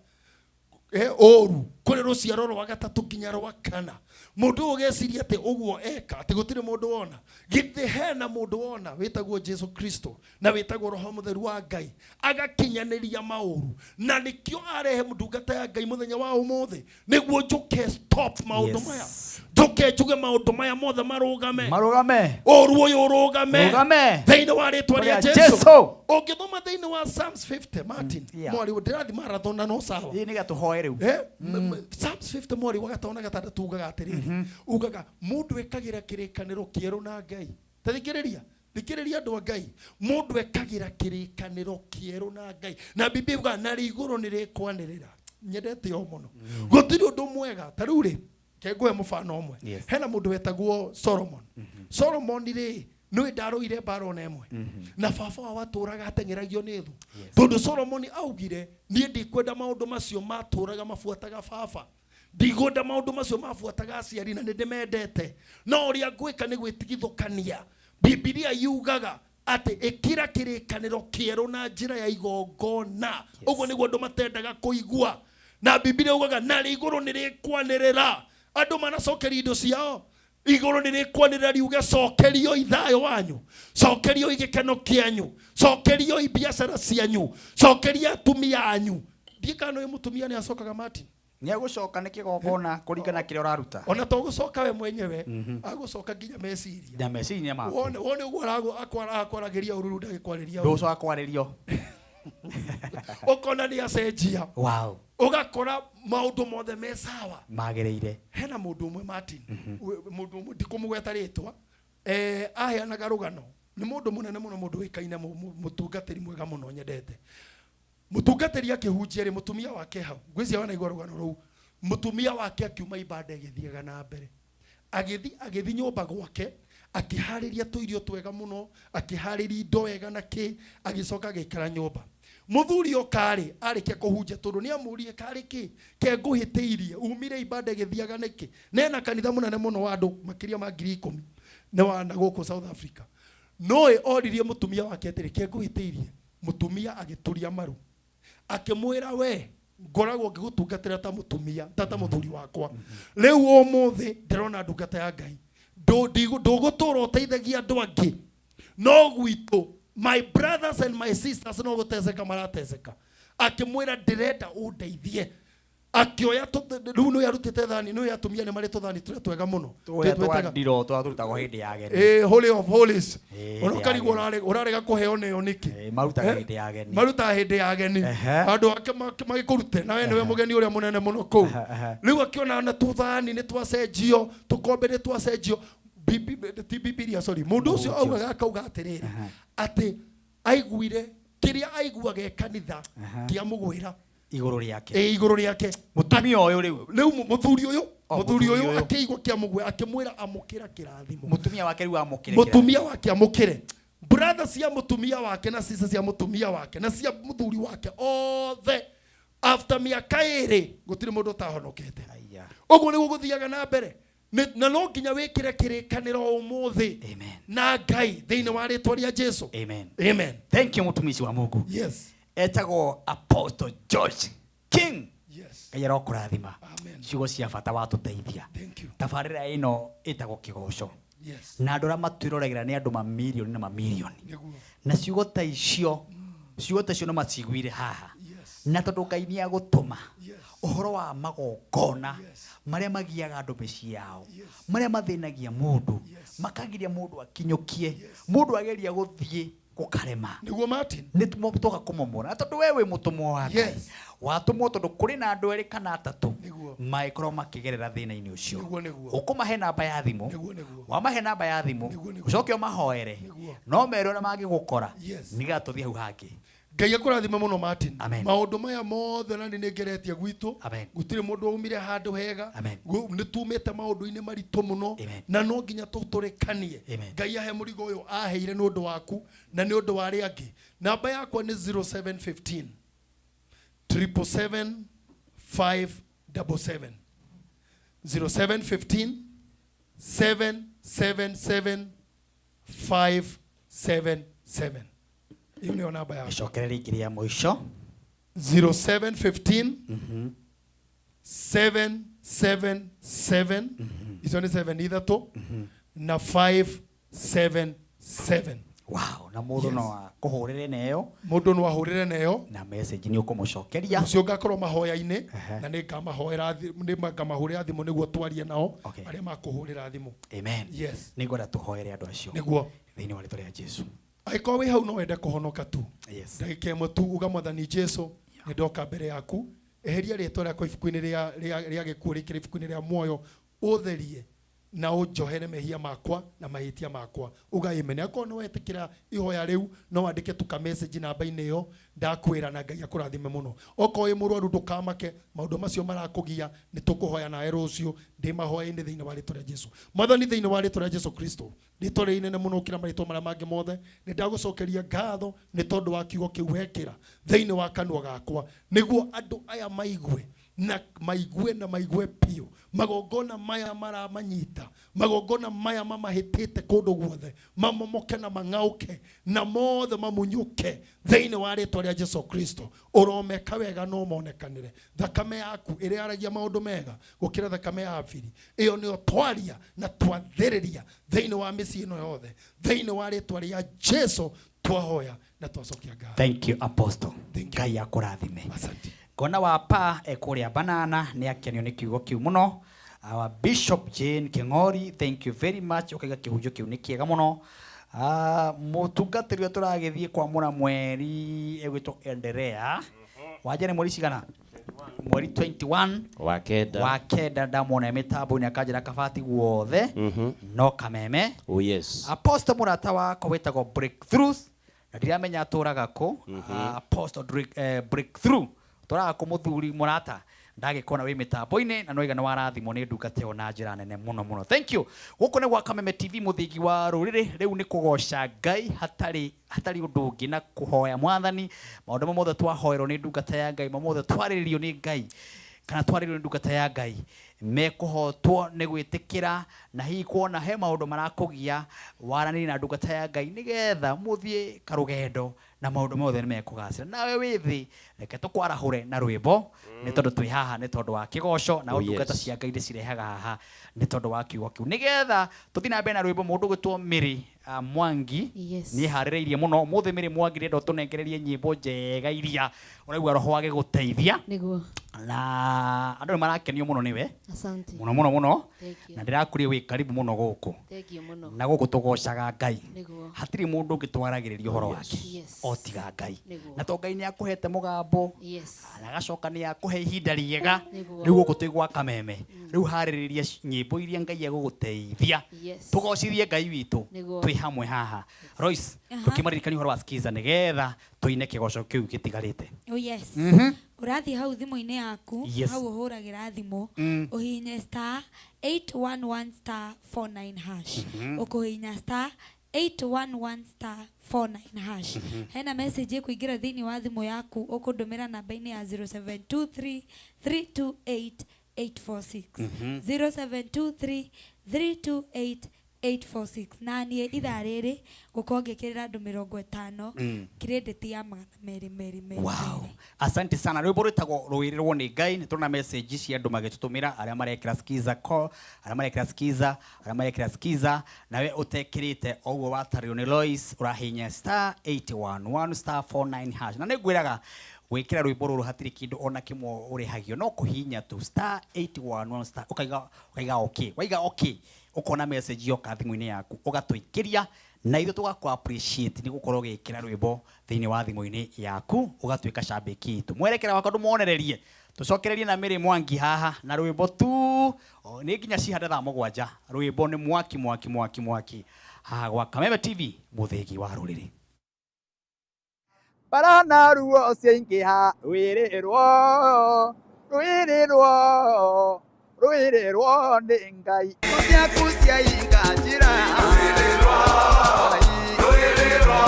ũru kũrĩ rũciaro rwa gatatũ nginya rwa kana. Mũndũ ũyũ ũgeciria atĩ ũguo eka atĩ gũtirĩ mũndũ wona, githĩ hena mũndũ wona wĩtagwo Jesu Kristo na wĩtagwo Roho Mũtheru wa Ngai agakinyanĩria maũru. Na nĩkĩo arehe ndungata ya Ngai mũthenya wa ũmũthĩ, nĩguo njũke stop maũndũ maya, njũke njuge maũndũ maya mothe marũgame, marũgame, ũru ũyũ ũrũgame, rũgame thĩinĩ wa rĩtwa rĩa Jesu. Jesu. Ũngĩthoma thĩinĩ wa Psalms 50, Martin, mwari ndĩrathi marathon na no sawa, ĩ nĩgetha tũhoe rĩu. Psalms 50 mwari wa 5 na 6 ugaga atĩrĩrĩ, ugaga mũndũ ekagĩra kĩrĩkanĩro kĩerũ na Ngai. Ta thikĩrĩria, thikĩrĩria andũ a Ngai, mũndũ ekagĩra kĩrĩkanĩro kĩerũ na Ngai, na Biblia yugaga narĩ igũrũ nĩ rĩkwanĩrĩra. Nyendete o mũno, gũtirĩ ũndũ mwega ta rĩu rĩ. Ke ngũhe mũbano ũmwe. Hena mũndũ wetagwo Solomon. Solomon rĩ, nĩwe ndarũire mbara ona ĩmwe, na baba wao atũraga ateng'eragio nĩ thũ, tondũ Solomon augire, niĩ ndikwenda maũndũ macio matũraga mabuataga baba, ndigwenda maũndũ macio mabuataga aciari, na nĩ ndĩmendete, no ũrĩa ngwĩka nĩ gwĩtigithũkania. Bibilia yugaga atĩ ĩkĩra kĩrĩkanĩro kĩerũ na njĩra ya igongona. Ũguo nĩguo andũ matendaga kũigua. Na Bibilia yugaga narĩ igũrũ nĩ rĩkwanĩrĩra, andũ manacokeria indo ciao, igũrũ nĩ rĩkwanĩrĩra riuge, cokerioi thayũ wanyu, cokerioi gĩkeno kĩanyu, cokerioi biacara cianyu, cokeria atumia anyu. Ndiĩ kana ũyũ mũtumia nĩ acokaga, Martin. Nĩ egũcoka nĩ kĩgongona kũringana na kĩrĩa ũraruta. Ona to gũcoka we mwenyewe, agũcoka nginya meciria na meciria maku. Wone wone ũguo akwaragĩria ũruru, ndagĩkwarĩria ũru. Ndũgũcoka kwarĩrio. Ũkona nĩ acenjia. Wow. Ũgakora maũndũ mothe me sawa. Magĩrĩire. Hena mũndũ ũmwe Martin, mũndũ ũmwe ndikũmũgweta rĩtwa, aheanaga rũgano. Nĩ mũndũ mũnene mũno, mũndũ ũĩkaine, mũtungatĩri mwega mũno nyendete. Mũtungatĩri akĩhunjia rĩ, mũtumia wake hau, ngwĩciria wanaigua rũgano rũu, mũtumia wake akiuma ibanda ĩgĩthiaga na mbere. Agĩthiĩ nyũmba gwake, akĩharĩria tũirio twega mũno, akĩharĩria indo wega na kĩ, agĩcoka agĩikara nyũmba. Mũthuri oka rĩ, arĩkia kũhunjia tondũ nĩ amũririe karĩ kĩ, ke ngũhĩtĩirie, umire ibanda ĩgĩthiaga nĩkĩ? Nena kanitha mũnene mũno wa andũ makĩria ma 10,000 nĩ wa na gũkũ South Africa. Noĩ oririe mũtumia wake atĩrĩ, ke ngũhĩtĩirie? Mũtumia agĩturia maru. Akĩmwĩra, we ngoragwo ngĩgũtungatĩra ta mũtumia, ta mũthuri wakwa. Rĩu ũmũthĩ ndĩrona ndungata ya Ngai. Ndũgũtũra ũteithagia andũ angĩ. No gwitũ, my brothers and my sisters no gũteceka marateceka. Akĩmwĩra ndĩrenda ũndeithie. Akĩoya rĩu nĩwe arutĩte thani, nĩwe atumia nĩ marĩ tũthani tũrĩa twega mũno. Tũrĩa Twĩtaga twa ndiro tũrĩa tũrutagwo hĩndĩ ya ageni. Holy of Holies. Hĩndĩ Ona ya ũkarigwo ageni. ũrarega kũheo nĩyo nĩkĩ? Marutaga hĩndĩ ya ageni. Marutaga hĩndĩ ya ageni. Andũ ake magĩkũrute, na we nĩwe mũgeni ũrĩa mũnene mũno kũu. Rĩu akĩona na tũthani nĩ twacenjio, tũkombe nĩ twacenjio. Ti Bibilia, sorry. Mũndũ ũcio augaga akauga atĩrĩrĩ, atĩ aiguire kĩrĩa aiguaga e kanitha kĩamũgwĩra igũrũ rĩake. Igũrũ rĩake. Mũtumia ũyũ rĩu. Rĩu mũthuri ũyũ, O, mũthuri mũthuri ũyũ ũyũ. akĩigua kĩamũgwĩra, akĩmwĩra amũkĩra kĩrathimo. Mũtumia wake rĩu amũkĩre Mũtumia wake amũkĩre. Brother cia mũtumia wake na sister cia mũtumia wake na cia mũthuri wake othe after mĩaka ĩrĩ gũtirĩ mũndũ ũtahonokete. Ũguo nĩguo gũthiaga na mbere. Na no nginya wĩkĩre kĩrĩkanĩro ũmũthĩ na Ngai thĩinĩ wa rĩtwa rĩa Jesu. Amen. Amen. Thank you mũtumishi wa Mungu. Yes. Etagwo Apostle George King. Yes. Ngai arokũrathima. Amen. Ciugo cia bata watũteithia. Thank you. Tabarĩra ĩno ĩtagwo kĩgoco. Yes. Na andũ arĩa matwĩroragĩra nĩ andũ mamirioni na mamirioni. Nĩguo. Na ciugo ta icio, ciugo ta icio no maciguire haha. Yes. Na tondũ Ngai nĩ agũtũma Yes. ũhoro wa magongona Yes. marĩa magiaga andũ mĩciĩ yao, Yes. marĩa mathĩnagia mũndũ, Yes. makagiria mũndũ akinyũkie, Yes. mũndũ ageria gũthiĩ gũkarema. Nĩguo Martin. Nĩ tũka kũmomora. Na tondũ we wĩ mũtũmwo wa Ngai, Yes. watũmwo tondũ kũrĩ na andũ erĩ kana atatũ Nĩguo. mangĩkorwo makĩgerera thĩna-inĩ ũcio. Nĩguo, nĩguo. Ũkũmahe namba ya thimũ. Nĩguo, nĩguo. Wamahe namba ya thimũ, Nĩguo, nĩguo. ũcoke ũmahoere. Nĩguo. No merwo ũrĩa mangĩgũkora. Yes. Nĩgetha tũthiĩ hau hangĩ. Ngai akũrathime mũno Martin. Amen. Maũndũ maya mothe na nĩ ngeretie gwitũ. Amen. Gũtirĩ mũndũ waumire handũ hega. Amen. Nĩ tumĩte maũndũ-inĩ maritũ mũno. Amen. Na no nginya tũtũrĩkanie. Amen. Ngai ahe mũrigo ũyũ aheire nĩ ũndũ waku na nĩ ũndũ wa arĩa angĩ. Namba yakwa nĩ 0715 777 577. 0715 777 577. Hiyo nĩyo namba yakwa. Ĩcokere rĩngĩ rĩa mũico. 0715 777 icio nĩ 7 ithatũ na 577. Wow, na mũndũ no akũhũrĩre nayo. Mũndũ no ahũrĩre nayo. Na message nĩ ũkũmũcokeria. Ũcio ngakorwo mahoya-inĩ na nĩ ngamahoera nĩ ngamahũrĩra thimũ nĩguo twarie nao arĩa makũhũrĩra thimũ. Amen. Yes. Nĩ ngwenda tũhoere andũ acio. Nĩguo. Thĩinĩ wa rĩtwa rĩa Jesu. Angĩkorwo wĩ hau no wende kũhonoka tu. Yes. Ndagĩka ĩmwe tu uga Mwathani Jesu nĩ ndoka mbere yaku, eheria rĩtwa rĩakwa ibuku-inĩ rĩa gĩkuũ rĩkĩre ibuku-inĩ rĩa muoyo, ũtherie na ũnjohere mehia makwa na mahĩtia makwa. Uga amen. Akorwo nĩ wetĩkĩra ihoya rĩu no wandĩke tu ka message namba-inĩ ĩyo ndakwĩra na Ngai akũrathime mũno. Okorwo wĩ mũrwaru ndũkamake, maũndũ macio marakũgia nĩ tũkũhoya nawe rũciũ ndĩ mahoya-inĩ thĩinĩ wa rĩtwa rĩa Jesu. Mwathani, thĩinĩ wa rĩtwa rĩa Jesu Kristo, rĩtwa rĩrĩa inene mũno gũkĩra marĩtwa marĩa mangĩ mothe, nĩ ndagũcokeria ngatho nĩ tondũ wa kiugo kĩu wekĩra thĩinĩ wa kanua gakwa, nĩguo andũ aya maigue na maigue na maigue biũ. Magongona maya maramanyita, magongona maya mamahĩtĩte kũndũ guothe, mamomoke na mang'auke na mothe mamunyũke thĩinĩ wa rĩtwa rĩa Jesu Kristo. Ũromeka wega no monekanĩre. Thakame yaku ĩrĩa yaragia maũndũ mega gũkĩra thakame ya Abili, ĩyo nĩyo twaria na twathĩrĩria thĩinĩ wa mĩciĩ ĩno yothe, thĩinĩ wa rĩtwa rĩa Jesu twahoya na twacokia ngatho. Thank you Apostle. Ngai akũrathime. Asante. Ngona wa pa ekũrĩa banana nĩ akenio nĩ kiugo kĩu mũno. Our Bishop Jane Keng'ori, thank you very much. Ũkaiga kĩhunjio kĩu nĩ kĩega mũno. Mũtungatĩri ũrĩa tũragĩthiĩ kwamũra mweri ĩgwĩtwo Endelea. Wanja nĩ mweri cigana? Mweri 21 wa kenda ndamwona mĩtambo-inĩ akanjĩra kabati guothe no kameme. Oh yes. Apostle mũrata wakwa wĩtagwo Breakthroughs na ndiramenya atũraga kũ. Apostle Breakthrough tũraga kũ mũthuri mũrata ndagĩkona wĩ mĩtambo-inĩ na noiga nĩ warathimwo nĩ ndungata ĩyo na njĩra nene mũno mũno. Thank you. Gũkũ nĩ gwa Kameme TV mũthingi wa rũrĩrĩ. Rĩu nĩ kũgoca Ngai hatarĩ ũndũ ũngĩ na kũhoya mwathani. Maũndũ mamwe mothe twahoerwo nĩ ndungata ya Ngai, mamwe mothe twarĩrĩrio nĩ Ngai kana twarĩrĩrio nĩ ndungata ya Ngai mekũhotwo nĩ gwĩtĩkĩra na hihi kuona he maũndũ marakũgia waranĩrie na ndungata ya Ngai nĩgetha mũthiĩ karũgendo na maũndũ mothe nĩ mekũgacĩra. Nawe wĩ thĩ reke tũkwarahũre na rwĩmbo nĩ tondũ twĩ haha nĩ tondũ wa kĩgoco na ndungata cia Ngai ndĩcirehaga haha nĩ tondũ wa kiugo kĩu nĩgetha tũthiĩ na mbere na rwĩmbo. Mũndũ ũgwĩtwo Mary Mwangi nĩ harĩrĩirie mũno ũmũthĩ. Mary Mwangi ndĩrenda ũtũnengererie nyĩmbo njega iria ũraigua roho agĩgũteithia nĩguo na andũ nĩ marakenio mũno nĩwe. Asante mũno mũno mũno na ndĩrakurie wĩ karibu mũno gũkũ na gũkũ tũgocaga Ngai. Hatirĩ mũndũ ũngĩ twaragĩrĩria ũhoro wake o tiga Ngai na to Ngai nĩ akũhete mũgambo na agacoka nĩ akũhe ihinda rĩega. Rĩu gũkũ twĩ gwa Kameme rĩu harĩrĩria nyĩmbo iria Ngai egũgũteithia tũgocithie Ngai witũ twĩ hamwe haha. Royce tũkĩmaririkania ũhoro wa Skiza nĩgetha tũine kĩgoco kĩu gĩtigarĩte. Oh yes. Ũrathiĩ hau thimũ-inĩ yaku hau ũhũragĩra thimũ ũhihinye star 811 star 49 hash. Ũkũhihinya star 811 star 49 hash. Hena message ĩkũingĩra thĩinĩ wa thimũ yaku ũkũndũmĩra namba-inĩ ya 0723 328 846 0723 328 846 na niĩ ithaa rĩrĩ gũkorwo ngĩkĩrĩra andũ 50 credit ya 200. Wow. Asante sana. Rwĩmbo rwĩtagwo rũĩrĩrwo nĩ Ngai. Nĩ tũrona message cia andũ magĩtũtũmĩra arĩa marekĩra Skiza call, arĩa marekĩra Skiza, arĩa marekĩra Skiza. Nawe ũtekĩrĩte o ũguo watarĩrio nĩ Lois ũrahinya star 811 star 49 hash. Na nĩngwĩraga gwĩkĩra rwĩmbo rũrũ hatirĩ kĩndũ ona kĩmwe ũrĩhagio no kũhihinya tu star 811 star ũkaiga okay. Waiga okay ukona message yoka thimũ-inĩ yaku ũgatũikĩria na ithuĩ tũgakũ appreciate nĩ gũkorwo ũgĩkĩra rwĩmbo thĩinĩ wa thimũ-inĩ yaku ũgatuĩka shabiki itũ. Mwerekera wakwa ndũmonererie tũcokererie na Mary Mwangi haha na rwĩmbo tu nĩ nginya cihande thaa 7. Rwĩmbo nĩ mwaki mwaki mwaki mwaki haha gwa Kameme TV mũthĩgi wa rũrĩrĩ. Barana ruo ciaingĩha rwĩrĩrwo rwĩrĩrwo rwĩrĩrwo nĩ Ngai. Ciaku ciainga njĩra rwĩrĩrwo rwĩrĩrwo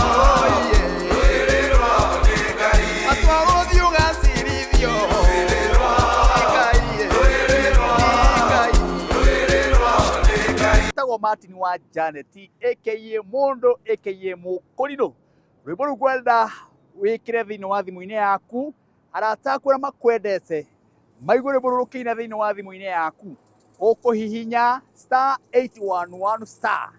rwĩrĩrwo nĩ Ngai. Atwarwo thiĩ ũgacirithio rwĩrĩrwo Ngai rwĩrĩrwo Ngai rwĩrĩrwo nĩ Ngai. Etagwo Martin wa Janet aka Mũndũ aka Mũkũrinũ. Rwĩmbo rũu ngwenda wĩkĩre thĩinĩ wa thimũ-inĩ yaku arata aku arĩa makwendete maigue rwĩmbo rũrũ rũkĩina thĩinĩ wa thimũ-inĩ yaku ũkũhihinya star 811 star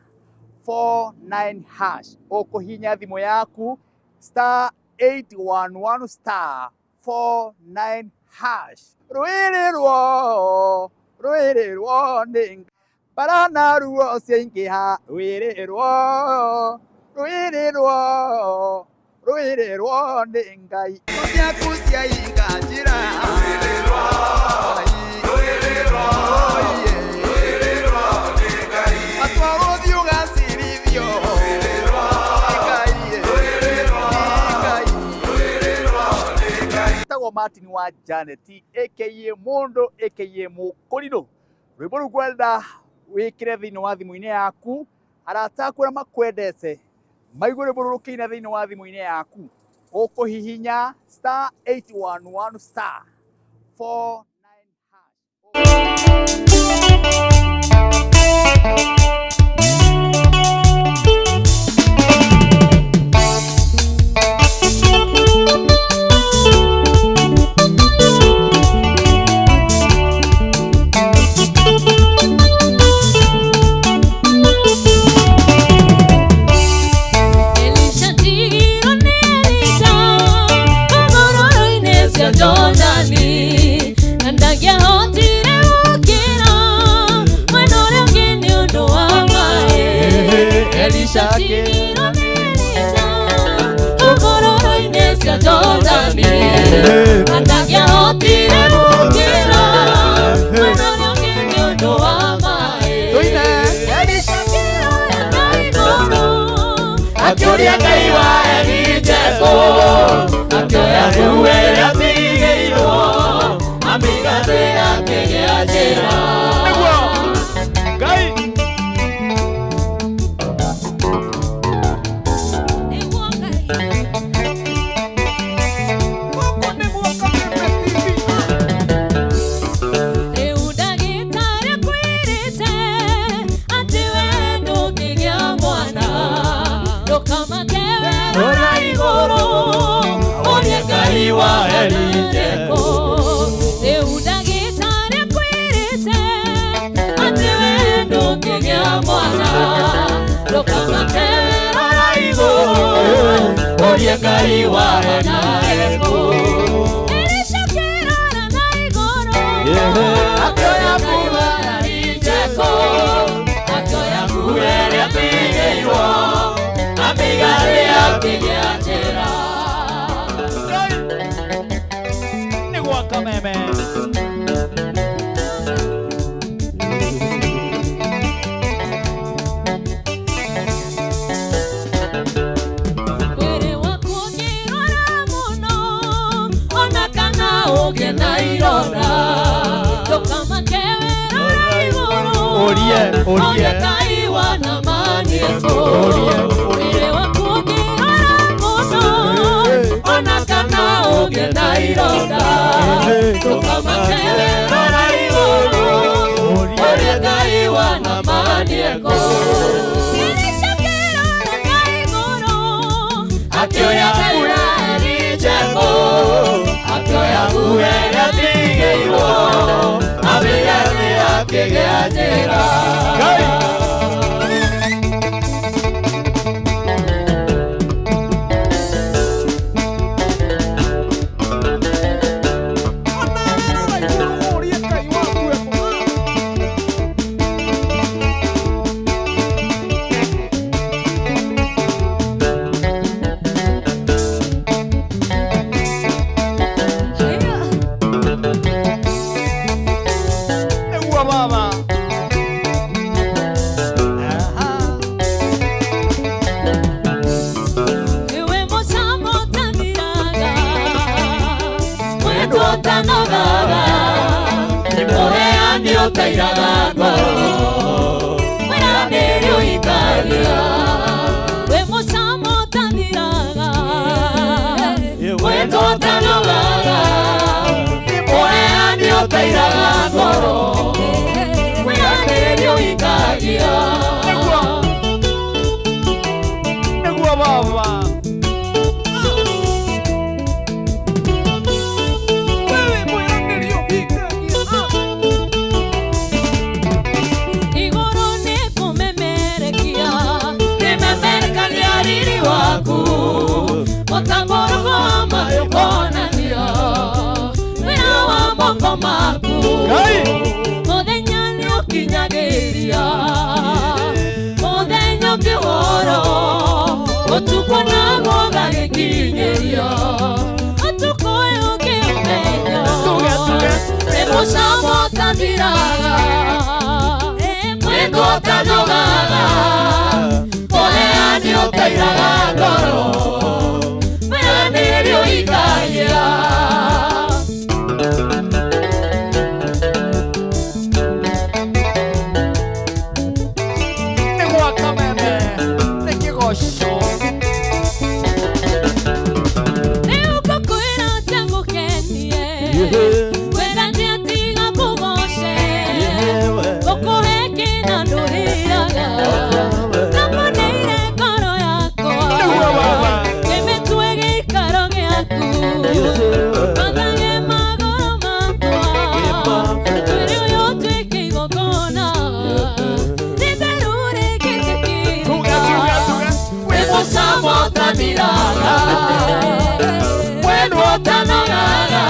49 hash. Ũkũhihinya thimũ yaku star 811 star 49 hash. Rwĩrĩrwo rwĩrĩrwo nĩ barana ruo ciaingĩha rwĩrĩrwo rwĩrĩrwo rwĩrĩrwo nĩ Ngai. Ciaku ciainga njĩra rwĩrĩrwo rwĩrĩrwo rwĩrĩrwo nĩ Ngai. Atwarwo thiĩ ũgacirithio rwĩrĩrwo Ngai rwĩrĩrwo Ngai rwĩrĩrwo nĩ Ngai. Etagwo Martin wa Janet aka Mũndũ aka Mũkũrinũ. Rwĩmbo rũu ngwenda wĩkĩre thĩinĩ wa thimũ-inĩ yaku arata aku arĩa makwendete maigue rwĩmbo rũrũ rũkĩina thĩinĩ wa thimũ-inĩ yaku ũkũhihinya star 811 star 49 hash. Jordani, and I get hot in a Elisha hũgũrũrũ-inĩ cia Jordani atangĩahotire gũkĩra mwena ũrĩa ũngĩ nĩ ũndũ wa maĩ. Elisha akĩoya na igũrũ akĩũria Ngai wa Elija kũ, akĩoya nguo ĩrĩa atigĩirwo amĩiga thĩ akĩgĩa njĩra. Nĩguo Ngai. Rĩu ndagĩtarĩ akwĩrĩte atĩ we ndũngĩgĩa mwana, ndũkamake we rora igũrũ ũrie Ngai wa Elija kũ. Rĩu ndagĩtarĩ akwĩrĩte atĩ we ndũngĩgĩa mwana, ndũkamake we rora igũrũ ũrie Ngai wa Elija kũ. Elisha akĩrora na igũrũ akĩoya nguo ya Elija kũ, akĩoya nguo ĩrĩa atigĩirwo amĩiga thĩ akĩgĩa njĩra. Nĩguo Kameme. Mwĩrĩ waku ũngĩrwara mũno ona kana ũgĩe na ironda, ndũkamake we rora igũrũ Ũrie, ũrie. ũrie Ngai wa Naamani kũ. Mwĩrĩ waku ũngĩrwara mũno ona kana ũgĩe na ironda, ndũkamake we rora igũrũ ũrie Ngai wa Naamani kũ. Elisha akĩrora na igũrũ akĩoya nguo ya Elija kũ, akĩoya nguo ĩrĩa atigĩirwo amĩiga thĩ akĩgĩa njĩra. Ngai. Nĩguo baba. Ewe mũcamo ũtathiraga, mwendwa ũtanogaga, mũheani ũtairaga ngoro, mwĩranĩri ũhingagia. We mũcamo ũtathiraga, mwendwa ũtanogaga, mũheani ũtairaga ngoro, mwĩranĩri ũhingagia. Nĩguo baba. Igũrũ nĩ kũmemerekia, rĩmemerekagia riri waku, mũtambũrũko wa maĩ ũkonania wĩra wa moko maku. Mũthenya nĩ ũkinyagĩria, mũthenya ũngĩ woro, ũtukũ naguo ũgagĩkinyĩria, ũtukũ ũyũ ũngĩũmenya, nĩ mũcamo ũtathiraga, mwendwa ũtanogaga, mũheani ũtairaga ngoro, mwĩranĩri ũhingagia. Nĩguo Kameme. Nĩ kĩgoco. Rĩu ngũkwĩra atĩa ngũkenie, ngwĩra atĩa tiga ngũgoce, ngũkũhe kĩna ndũrĩaga, nakũneire ngoro yakwa, ngĩmĩtue gĩikaro gĩaku, ngwathage magũrũ makwa, mwĩrĩ ũyũ ũtuĩke igongona rĩtheru rĩngĩtĩkĩrĩka, wĩ mũcamo ũtathiraga, mwendwa ũtanogaga,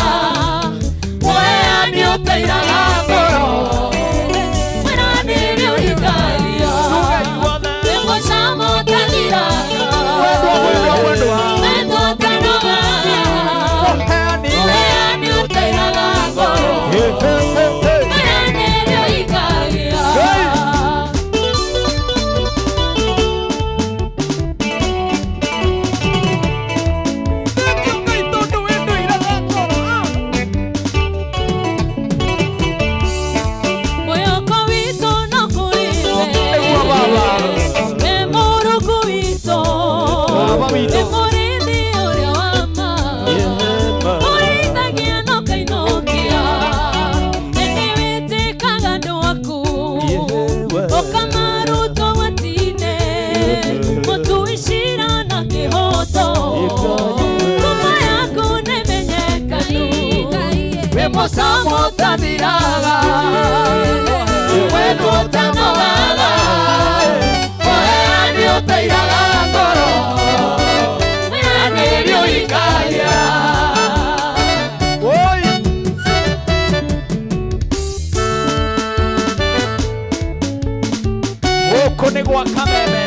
mũheani ũtairaga ngoro, mwĩranĩri ũhingagia. ũthiraga wendo ũtanogaga ũheani ũteiraga ngoro wĩranĩri ũhingagia. Gũkũ nĩ gwa Kameme.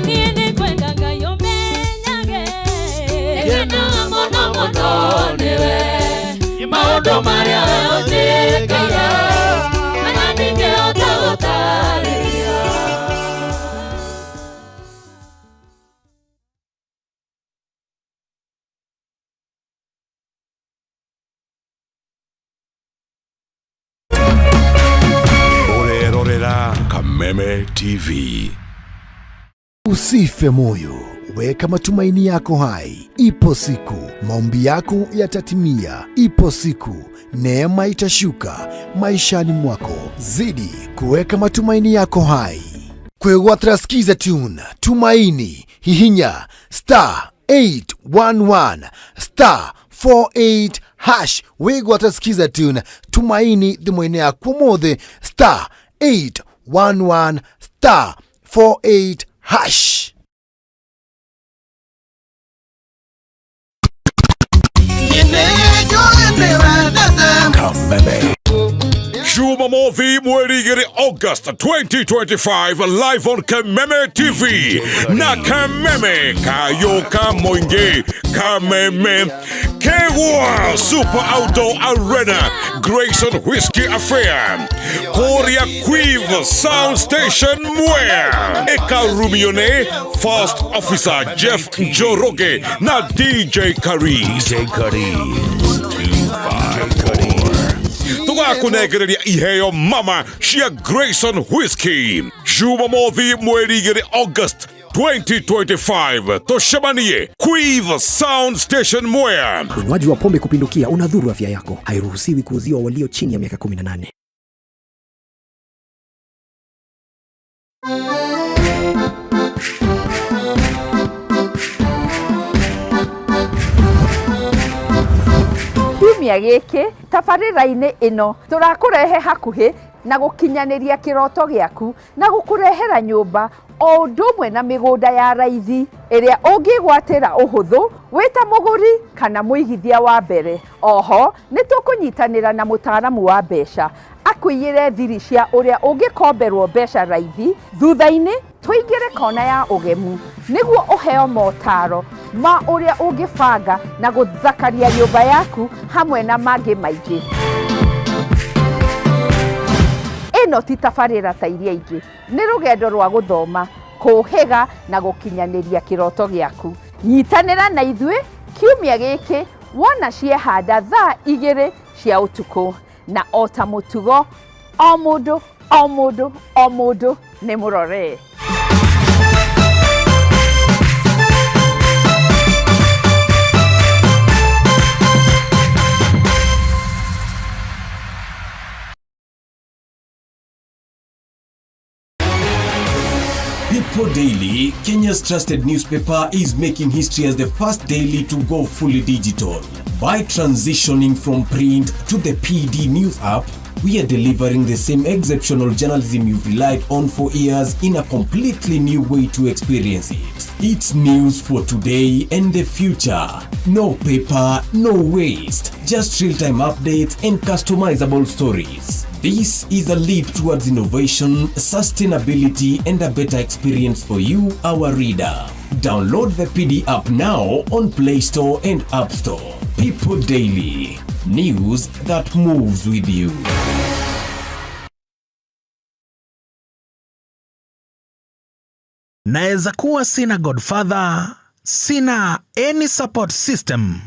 Niĩ nĩngwenda Ngai ũmenyage Nĩngenaga mũno mũno nĩwe maũndũ marĩa we ũnjĩkĩire na ndingĩhota gũtarĩria. Ũrerorera Kameme TV. Usife moyo, weka matumaini yako hai. Ipo siku maombi yako yatatimia. Ipo siku neema itashuka maishani mwako. Zidi kuweka matumaini yako hai. Kwegwatira Skiza Tune Tumaini, hihinya star 811 star 48 hash. Wigwatira Skiza Tune Tumaini thimũ-inĩ yaku ũmũthĩ star 811 star 48 hash. Kameme. Jumamothi mweri 2 August 2025 live on Kameme TV na Kameme Kayoka Moinge Kameme Kegwa Super Outdoor Arena Grayson Whiskey Affair Korea Quive Sound Station Mwea Ekarumione First Officer Jeff Njoroge na DJ Kari DJ Kari tugakunegereria iheo mama cia Grayson Whiskey Jumamothi mweri 2 August 2025 tucemanie Quive Sound Station Mwea. Unywaji wa pombe kupindukia unadhuru afya yako. Hairuhusiwi kuuziwa walio chini ya miaka 18. Kiumia gĩkĩ tabarĩra-inĩ ĩno tũrakũrehe hakuhĩ na gũkinyanĩria kĩroto gĩaku na gũkũrehera nyũmba o ũndũ ũmwe na mĩgũnda ya raithi ĩrĩa ũngĩgwatĩra ũhũthũ wĩ ta mũgũri kana mũigithia wa mbere. Oho nĩ tũkũnyitanĩra na mũtaaramu wa mbeca akũiyĩre thiri cia ũrĩa ũngĩkomberwo mbeca raithi. Thutha-inĩ tũingĩre kona ya ũgemu nĩguo ũheo motaro ma ũrĩa ũngĩbanga na gũthakaria nyũmba yaku hamwe na mangĩ maingĩ. Ĩno ti tabarĩra ta iria ingĩ, nĩ rũgendo rwa gũthoma, kũhĩga na gũkinyanĩria kĩroto gĩaku. Nyitanĩra na ithuĩ kiumia gĩkĩ wona ciehanda thaa 2 cia ũtukũ, na o ta mũtugo o mũndũ o mũndũ o mũndũ nĩ mũrore. People Daily, Kenya's trusted newspaper, is making history as the first daily to go fully digital. By transitioning from print to the PD News app, we are delivering the same exceptional journalism you've relied on for years in a completely new way to experience it. It's news for today and the future. No paper, no waste. Just real-time updates and customizable stories. This is a leap towards innovation, sustainability, and a better experience for you, our reader. Download the PD app now on Play Store and App Store. People Daily. News that moves with you. Naweza kuwa sina godfather, sina any support system,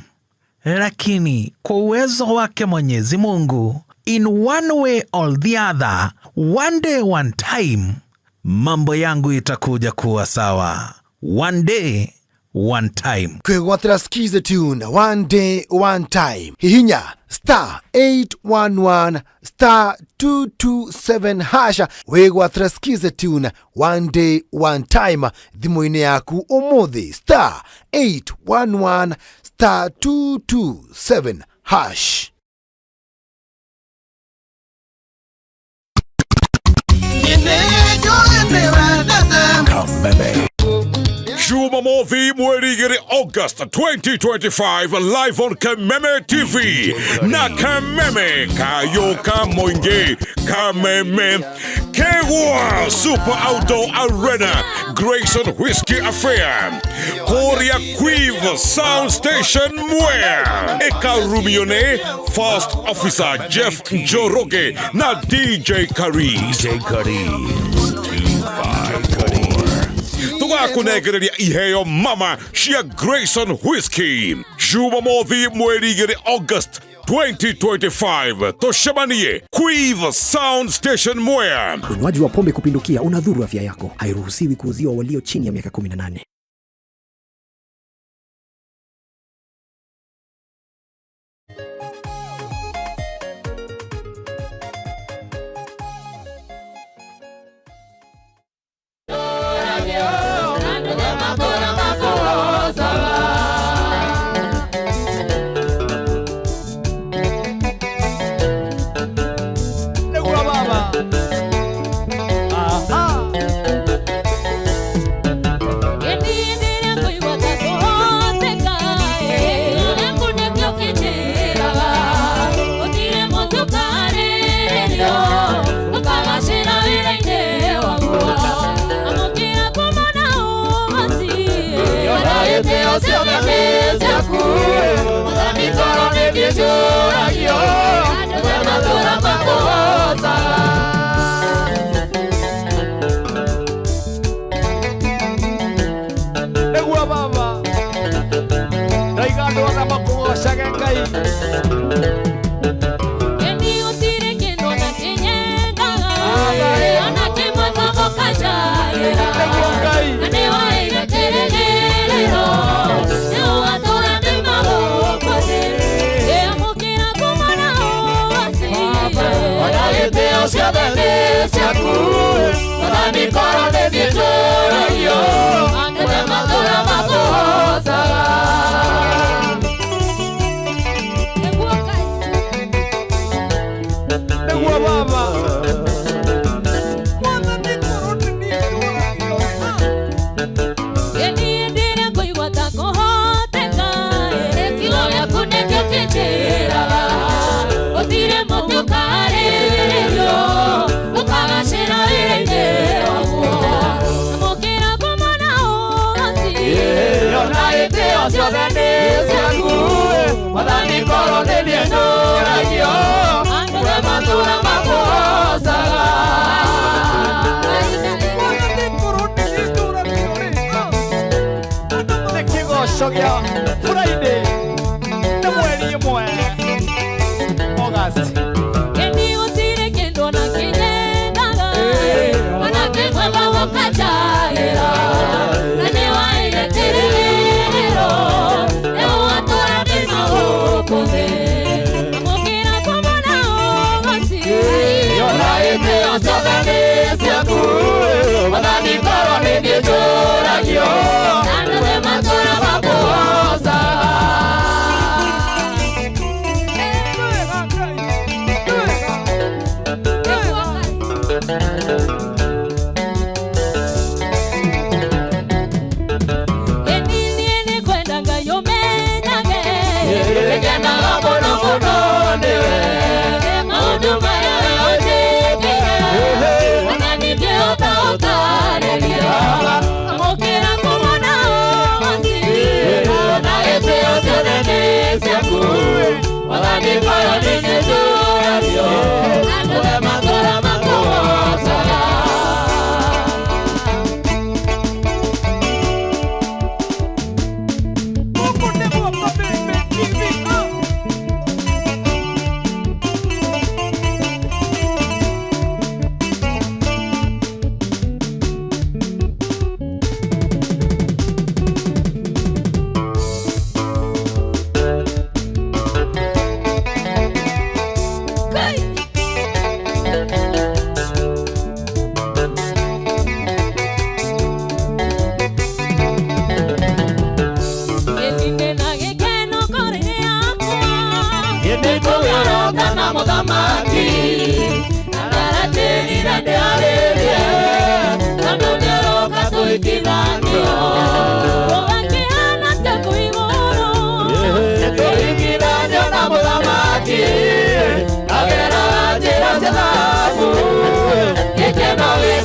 lakini kwa uwezo wake Mwenyezi Mungu, in one way or the other, one day one time, mambo yangu itakuja kuwa sawa. One day, one time. Kwĩgwatĩra Skiza Tune one day one time. Hihinya star 811 star 227 hasha wĩgwatĩra Skiza Tune one day one time thimũ-inĩ yaku ũmũthĩ, star 811 star 227 hash. Kameme. Jumamothi mweri 2 August 2025 live on Kameme TV na Kameme Kayoka Moinge Kameme Kegwa Super Outdoor Arena Grayson Whiskey Affair Korea Quive Sound Station Mwea Ekarumione First Officer Jeff Njoroge na DJ Kari DJ Kari 254 tugakunegereria iheo mama cia Grayson Whiskey Jumamothi mweri 2 August 2025 tucemanie Quive Sound Station Mwea. Unywaji wa pombe kupindukia unadhuru afya yako. Hairuhusiwi kuuziwa walio chini ya miaka 18. Friday, the mweri 1 August.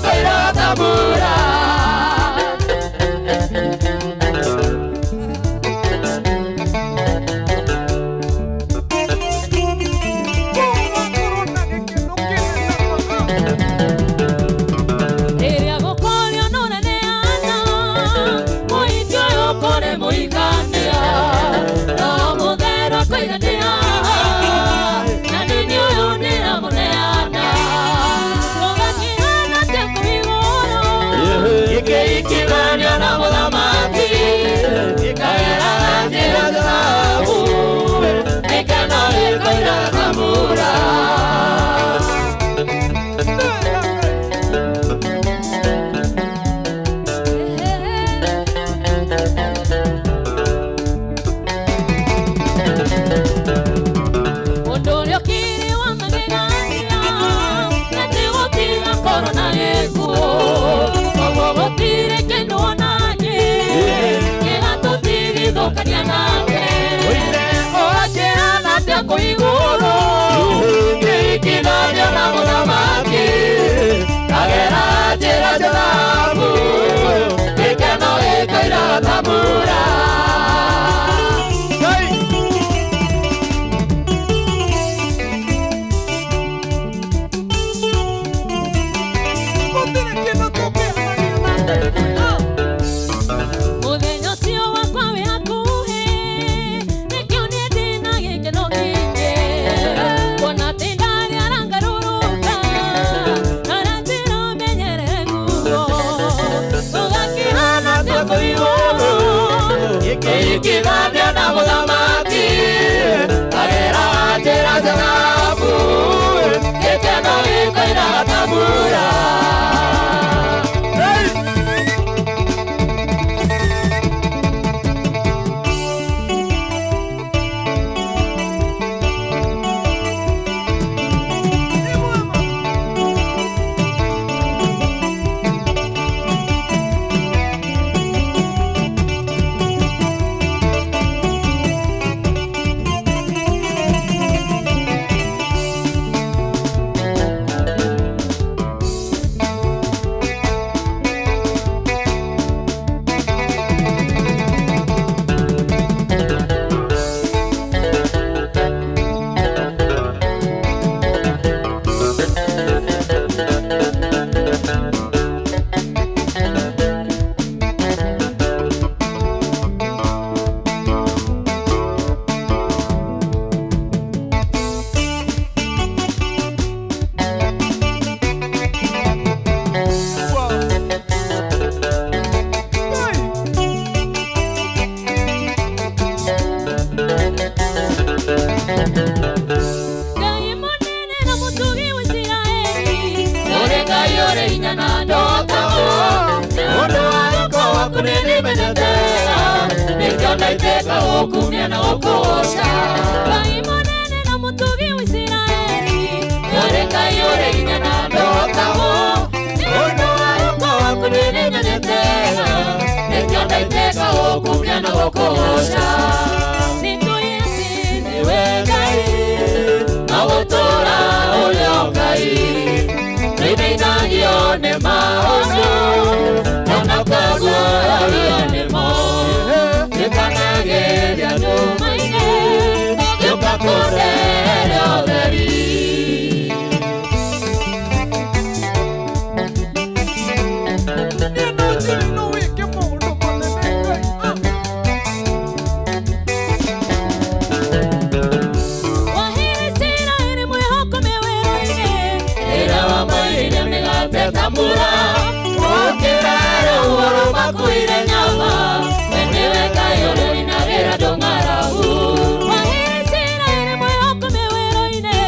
ĩkoira ta mbura. Rĩrĩa gũkorio nũraneana, mũhiki ũyũ kũrĩ mũhikania. Roho Mũtheru akoiganĩa, na nini ũyũ nĩramũneana. Gũgakĩhana atĩa kũu igũrũ? Gĩkĩikiranio na mũthamaki, gĩkagera njĩra cia thahabu, gĩkeno gĩkoira ta mbura. Ũndũ ũrĩa ũkĩrĩ wa magegania, atĩ gũtigakorwo na gĩkuũ. Koguo gũtirĩ kĩndũ ona kĩ kĩgatũtigithũkania nake. Ũgakĩhana atĩa kũu igũrũ? Gĩikiranio na mũthamaki, kagera njĩra cia thahabu, gĩkeno gĩkoira ta mbura. Mũthenya ũcio wakwa wĩ hakuhĩ, nĩkĩo niĩ ndĩna gĩkeno kĩingĩ. Kuona atĩ ndarĩ arangarũrũka, aranjĩra menyerere nguo. Gũgakĩhana atĩa kũu igũrũ? Gĩkĩikiranio na mũthamaki, kagera njĩra cia thahabu, gĩkeno gĩkoira ta mbura. Ngai mũnene na mũtugi wa Isiraeli, Ũrĩ Ngai ũrĩ hinya na ndokagwo, ũndũ wa wĩko waku nĩndĩmenyete, nĩkĩo ndaitĩka gũkumia na gũkũgoca. Ngai mũnene na mũtugi wa Isiraeli, Ũrĩ Ngai ũrĩ hinya na ndokagwo, ũndũ wa wĩko waku nĩndĩmenyete, nĩkĩo ndaitĩka gũkumia na gũkũgoca. Nĩtũĩ atĩ Nĩwe Ngai, na gũtũũra ũrĩ o Ngai, nĩinagio nĩ maũndũ, ona kũguũrio nĩmo. Gĩkanagĩria nduma-inĩ, gĩũka kũndehere ũtheri. Waheire Isiraeli mwĩhoko me werũ-inĩ, Rĩrĩa wamaheire mĩgate ta mbura, ũkĩra rũhuho rũmakuire nyama, we nĩwe Ngai ũrĩa ũninagĩra andũ ng'aragu. Waheire Isiraeli mwĩhoko me werũ-inĩ,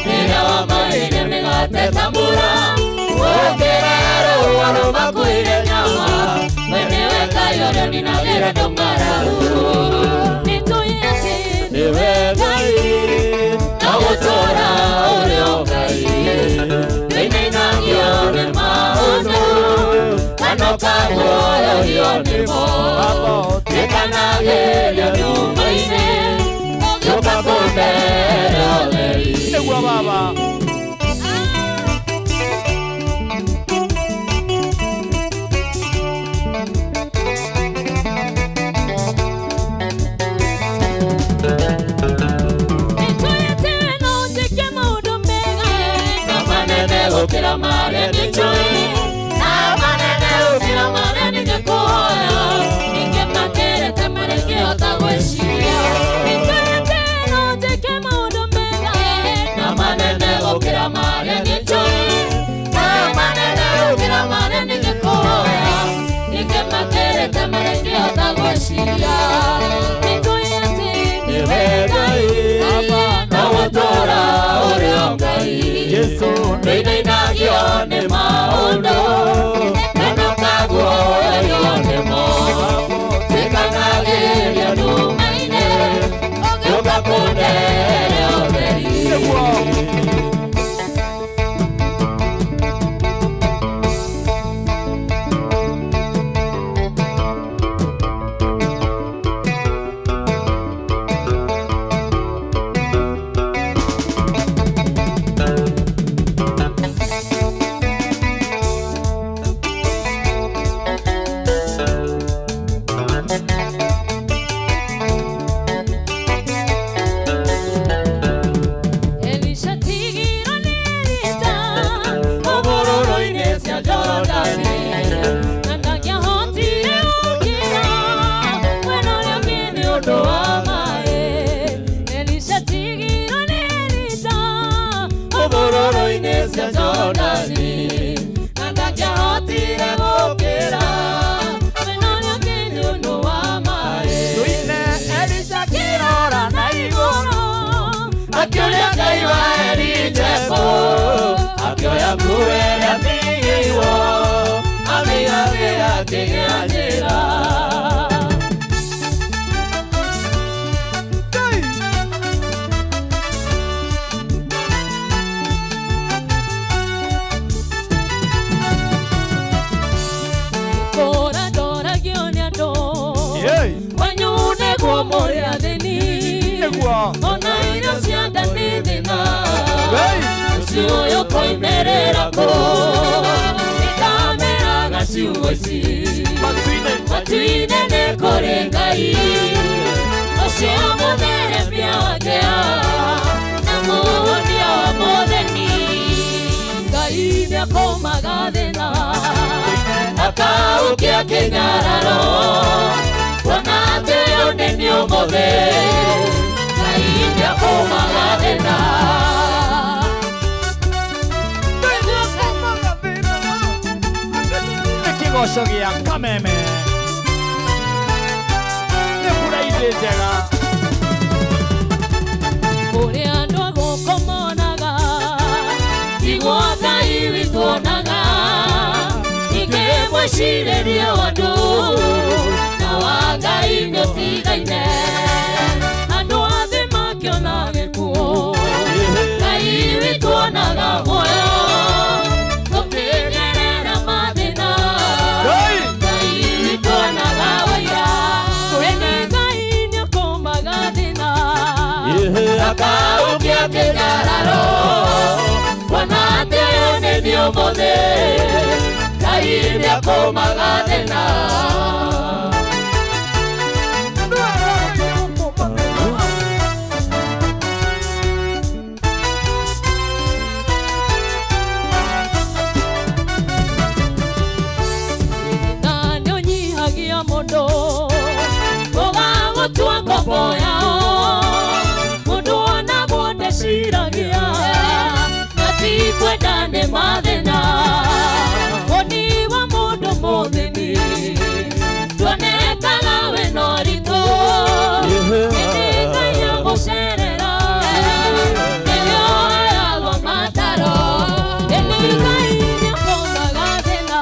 Rĩrĩa wamaheire mĩgate ta mbura, ũkĩra rũhuho rũmakuire nyama, we nĩwe Ngai ũrĩa ũninagĩra andũ ng'aragu. Nĩtũĩ atĩ Nĩwe Ngai, na gũtũũra ũrĩ o Ngai, nĩinagio nĩ maũndũ, kana ũkaguũrio nĩmo. Gĩkanagĩria nduma-inĩ, gĩũka kũndehere ũtheri. Nĩguo baba. nĩ maũndũ kana ũkaguoyohio nĩmo Tuĩkanagĩria nduma-inĩ ũgĩũka kũndehere ũtheri. Elisha tigirwo nĩ Elija Hũgũrũrũ-inĩ cia Jorodani na ndangĩahotire gũkĩra mwena ũrĩa ũngĩ nĩ ũndũ wa maĩ. Elisha tigirwo nĩ Elija hũgũrũrũ-inĩ cia Jorodani na ndangĩahotire gũkĩra mwena ũrĩa ũngĩ nĩ ũndũ wa maĩ. Tuine Elisha akĩrora na igũrũ akĩũria Ngai wa Elija kũ akĩoya nguo ĩrĩa atigĩirwo amĩigagĩra akĩgĩa njĩra. Kũra ndoragio nĩ andũ kwanyu nĩguo mũrĩ athĩni ona irio cia nda nĩ thĩna ũcio ũyũ koimĩrĩra kũ nĩndameraga ciugo ici matu-inĩ nĩ kũrĩ Ngai ũcio mũtheremia wa kĩa na mũhonia wa mũthĩni. Ngai nĩakũmaga thĩna akaukia kĩnyararo kuona atĩ ũyũ nĩ niĩ ũmũthĩ Ngai nĩakũmaga thĩna. Nĩ kĩgoco gĩa Kameme nĩ mbura-inĩ njega. Ũrĩa andũ a gũkũ monaga tiguo Ngai witũ onaga ningĩ mwĩcirĩrie wa andũ na wa Ngai nĩũtigaine. Andũ a thĩ makĩona gĩkuũ Ngai witũ onaga muoyo tũkĩgerera mathĩna Ngai witũ onaga ũira. Ĩni Ngai nĩakũmaga thĩna akaukia kĩnyararo kuona atĩ ũyũ nĩ niĩ ũmũthĩ Ngai nĩakũmaga thĩna. Na nĩũnyihagia mũndũ ũgagũtua ngombo yao mũndũ onagwo ndeciragia na ti kwenda nĩ mathĩna. Woni wa mũndũ mũthĩni nduonekaga wĩna ũritũ ĩndĩ Ngai agũcerera nĩrĩo oyagwo mataro. Ĩni Ngai nĩakũmaga thĩna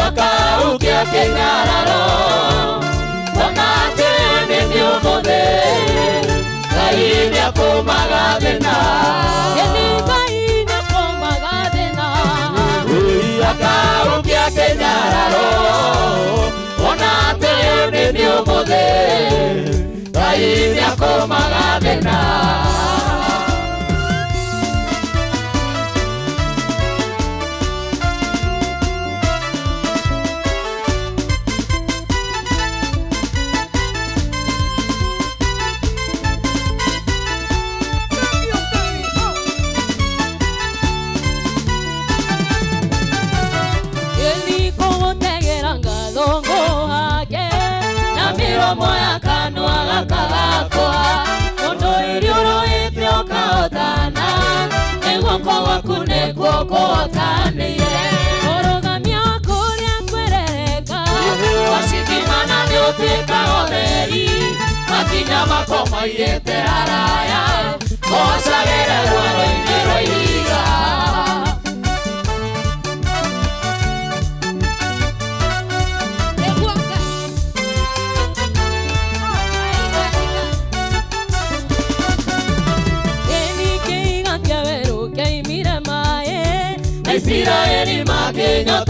akaukia kĩnyararo kuona atĩ ũyũ nĩ niĩ ũmũthĩ Ngai nĩakũmaga thĩna. Ĩni Ngai nĩakũmaga thĩna akaukia kĩnyararo kuona atĩ ũyũ nĩ niĩ ũmũthĩ Ngai nĩakũmaga thĩna. Ĩni kũgũtegera ngatho hake na mĩromo ya kanua gaka gakwa mũndũ iriũrũĩte ũkahotana nĩ guoko gwaku nĩkuo kũhotanĩire kũrũgamia kũrĩa kwerereka Wacikimana nĩũtuĩkaga ũtheri makinya makwa maiyĩte haraya ngocagĩre rwaro-inĩ rwa ihiga.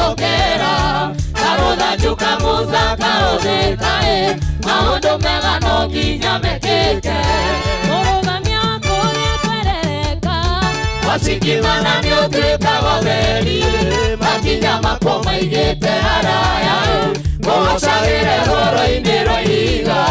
Nĩngũcokera karũthanju ka Musa kaũthĩkaĩ maũndũ mega no nginya mekĩke mũrũgamia kũrĩa kwerereka wacikimana nĩũtuĩkaga ũtheri makinya makwo maigĩte haraya ngũgocagĩre rwaro-inĩ rwa ihiga.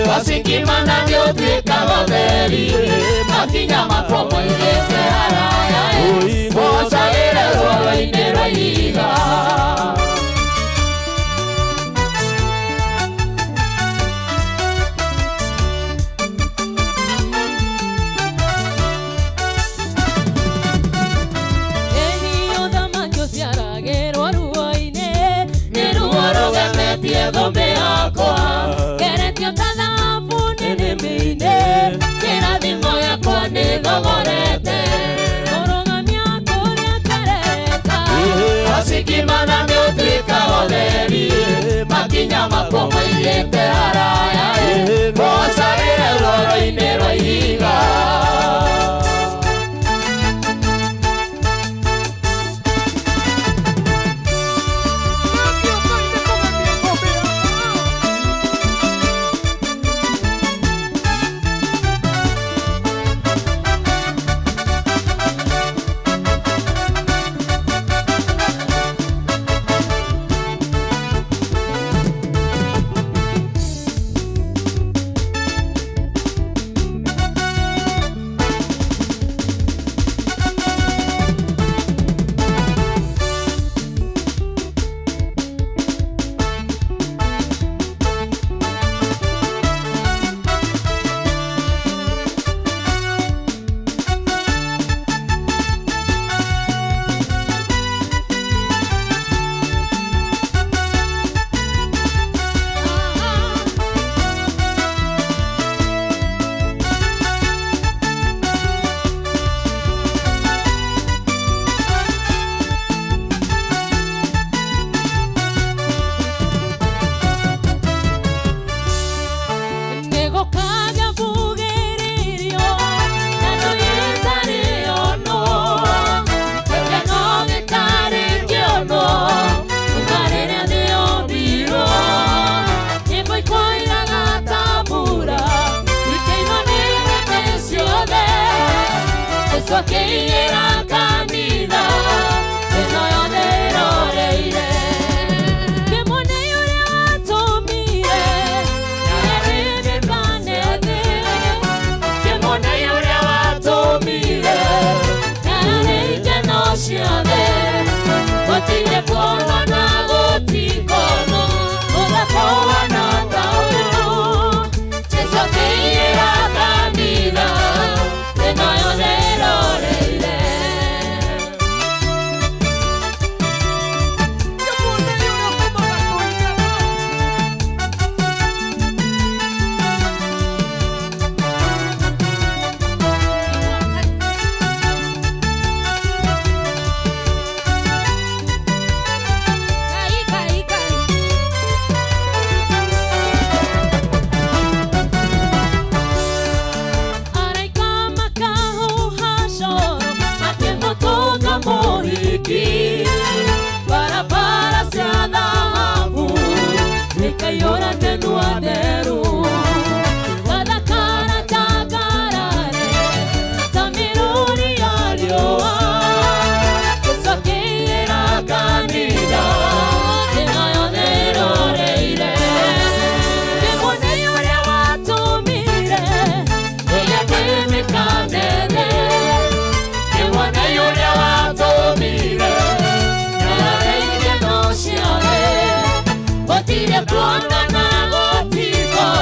Wasikimana nĩũtuĩkaga ũtheri makinya makwo moigĩte haraya ngũgocagĩre rwaro-inĩ rwa ihiga. Eni ũthamaki ũciaragĩrwo ruo-inĩ nĩ ruo rũgemetie thũmbĩ yakwa keretio ta thahabu nĩnĩmĩ-inĩ kĩrathimo gĩakwa nĩthogorete mũrũgamia kũrĩa kwerereka wacikimana nĩũtuĩkaga ũtheri makinya makwo maigĩte haraya ngũgocagĩre rwaro-inĩ rwa ihiga. Gũtirĩ kuonana gũtikono.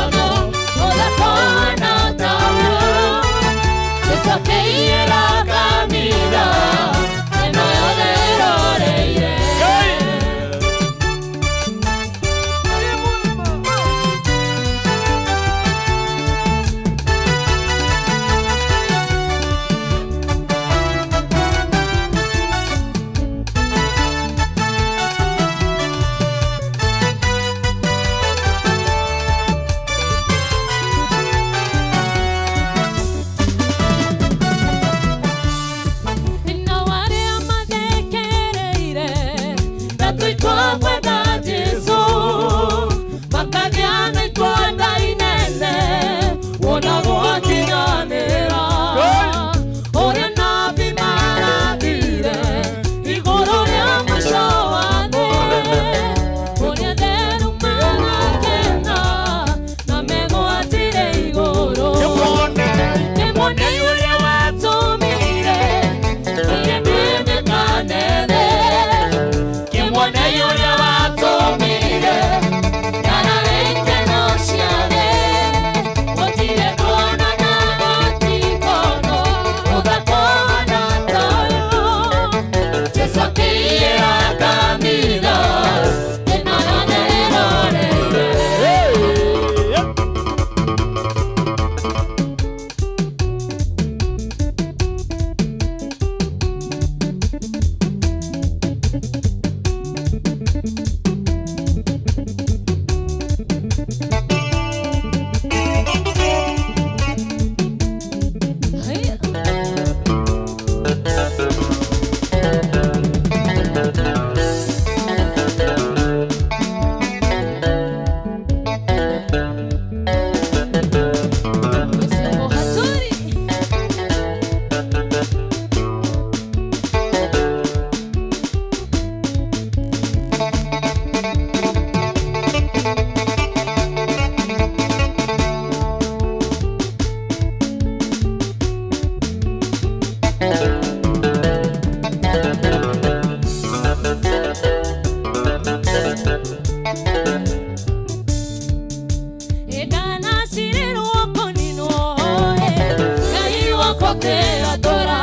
kĩatũra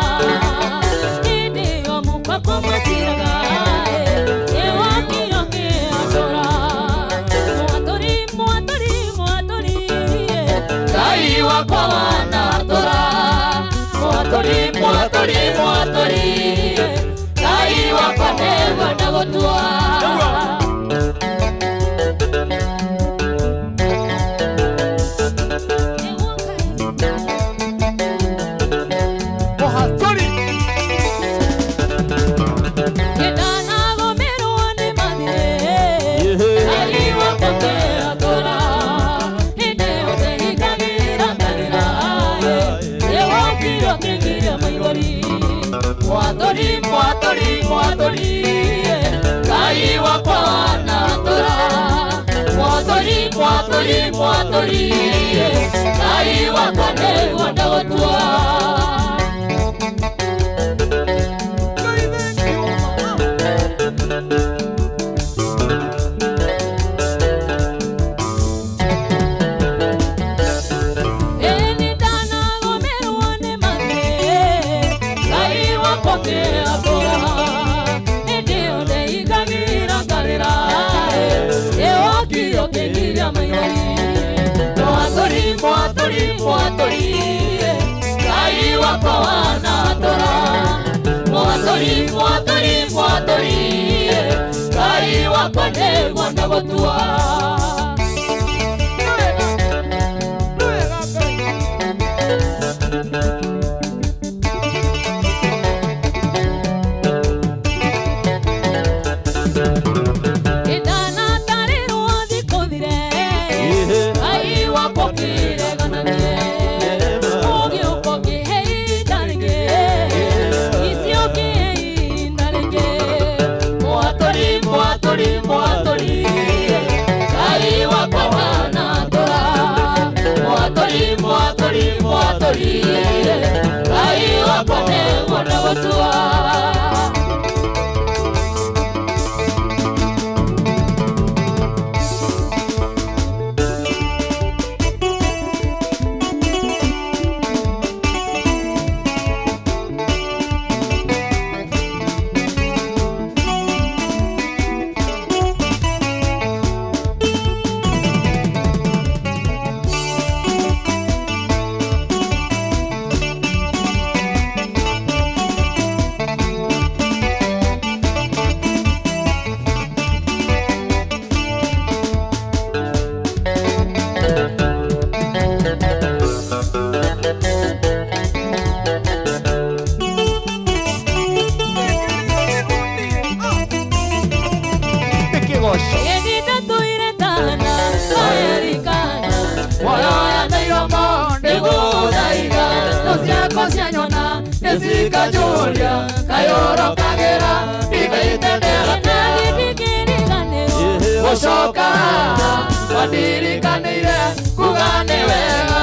hĩndĩ ĩyo mũkwako maciraga ĩwokiro kĩatũra mwatũri mwatũri mwatũri Ngai wakwa wanatũra mwatũri mwatũri mwatũri Ngai wakwa nĩguo ndagũtua. Mwatũri mwatũri mwatũri Ngai wakwa wanatũra mwatũri mwatũri mwatũri Ngai wakwa nĩguo ndagũtua. Mwatũri mwatũri mwatũri Ngai wakwa wanatũra mwatũri mwatũri mwatũri Ngai wakwa nĩguo ndagũtua. Mwatũri mwatũri Ngai wakwa wanatũra mwatũri mwatũri mwatũri Ngai wakwa nĩguo ndagũtua. Gũcoka wandirikanĩire kuga nĩ wega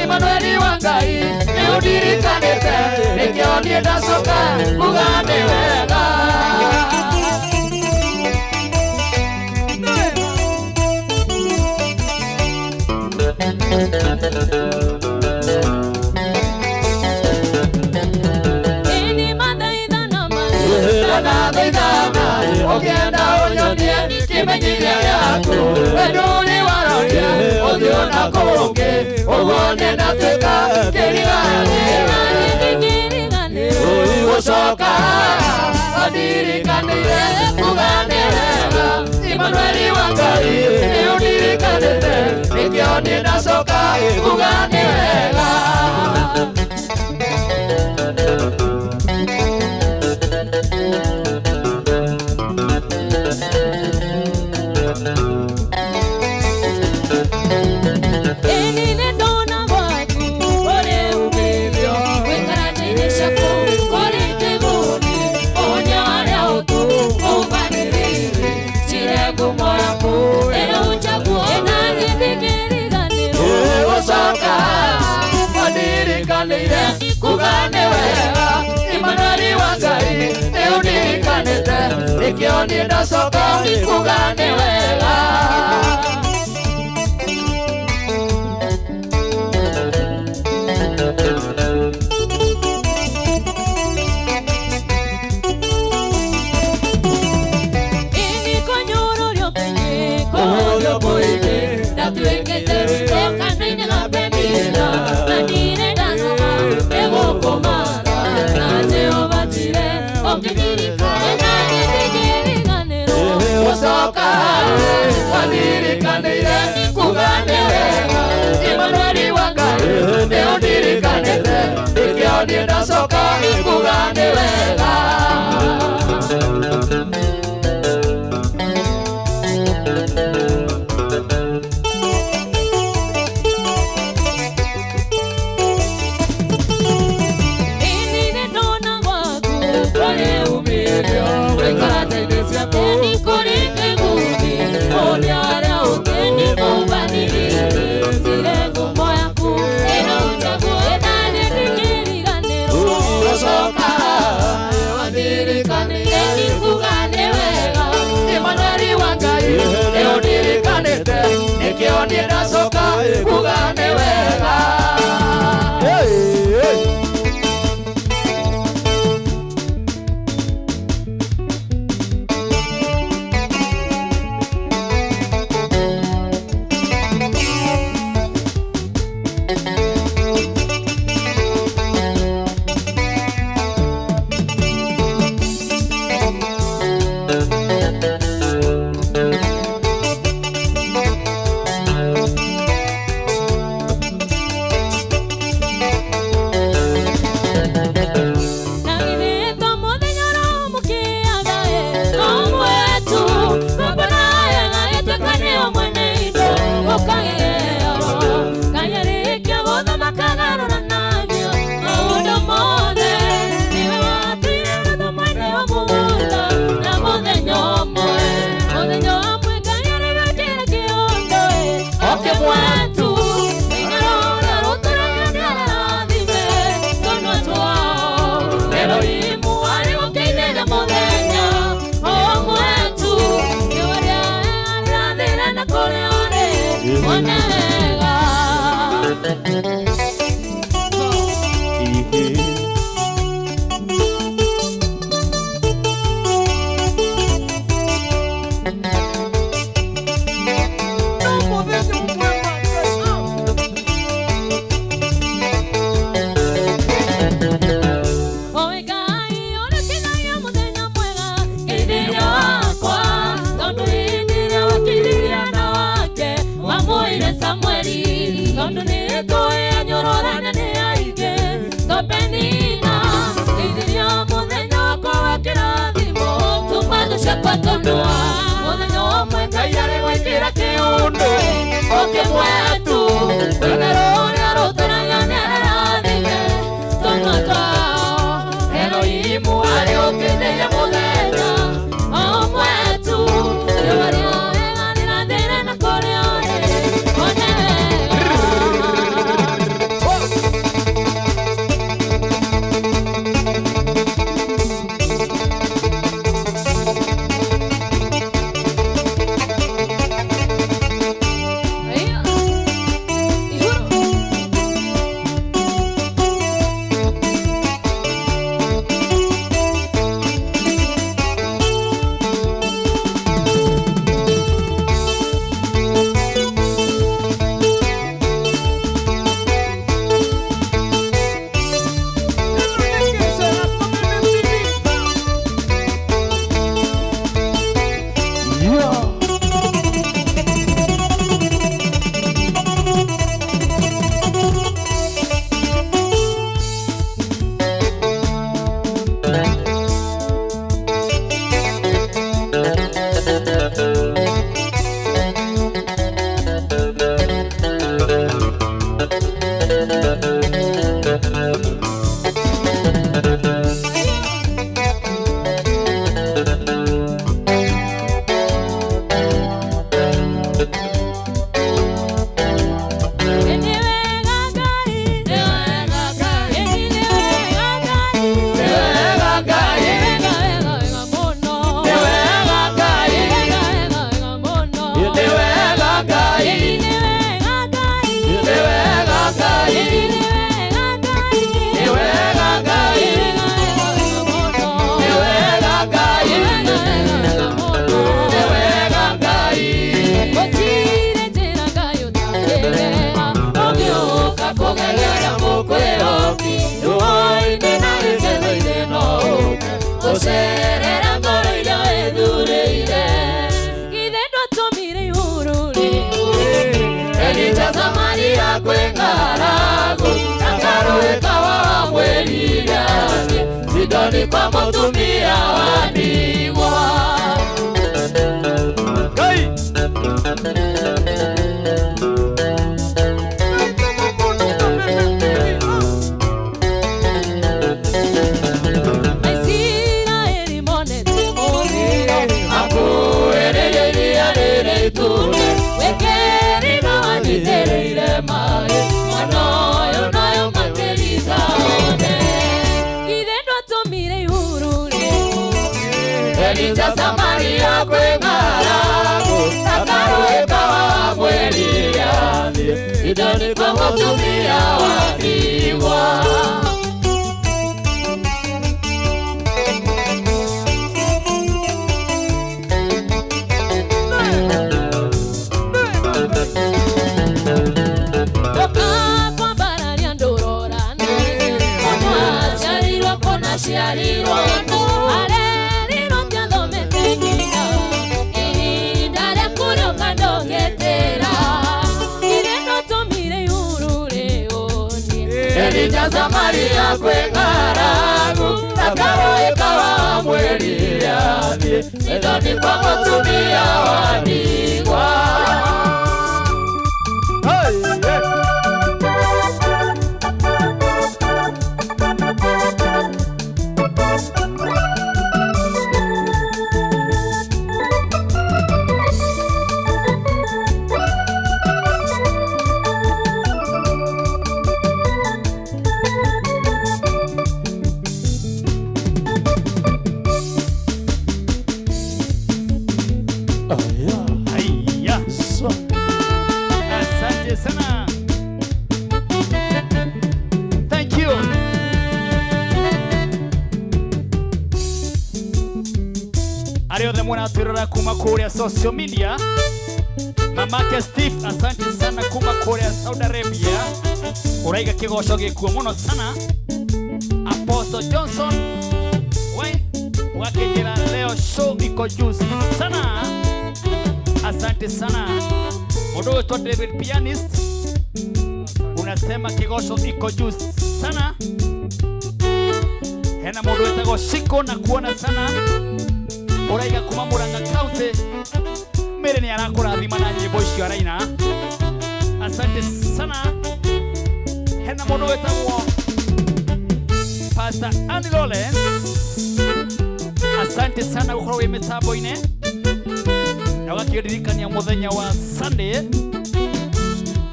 Imanueli wa Ngai nĩ ũndirikanĩte nĩkĩo niĩ ndacoka kuga nĩ wega. Ũkĩenda ũnyonie kĩmenyithia gĩaku we ndũrĩ waroria ũthiũ na kũngĩ ũguo niĩ ndatuĩka kĩriganĩro gũcoka wandirikanĩire kuga nĩ wega Imanueli wa Ngai nĩ ũndirikanĩte nĩkĩo niĩ ndacoka kuga nĩ wega. Kuga nĩ wega Imanueli wa Ngai nĩ ũndirikanĩte nĩkĩo niĩ ndacoka kuga nĩ wega. ndacoka kuga nĩ wega. Nĩkĩo niĩ ndacoka kuga nĩ wega. Samaria kwengaragu, na karuĩ kawa mwĩrire. Thoni kwa mũtumia wa ndigwa. Ngai. Aisiraeli monete mũthiro akuĩrĩrie iria rĩrĩ itune wĩkĩrĩma wanyitĩrĩire maĩ mwana ũyũ nayo makĩringa one githĩ ndwatũmire ihuru rĩu Elija Samaria kwĩ ng'aragu na karũĩ kawa mweri athiĩ Ithoni kwa mũtumia wa ndigwa. Kwambararia ndũrorane mũndũ aciarirwo kũna ciarirwo arerirwo ndiathomete nginya ihinda rĩa kũrĩũka ndũngĩtĩra githĩ ndwatũmire ihuru rĩũnie Elija Samaria kwĩ ng'aragu na karũĩ kawa mweri athiĩ Ithoni kwa mũtumia wa ndigwa. Haya. Asante sana. Thank you. Arĩa othe mũratwĩrora kuma kũrĩa social media, Mamake Steve, asante sana kuma kũrĩa Saudi Arabia. Ũraiga kĩgoco gĩkuo mũno sana. Apostle Johnson, we wakĩnjĩra leo show iko juu sana. Asante sana. Mũndũ ũyũ David Pianist, unasema kigoco iko juu sana. Hena mũndũ wĩtagwo Shiko na kuona sana. Ũraiga kuma Murang'a County. Mary nĩ arakũrathima na nyĩmbo icio araina. Asante sana. Hena mũndũ wĩtagwo Pastor Andy Lawrence. Asante sana gũkorwo wĩ mĩtambo-inĩ. Na ũgakĩririkania mũthenya wa Sunday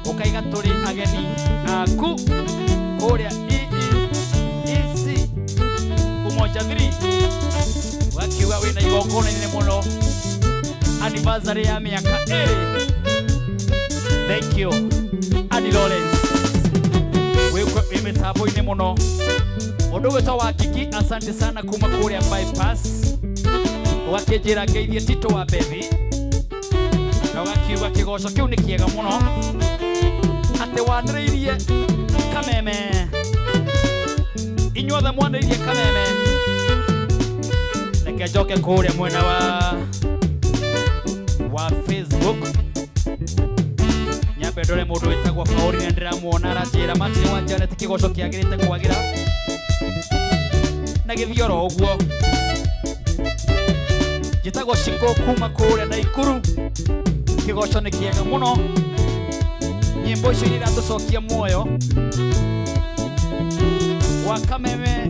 ũkaiga tũrĩ ageni aku kũrĩa EEC Umoja 3 wakiuga wĩna igongona inene mũno anniversary ya mĩaka 2. Thank you Andy Lawrence, wĩ mĩtambo-inĩ mũno. Mũndũ ũgwĩtwo Wakiki, asante sana kuma kũrĩa bypass. Ũgakĩnjĩra ngeithie Tito wa Bethi na ũgakiuga kĩgoco kĩu nĩ kĩega mũno atĩ wanĩrĩirie kameme. Inyuothe mwanĩrĩirie kameme. Reke njoke kũrĩa mwena wa Facebook nyambe ndore mũndũ wĩtagwo Paul nĩ ndĩramuona aranjĩra Martin wa Janet kĩgoco kĩagĩrĩte kwagĩra na gĩthiĩ oro ũguo. Njĩtagwo Shiko kuma kũrĩa Naikuru. Kĩgoco nĩ kĩega mũno. Nyĩmbo icio iratũcokia muoyo wa kameme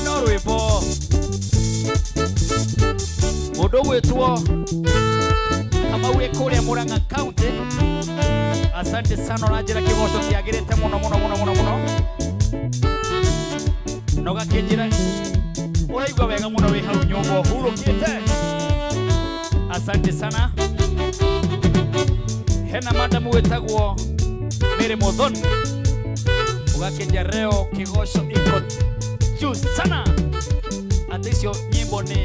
no rwĩmbo. Mũndũ ũgwĩtwo Kamau wĩ kũrĩa Murang'a County, asante sana ũranjĩra kĩgoco kĩagĩrĩte mũno mũno mũno mũno mũno na ũgakĩnjĩra ũraigua wega mũno wĩ hau nyũmba ũhurũkĩte. Asante sana. Hena madamu wĩtagwo Mary Muthoni ũgakĩnjia reo kĩgoco iko juu sana atĩ icio nyĩmbo nĩ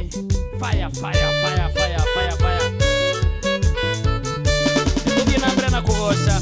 fire fire fire fire fire fire. Tũthiĩ na mbere na kũgoca.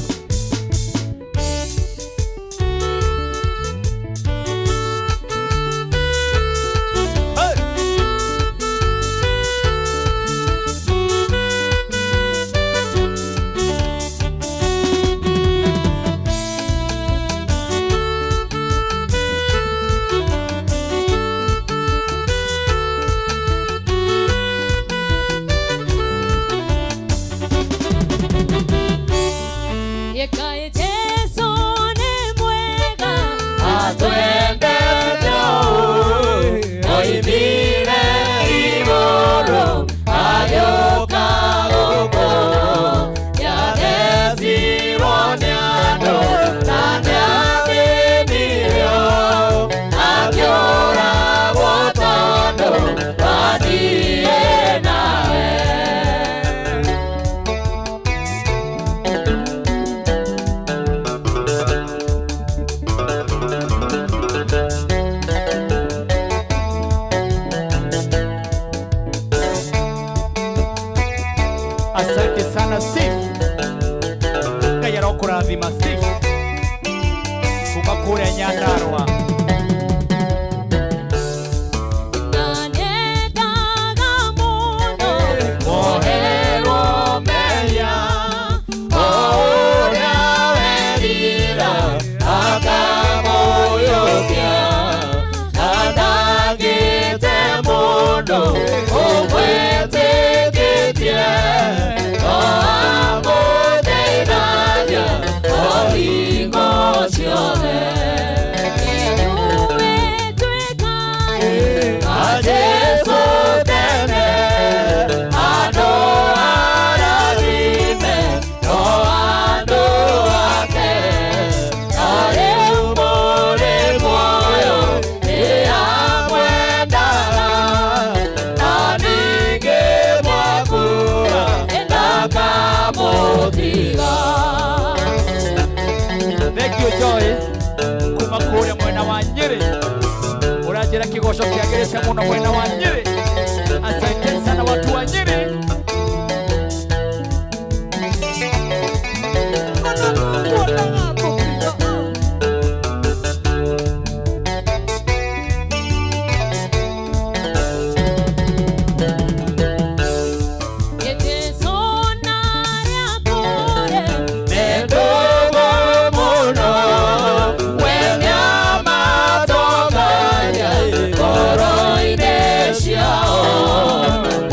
Gĩthima 6 kuma kũrĩa Nyandarũa. Nanyendaga mũno Moherwo mehia o ũrĩa werira akamũiyũkia na ndagĩte mũndũ ũmwĩtĩkĩtie no amũteithagia o hingo ciothe. Inyuĩ tuĩkai A Jesũ tene andũ arathime no andũ ake na rĩu mũrĩ muoyo nĩ amwendaga na ningĩ mwakua ndakamũtiga. Thank you Joy kuma kũrĩa mwena wa Nyĩrĩ, ũranjĩra kĩgoco kĩagĩrĩte mũno mwena wa Nyĩrĩ. Asante sana watu wa Nyĩrĩ. Jesũ na arĩa akũre Nĩ ndũgũ mũno we nĩamatongagia ngoro-inĩ ciao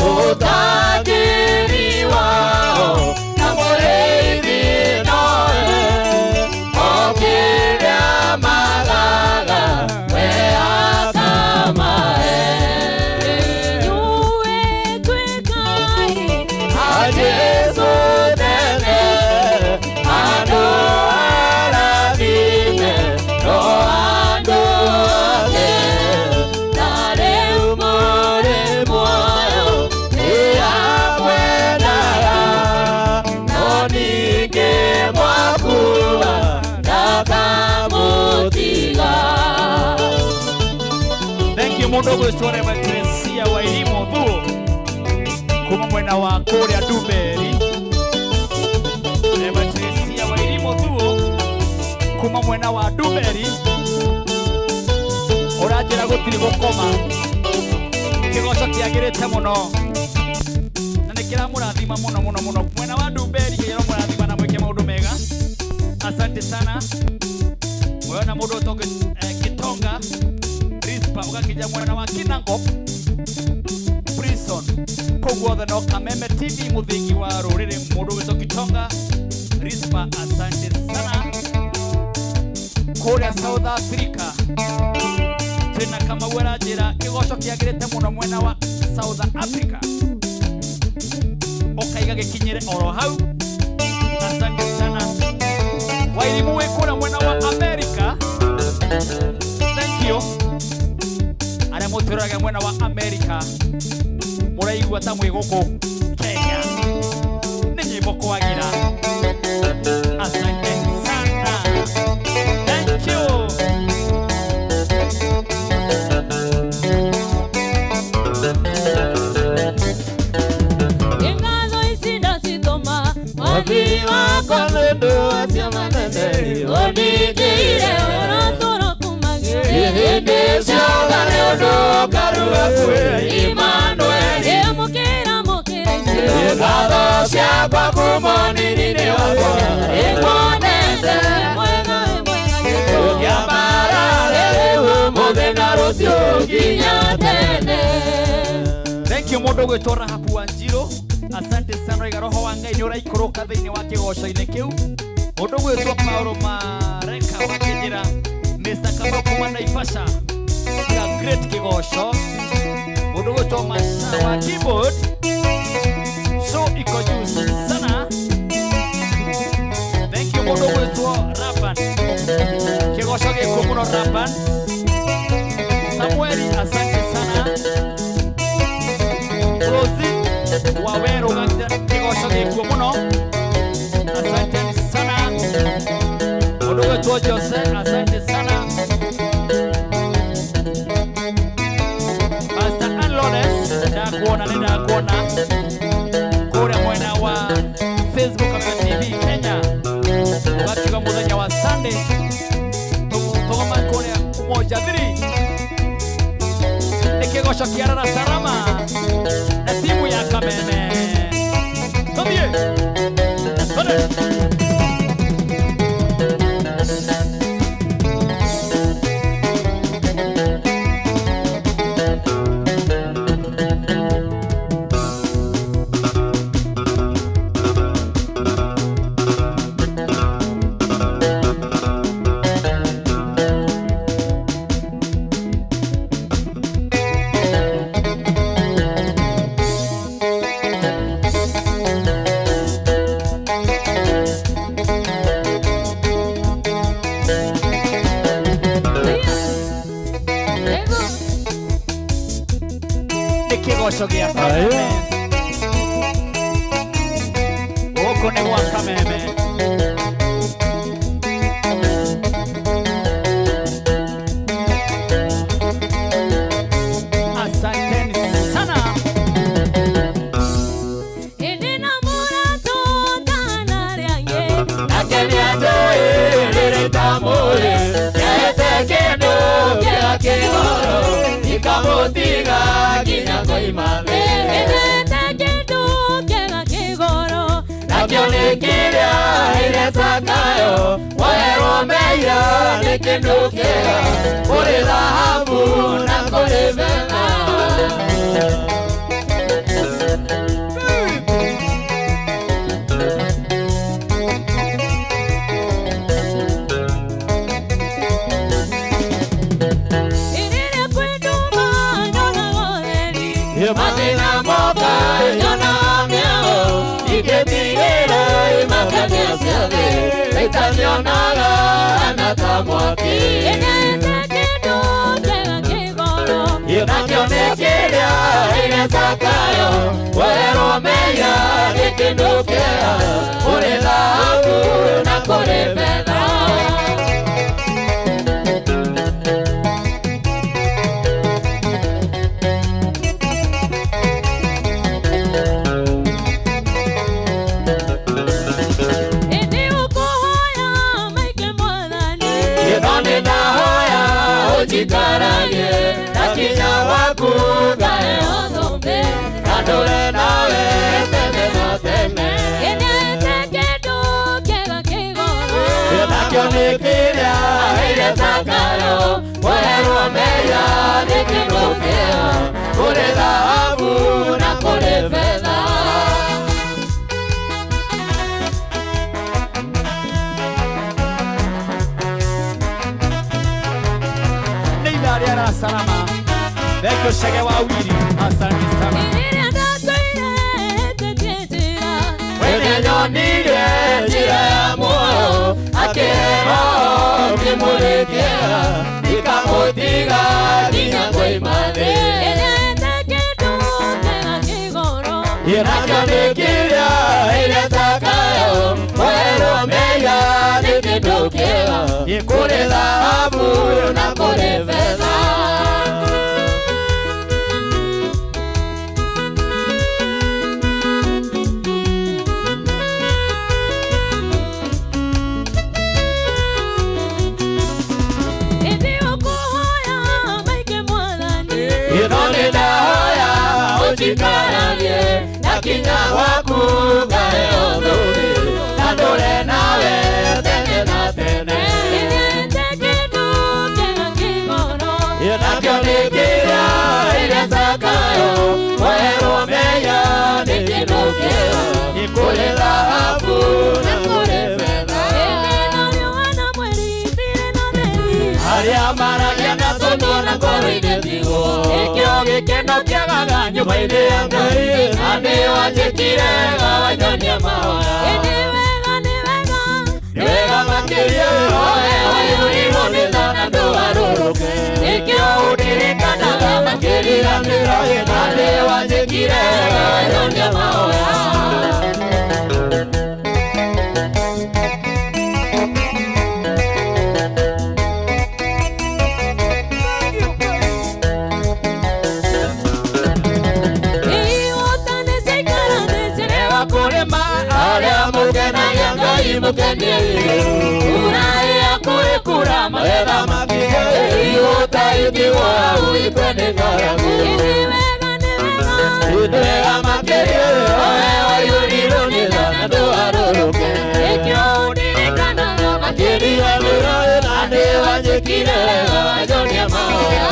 ũtangĩri wao na mũrĩithi nowe o kĩrĩa magaga we akamahe. Inyuĩ tuĩkai A Jesũ tene andũ arathime no andũ ake na rĩu mũrĩ muoyo nĩ amwendaga no ningĩ mwakua ndakamũtiga. Thank you mũndũ ũgwĩtwo Reverend Teresia wa Irimo Thuo kuma mwena wa kũrĩa Ndumberi. Reverend Teresia wa Irimo Thuo kuma mwena wa Ndumberi, ũranjĩra gũtirĩ gũkoma, kĩgoco kĩagĩrĩte mũno na nĩ kĩramũrathima mũno mũno mũno mwena wa Ndumberi. Kĩramũrathima na mwĩke maũndũ mega. Asante sana. Mwena mũndũ ũtwo Kitonga Rispa ũgakĩnja mwena wa Kinangop Prison kũu guothe no Kameme TV mũthingi wa rũrĩrĩ mũndũ ũgwĩtwo Kitonga Rispa, asante sana. Kũrĩa South Africa twĩna Kamau aranjĩra kĩgoco kĩagĩrĩte mũno mwena wa South Africa, ũkaiga gĩkinyĩre oro hau. Asante sana. Wairimu wĩ kũrĩa mwena wa America, thank you. Arĩa mũtwĩroraga mwena wa America mũraigua ta mwĩ gũkũ Kenya, nĩ nyĩmbo kwagira. Asante sana, thank you. Ngatho ici ndacitũma Mwathi wakwa nĩ ũndũ wa ciama nene ũndingĩire ũratũra kumagio hĩndĩ ciothe nĩ ũndũ ũkaru waku Immanueli. Mũkĩra mũkĩra ici Ngatho ciakwa kuma ũnini-inĩ wakwa nĩnguonete mwega wĩ mwega Jesũ ngĩambarare rĩu ũmũthĩ na rũciũ nginya tene. Thank you mũndũ ũgwĩtwo Rahabu Wanjiru, asante sana. Iga roho wa Ngai nĩ ũraikũrũka thĩinĩ wa kĩgoco-inĩ kĩu. Mũndũ ũgwĩtwo Paulo Mareka wakĩnjĩra Mr. Kamau kuma Naivasha, ya great kĩgoco. Mũndũ ũgwĩtwo Masha wa keyboard, show iko juu sana. Thank you mũndũ ũgwĩtwo Raban, kĩgoco gĩkuo mũno Raban. Samueli, asante sana. Rosi Waweru kĩgoco gĩkuo mũno, asante sana. Mũndũ ũgwĩtwo Jose, asante sana. Pastor Ann Lawrence, ndakuona nĩ ndakuona kũrĩa mwena wa Facebook Kameme TV Kenya. Tũgakiuga mũthenya wa Sunday tũgoma kũrĩa Umoja 3 nĩ kĩgoco kĩa Rara Salama na timu ya Kameme. Tũthiĩ tũthiĩ. Kĩgoco gĩa Kameme gũkũ nĩ gwa Kameme. Asanteni sana. Ĩndĩ na mũrato ndanarĩange Nake nĩanjũĩ rĩrĩa itamũĩ Nĩahete kĩndũ kĩega kĩgoro Ikamũtiga nginya ngoima thĩ. Ĩndĩte kĩndũ kĩega kĩgoro Nakĩo nĩ kĩrĩa heire Zakayo Woherwo mehia nĩ kĩndũ kĩega Kũrĩ thahabu na kũrĩ betha. Ĩrĩrĩa kwĩ nduma nyonaga ũtheri Mathĩna moka nyonaga mĩago Ingĩtigĩra imakania ciothe Itanionaga na ta mwaki. Ĩndĩte kĩndũ kĩega kĩgoro Nakĩo nĩ kĩrĩa heire Zakayo Woherwo mehia nĩ kĩndũ kĩega Kũrĩ thahabu na kũrĩ betha. Ĩndĩ ũkũhoya maike mwathani Ĩno nĩ ndahoya ũnjikaragie na kinya waku ngaheo thũmbĩ na ndũre nawe tene na tene. Ĩndĩte kĩndũ kĩega kĩgoro Nakĩo nĩ kĩrĩa heire Zakayo Woherwo mehia nĩ kĩndũ kĩega Kũrĩ thahabu na kũrĩ betha. Nĩ ithaa rĩa Rara Salama. Thengio Chege wa Wiri, asante sana. Ĩrĩrĩa ndatũire hĩtĩtie njĩra We nĩanyonirie njĩra ya muoyo Akĩhe roho ngĩmũrĩkĩra Ikamũtiga nginya ngoima thĩ. Ĩndĩte kĩndũ kĩega kĩgoro Nakĩo nĩ kĩrĩa heire Zakayo Woherwo mehia nĩ kĩndũ kĩega Kũrĩ thahabu na kũrĩ betha. Ĩndĩ ũkũhoya maike mwathani Ĩno nĩ ndahoya ũnjikaragie na kinya waku ngaheo thũmbĩ na ndũre nawe tene na tene. Ĩndĩte kĩndũ kĩega kĩgoro Nakĩo nĩ kĩrĩa heire Zakayo Woherwo mehia nĩ kĩndũ kĩega Kũrĩ thahabu na kũrĩ betha. Ĩndĩ no riũa na mweri itirĩ na ũtheri Arĩa maragia na tũnua na ngoro-inĩ tiguo Nĩkĩo gĩkeno kĩagaga nyũmba-inĩ ya Ngai Na nĩwanjĩkire wega wanyonia mahoya. Ĩndĩ wega nĩ wega Nĩ wega makĩria oe waiyũrirwo nĩ tha na ndũgarũrũke Nĩkĩo ũndirikanaga makĩriganĩra Na nĩwanjĩkire wega wanyonia mahoya. Iwota nĩciikara nĩcirĩ Kũrĩma arĩa mũkenagia Ngai Ngai mũkenie Mbura ĩakũĩkura magetha makinye Igũta itigwo hau ikue nĩ ng'aragu Nĩ wega makĩria Oe waiyũrirwo nĩ tha na ndũgarũrũke Nĩkĩo ndirikanaga makĩria na nĩ wanjĩkire wega wanjonia mahoya.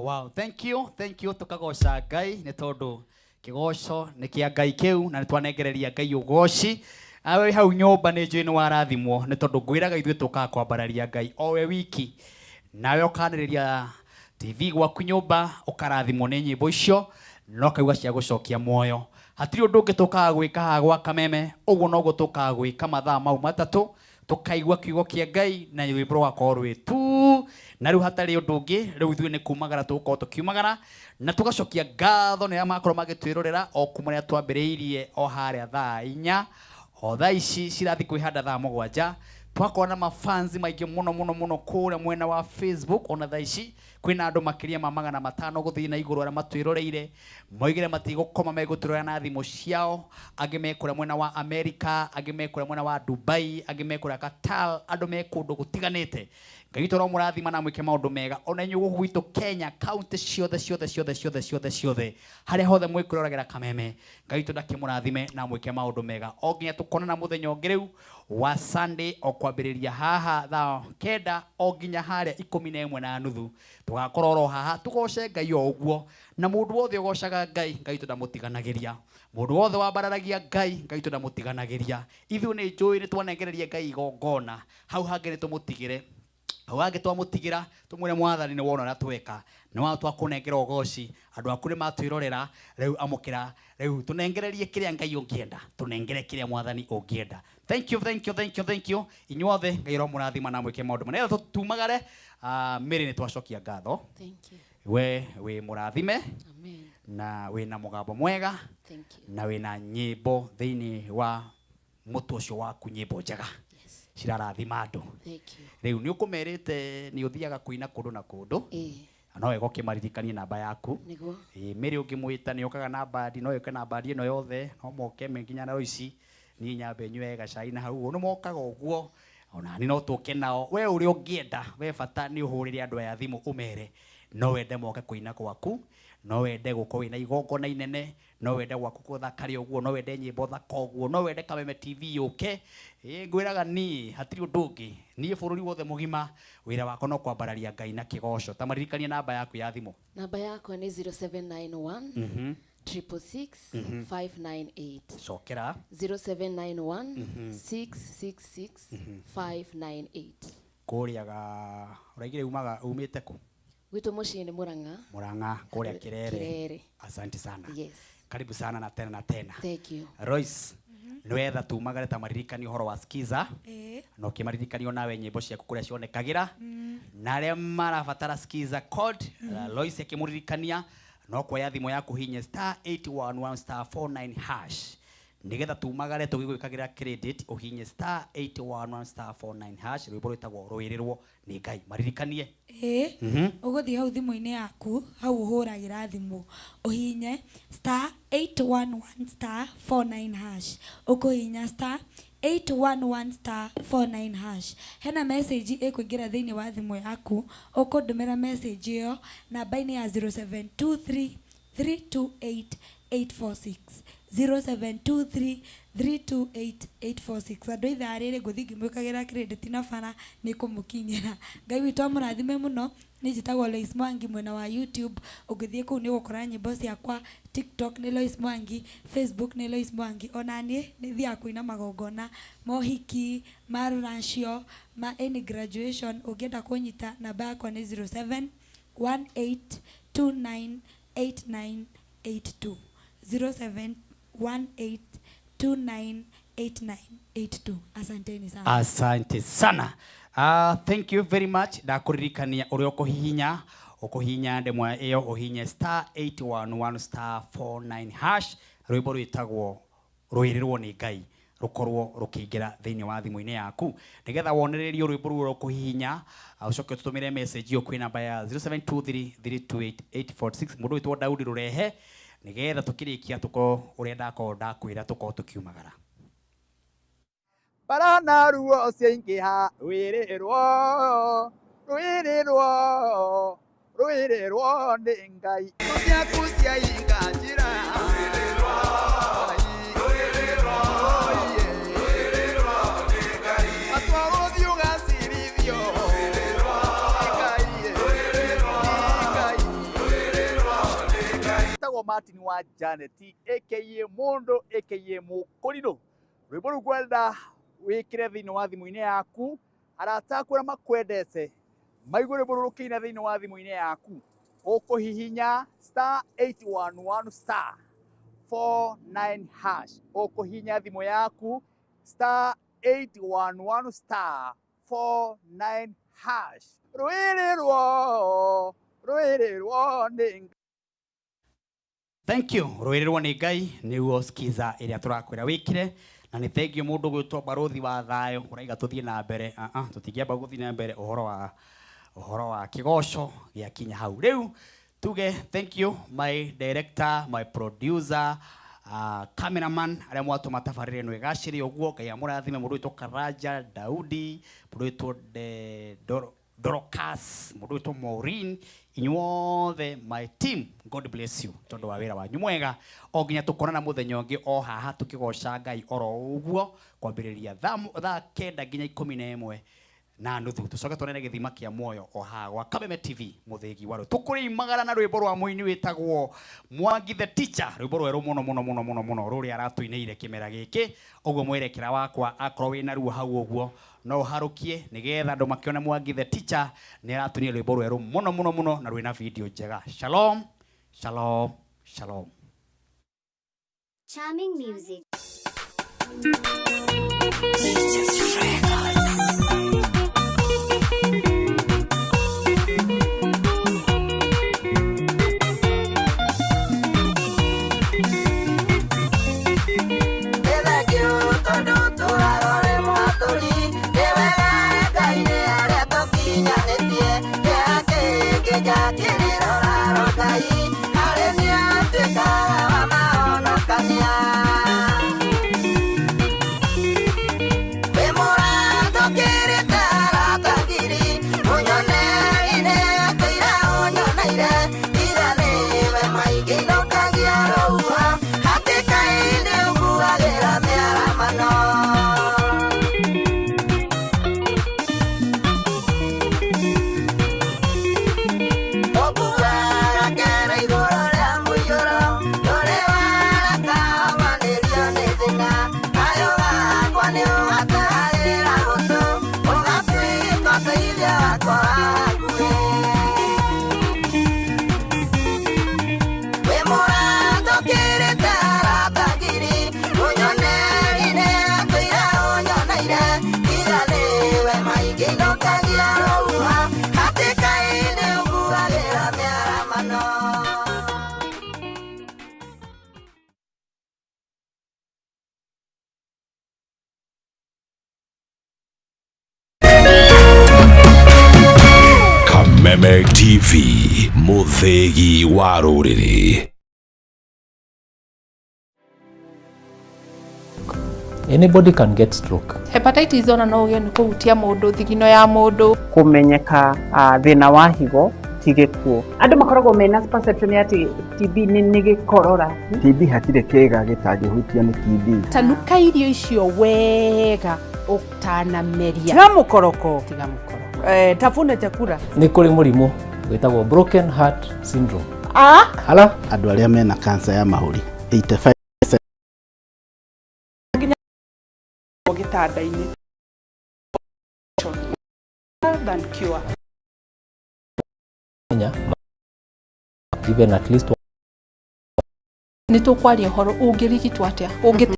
Wow. Thank you tukagoca Ngai nĩ tondũ kĩgoco nĩ kĩa Ngai kĩu na nĩ twanengereria Ngai ũgoci. Awe hau nyũmba nĩ njũĩ nĩ warathimwo nĩ tondũ ngwĩraga ithuĩ tũkaga kwambararia Ngai owe wiki. Nawe ũkanĩrĩria TV gwaku nyũmba ũkarathimwo nĩ nyĩmbo icio na ũkaigua cia gũcokia muoyo. Hatirĩ ũndũ ũngĩ tũkaga gwĩka haha gwa Kameme, ũguo noguo tũkaga gwĩka mathaa mau matatũ tukaigua kiugo kia Ngai na rwĩmbo rũgakorwo rwĩ tu na rĩu hatarĩ ũndũ ũngĩ rĩu ithuĩ nĩ kumagara tũgũkorwo tũkiumagara na tũgacokia ngatho nĩ arĩa makorwo magĩtwĩrorera o kuma rĩrĩa twambĩrĩirie o harĩa thaa 4 o thaa ici cirathiĩ kwĩhanda thaa 7 twakorwo na mafanzi maingĩ mũno mũno mũno kũrĩa mwena wa Facebook ona thaa ici kwĩna andũ makĩria ma 500 gũthiĩ na igũrũ arĩa matwĩroreire moigire matigũkoma megũtwĩrorera na thimũ ciao angĩ me kũrĩa mwena wa America angĩ me kũrĩa mwena wa Dubai angĩ me kũrĩa Qatar andũ me kũndũ gũtiganĩte. Ngai witũ aromũrathima na mwĩke maũndũ mega ona inyuĩ gũkũ gwitũ Kenya kaunti ciothe ciothe ciothe ciothe ciothe ciothe harĩa hothe mwĩkwĩroragĩra Kameme Ngai witũ ndakĩmũrathime na mwĩke maũndũ mega o nginya tũkonana mũthenya ũngĩ rĩu wa Sunday o kwambĩrĩria haha thaa 9 o nginya harĩa 11:30 tũgakorwo oro haha tũgoce Ngai o ũguo na mũndũ wothe ũgocaga Ngai Ngai witũ ndamũtiganagĩria mũndũ wothe wambararagia Ngai Ngai witũ ndamũtiganagĩria ithuĩ nĩ njũĩ nĩ twanengereria Ngai igongona hau hangĩ nĩ tũmũtigĩre hau hangĩ twamũtigĩra tũmwĩre mwathani nĩ wona ũrĩa tweka nĩ wa twakũnengera ũgoci andũ aku nĩ matwĩrorera rĩu amũkĩra rĩu tũnengererie kĩrĩa Ngai ũngĩenda tũnengere kĩrĩa mwathani ũngĩenda. Thank you thank you thank you thank you inyuothe Ngai aromũrathima na mwĩke maũndũ manene tumagare Mary nĩ twacokia ngatho. Thank you. We wĩ mũrathime. Amen. Na wĩna mũgambo mwega. Thank you. Na wĩna nyĩmbo thĩinĩ wa mũtwe ũcio waku nyĩmbo njega. Yes. Cirarathima andũ. Thank you. Rĩu nĩ ũkũmerĩte nĩ ũthiaga kũina kũndũ na kũndũ. No wega ũkĩmaririkanie namba yaku. Nĩguo. Mary ũngĩmwĩta nĩ ũkaga na bandi no yũke na bandi ĩno yothe no moke me nginya na ici niĩ nyambe nyue gacai na hau ũguo nĩ mokaga ũguo ona niĩ no tũke nao we ũrĩa ũngĩenda we bata nĩ ũhũrĩre andũ aya thimũ ũmere no wende moke kũina gwaku no wende gũkorwo wĩna igongona inene no wende gwaku gũthakare ũguo no wende nyĩmbo thaka ũguo no wende Kameme TV yũke. Ngwĩraga niĩ hatirĩ ũndũ ũngĩ niĩ bũrũri wothe mũgima wĩra wakwa no kwambararia Ngai na kĩgoco. Ta maririkanie namba yaku ya thimũ. Namba yakwa nĩ 0791 666 598. Cokera. 0791 666 598. Kũrĩa ga ũraigire umaga umĩte kũ? Gwitũ mũciĩ nĩ Murang'a. Murang'a kũrĩa Kirere. Kirere. Asante sana. Yes. Karibu sana na tena na tena. Thank you. Royce, nĩ wetha tumagare ta maririkani ũhoro wa Skiza. Na ũkĩmaririkania nawe nyĩmbo ciaku kũrĩa cionekagĩra. Na arĩa marabatara Skiza code, Lois akĩmũririkania no kuoya thimũ yaku hinye star 811 star 49 hash nigetha tumagare tũgĩgwĩkagĩra credit ũhinye star 811 star 49 hash rwĩmbo rwĩtagwo rũĩrĩrwo nĩ Ngai maririkanie. Ũgũthiĩ hau thimũ-inĩ yaku hau ũhũragĩra thimũ ũhinye star 811 star 49 hash ũkũhinya star 811 star 49 hash. Hena message ĩkũingĩra thĩinĩ wa thimũ yaku, ũkũndũmĩra message ĩyo namba-inĩ ya 0723 328 846, 0723 328 846. Andũ ithaa rĩrĩ ngũthiĩ ngĩmwĩkagĩra credit na bara nĩ kũmũkinyĩra. Ngai witũ amũrathime mũno. Niĩ njĩtagwo Lois Mwangi mwena wa YouTube, ũngĩthiĩ kũu nĩ ũgũkora nyĩmbo ciakwa, TikTok nĩ Lois Mwangi, Facebook nĩ Lois Mwangi. Ona niĩ nĩ thiaga kũina magongona ma ũhiki, ma rũracio, ma any graduation, ũngĩenda kũnyita namba yakwa nĩ 07 18 29 8982, 07 18 29 8982. Asanteni sana. Asante sana. Thank you very much. Ndakuririkania uria ukuhihinya, ukuhihinya ndemwa iyo uhinye star 811 star 49 hash, rwimbo rwitagwo rwĩrĩrwo nĩ Ngai rukorwo rukiingira thiini wa thimu-inĩ yaku, nigetha wonererio rwimbo rũu rũkũhihinya, ucoke ũtũtũmĩre message ĩyo kwĩ namba ya 0723 328 846, mũndũ wĩtwo Daudi Rũrehe, nigetha tũkĩrĩkia tũkorwo ũrĩa ndakorwo ndakwĩra tũkorwo tũkiumagara. Barana ruo ciaingĩha, rwĩrĩrwo, rwĩrĩrwo, rwĩrĩrwo nĩ Ngai. Ciaku ciainga njĩra, Martin wa Janet aka Mondo aka Mukoriro, rwimbo rũu ngwenda wikire thiini wa thimu-inĩ yaku, arata aku arĩa makwendete maigue rwimbo rũrũ rũkĩina thiini wa thimu-inĩ yaku, ũkũhihinya star 811 star 49 hash, ũkũhihinya thimũ yaku star 811 star 49 hash, rwĩrĩrwo, rwĩrĩrwo nĩ. Thank you. Rwĩrĩrwo nĩ Ngai nĩguo skiza ĩrĩa tũrakwĩra wĩkire, na nĩ thank you mũndũ gwĩtwo barothi wa thayũ ũraiga tũthiĩ na mbere. Tũtingĩamba gũthiĩ na mbere ũhoro wa kĩgoco gĩakinya hau. Rĩu tuge thank you my director, my producer, cameraman arĩa mwatũma tabarĩra ĩno ĩgacĩre ũguo. Ngai amũrathime mũndũ wĩtwo Karanja Daudi, mũndũ wĩtwo Dorcas, mũndũ wĩtwo Maureen, inyuothe my team, God bless you tondũ wa wĩra wanyu mwega. O nginya tũkonana mũthenya ũngĩ o haha tũkĩgoca Ngai oro ũguo, kwambĩrĩria thaa 9 nginya 11 na nuthu, tũcoke tuonane gĩthima kĩa muoyo o haha gwa Kameme TV mũthĩgi wa rũĩ. Tũkũrĩimagara na rwĩmbo rwa mũini wĩtagwo Mwangi the Teacher, rwĩmbo rwerũ mũno mũno mũno mũno mũno rũrĩa aratũinĩire kĩmera gĩkĩ. Ũguo mwerekera wakwa akorwo wĩna ruo hau ũguo no ũharũkie nĩgetha andũ makĩone Mwangi the Teacher nĩ aratũinĩire rwĩmbo rwerũ mũno mũno mũno na rwĩna video njega. Shalom, shalom, shalom. Charming music. Kameme TV, mũthĩgi wa rũrĩrĩ. Anybody can get stroke. Hepatitis ona no ũgĩe nĩ kũhutia mũndũ thigino ya mũndũ. Kũmenyeka thĩna wa higo ti gĩkuũ. Andũ makoragwo mena perception ya atĩ TB nĩ gĩkorora. TB hatirĩ kĩĩga gĩtangĩhutio nĩ TB. Tanuka irio icio wega ũtanameria. Tiga mũkoroko. Tiga mũkoroko. Tafuna chakula. Nĩ kũrĩ mũrimũ wĩtagwo broken heart syndrome. Ala andũ arĩa mena cancer ya mahũri 85 nginya gĩtanda-inĩ than cure. Even at least nĩ tũkwaria ũhoro ũngĩrigitwo atĩa ũngĩ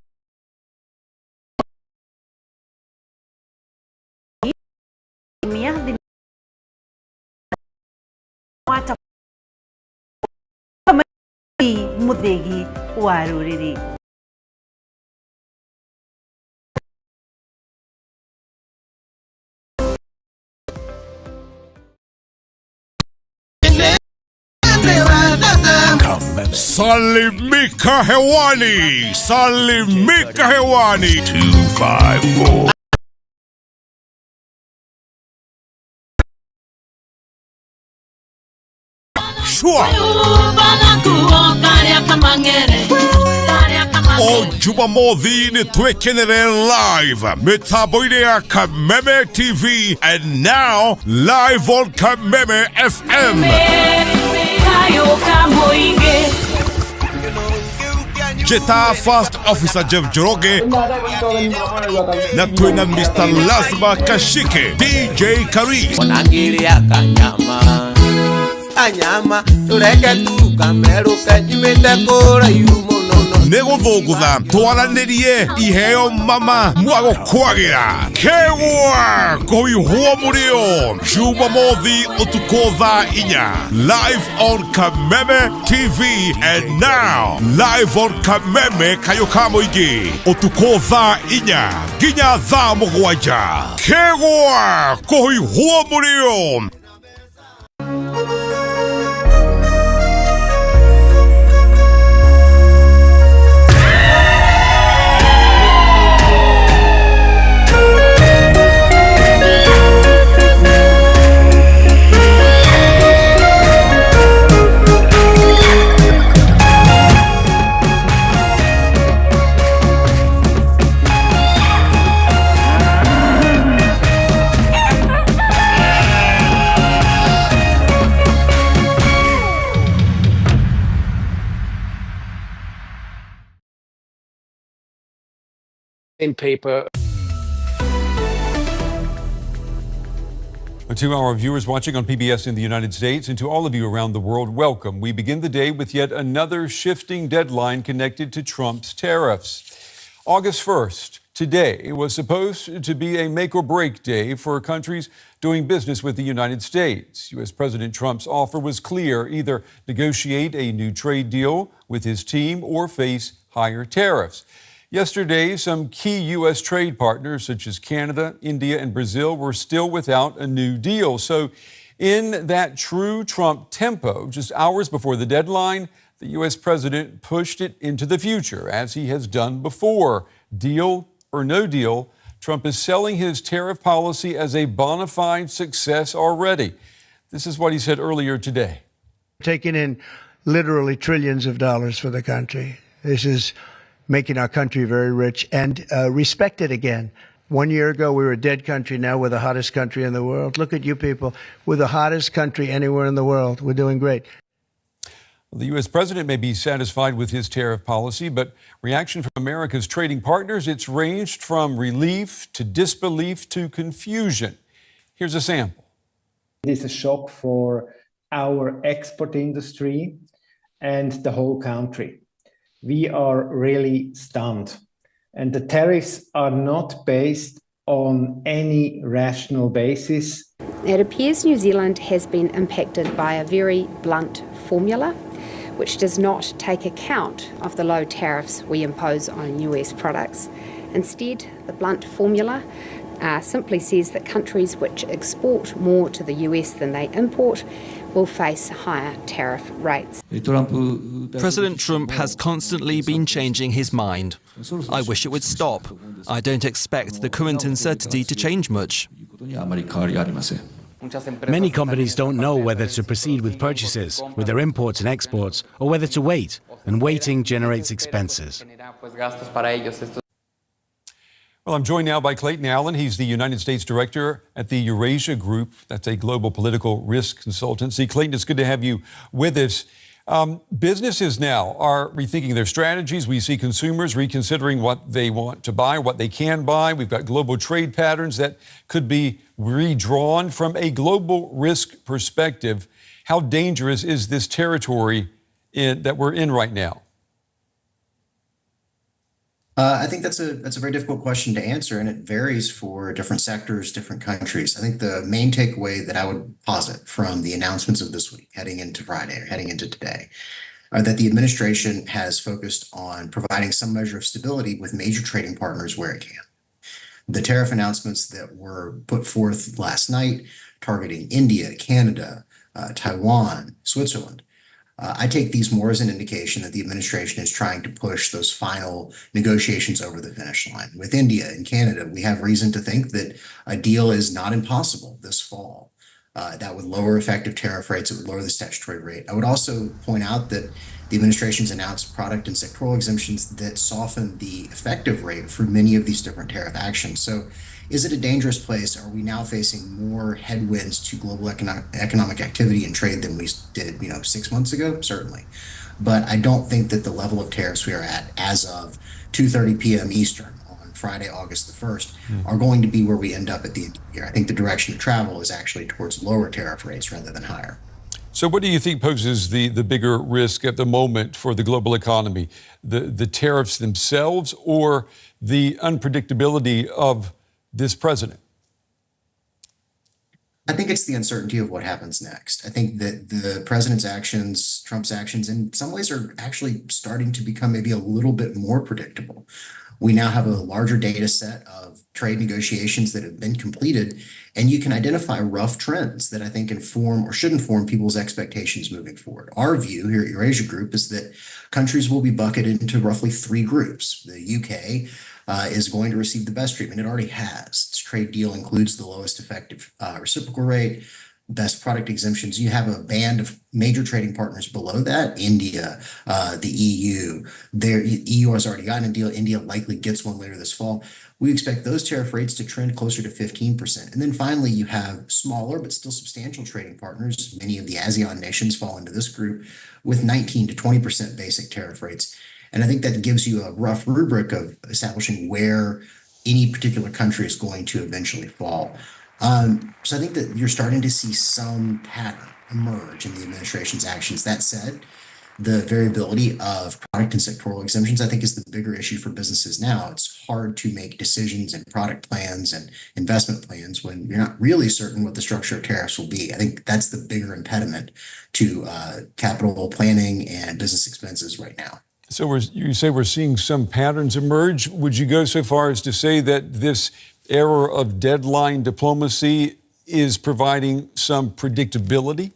Muthegi wa rũrĩrĩ. Salimika hewani, salimika hewani. 254. Shua. O Jumamothi nĩ twĩkenere live mĩtambo-inĩ ya Kameme TV and now live on Kameme FM. Jeta First Officer Jeff Njoroge na twina Mr. Lazma Kashike, DJ Karis. Kanyama kanyama tureke tukameruke nyumĩte kũraihu mũno. Nĩ gũthũngũtha twaranĩrie iheo mama mwagũkwagĩra kegwa kũihwo mũrĩo Jumamothi ũtukũ thaa 4 live on Kameme TV and now live on Kameme kayũ ka mũingĩ ũtukũ thaa 4 nginya thaa 7 kegwa kũihwo mũrĩo. In paper. To our viewers watching on PBS in the United States and to all of you around the world, welcome. We begin the day with yet another shifting deadline connected to Trump's tariffs. August 1st, today, was supposed to be a make or break day for countries doing business with the United States. U.S. President Trump's offer was clear: either negotiate a new trade deal with his team or face higher tariffs. Yesterday, some key U.S. trade partners such as Canada, India, and Brazil were still without a new deal. So in that true Trump tempo, just hours before the deadline, the U.S. president pushed it into the future, as he has done before. Deal or no deal, Trump is selling his tariff policy as a bona fide success already. This is what he said earlier today. Taking in literally trillions of dollars for the country. This is making our country very rich and respected again. 1 year ago, we were a dead country. Now we're the hottest country in the world. Look at you people. We're the hottest country anywhere in the world. We're doing great. The U.S. president may be satisfied with his tariff policy, but reaction from America's trading partners, it's ranged from relief to disbelief to confusion. Here's a sample. It is a shock for our export industry and the whole country. We are really stunned. And the tariffs are not based on any rational basis. It appears New Zealand has been impacted by a very blunt formula, which does not take account of the low tariffs we impose on US products. Instead, the blunt formula simply says that countries which export more to the US than they import will face higher tariff rates. President Trump has constantly been changing his mind. I wish it would stop. I don't expect the current uncertainty to change much. Many companies don't know whether to proceed with purchases, with their imports and exports, or whether to wait, and waiting generates expenses. Well, I'm joined now by Clayton Allen. He's the United States Director at the Eurasia Group. That's a global political risk consultancy. Clayton, it's good to have you with us. Businesses now are rethinking their strategies. We see consumers reconsidering what they want to buy, what they can buy. We've got global trade patterns that could be redrawn from a global risk perspective. How dangerous is this territory that we're in right now? I think that's a very difficult question to answer, and it varies for different sectors, different countries. I think the main takeaway that I would posit from the announcements of this week, heading into Friday or heading into today, are that the administration has focused on providing some measure of stability with major trading partners where it can. The tariff announcements that were put forth last night targeting India, Canada, Taiwan, Switzerland, I take these more as an indication that the administration is trying to push those final negotiations over the finish line. With India and Canada, we have reason to think that a deal is not impossible this fall. That would lower effective tariff rates. It would lower the statutory rate. I would also point out that the administration's announced product and sectoral exemptions that soften the effective rate for many of these different tariff actions. So is it a dangerous place? Are we now facing more headwinds to global economic activity and trade than we did, 6 months ago? Certainly. But I don't think that the level of tariffs we are at as of 2:30 p.m. Eastern on Friday, August the 1st, are going to be where we end up at the end of the year. I think the direction of travel is actually towards lower tariff rates rather than higher. So what do you think poses the bigger risk at the moment for the global economy? The tariffs themselves or the unpredictability of this president? I think it's the uncertainty of what happens next. I think that the president's actions, Trump's actions, in some ways are actually starting to become maybe a little bit more predictable. We now have a larger data set of trade negotiations that have been completed, and you can identify rough trends that I think inform or should inform people's expectations moving forward. Our view here at Eurasia Group is that countries will be bucketed into roughly three groups. The UK is going to receive the best treatment. It already has. Its trade deal includes the lowest effective reciprocal rate, best product exemptions. You have a band of major trading partners below that, India, the EU. Their EU has already gotten a deal. India likely gets one later this fall. We expect those tariff rates to trend closer to 15%. And then finally, you have smaller but still substantial trading partners. Many of the ASEAN nations fall into this group with 19 to 20% basic tariff rates. And I think that gives you a rough rubric of establishing where any particular country is going to eventually fall. So I think that you're starting to see some pattern emerge in the administration's actions. That said, the variability of product and sectoral exemptions, I think, is the bigger issue for businesses now. It's hard to make decisions and product plans and investment plans when you're not really certain what the structure of tariffs will be. I think that's the bigger impediment to capital planning and business expenses right now. So you say we're seeing some patterns emerge. Would you go so far as to say that this era of deadline diplomacy is providing some predictability?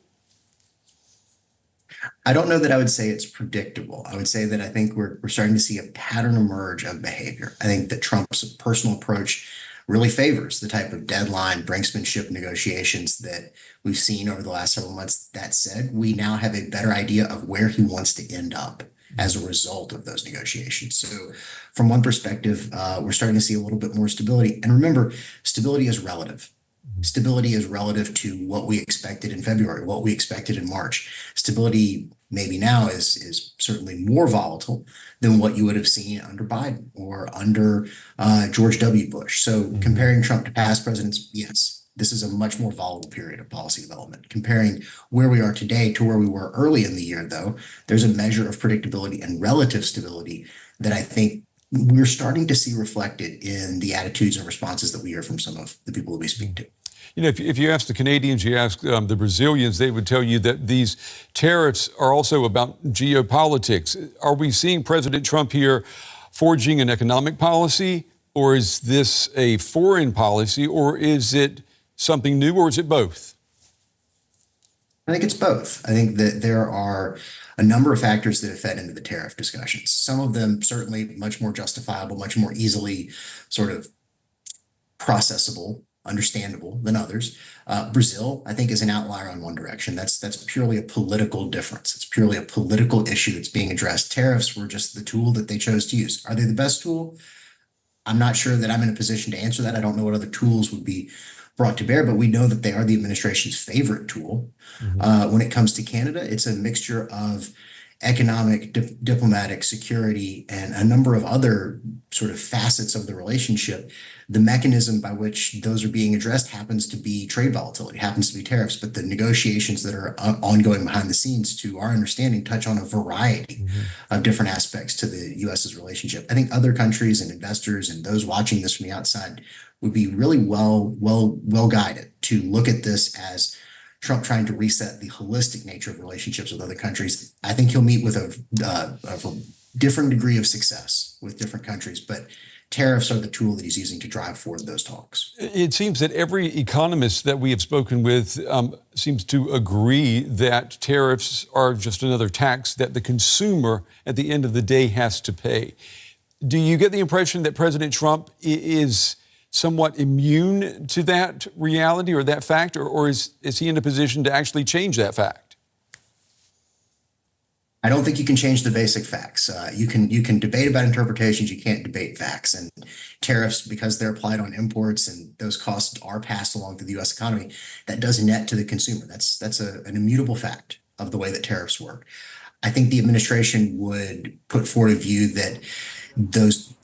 I don't know that I would say it's predictable. I would say that I think we're starting to see a pattern emerge of behavior. I think that Trump's personal approach really favors the type of deadline brinksmanship negotiations that we've seen over the last several months. That said, we now have a better idea of where he wants to end up as a result of those negotiations. So from one perspective, we're starting to see a little bit more stability. And remember, stability is relative. Stability is relative to what we expected in February, what we expected in March. Stability maybe now is certainly more volatile than what you would have seen under Biden or under George W. Bush. So comparing Trump to past presidents, yes, this is a much more volatile period of policy development. Comparing where we are today to where we were early in the year, though, there's a measure of predictability and relative stability that I think we're starting to see reflected in the attitudes and responses that we hear from some of the people that we speak to. You know, if you ask the Canadians, you ask the Brazilians, they would tell you that these tariffs are also about geopolitics. Are we seeing President Trump here forging an economic policy Or is this a foreign policy, or is it something new, or is it both? I think it's both. I think that there are a number of factors that have fed into the tariff discussions. Some of them certainly much more justifiable, much more easily sort of processable, understandable than others. Brazil, I think, is an outlier on one direction. That's purely a political difference. It's purely a political issue that's being addressed. Tariffs were just the tool that they chose to use. Are they the best tool? I'm not sure that I'm in a position to answer that. I don't know what other tools would be brought to bear, but we know that they are the administration's favorite tool. Mm-hmm. When it comes to Canada, it's a mixture of economic, diplomatic, security, and a number of other sort of facets of the relationship. The mechanism by which those are being addressed happens to be trade volatility, happens to be tariffs, but the negotiations that are ongoing behind the scenes, to our understanding, touch on a variety of different aspects to the U.S.'s relationship. I think other countries and investors and those watching this from the outside would be really well guided to look at this as Trump trying to reset the holistic nature of relationships with other countries. I think he'll meet with a different degree of success with different countries, but tariffs are the tool that he's using to drive forward those talks. It seems that every economist that we have spoken with seems to agree that tariffs are just another tax that the consumer at the end of the day has to pay. Do you get the impression that President Trump is somewhat immune to that reality or that fact, or is he in a position to actually change that fact? I don't think you can change the basic facts. You can debate about interpretations. You can't debate facts. And tariffs, because they're applied on imports and those costs are passed along to the U.S. economy, that does net to the consumer. That's an immutable fact of the way that tariffs work. I think the administration would put forward a view that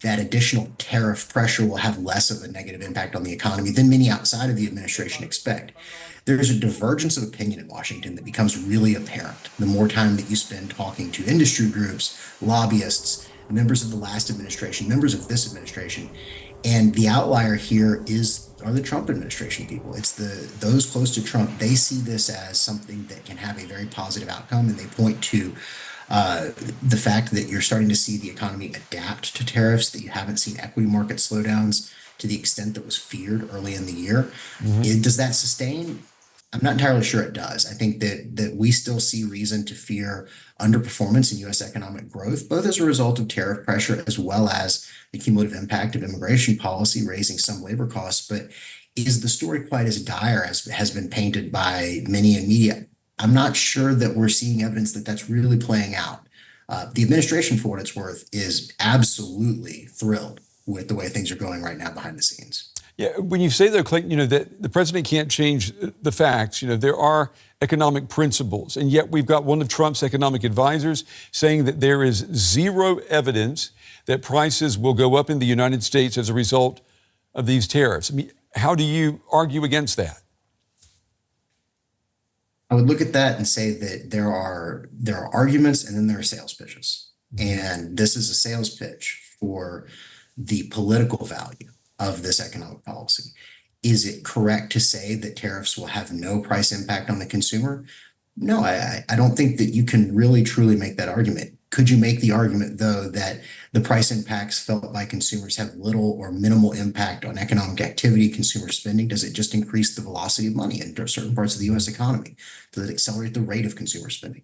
that additional tariff pressure will have less of a negative impact on the economy than many outside of the administration expect. There's a divergence of opinion in Washington that becomes really apparent the more time that you spend talking to industry groups, lobbyists, members of the last administration, members of this administration. And the outlier here are the Trump administration people. It's those close to Trump. They see this as something that can have a very positive outcome, and they point to the fact that you're starting to see the economy adapt to tariffs, that you haven't seen equity market slowdowns to the extent that was feared early in the year. Mm-hmm. Does that sustain? I'm not entirely sure it does. I think that we still see reason to fear underperformance in U.S. economic growth, both as a result of tariff pressure as well as the cumulative impact of immigration policy raising some labor costs. But is the story quite as dire as has been painted by many in media? I'm not sure that we're seeing evidence that that's really playing out. The administration, for what it's worth, is absolutely thrilled with the way things are going right now behind the scenes. Yeah, when you say, though, Clayton, that the president can't change the facts, there are economic principles. And yet we've got one of Trump's economic advisors saying that there is zero evidence that prices will go up in the United States as a result of these tariffs. I mean, how do you argue against that? I would look at that and say that there are arguments and then there are sales pitches. And this is a sales pitch for the political value of this economic policy. Is it correct to say that tariffs will have no price impact on the consumer? No, I don't think that you can really truly make that argument. Could you make the argument, though, that the price impacts felt by consumers have little or minimal impact on economic activity, consumer spending? Does it just increase the velocity of money in certain parts of the U.S. economy? Does it accelerate the rate of consumer spending?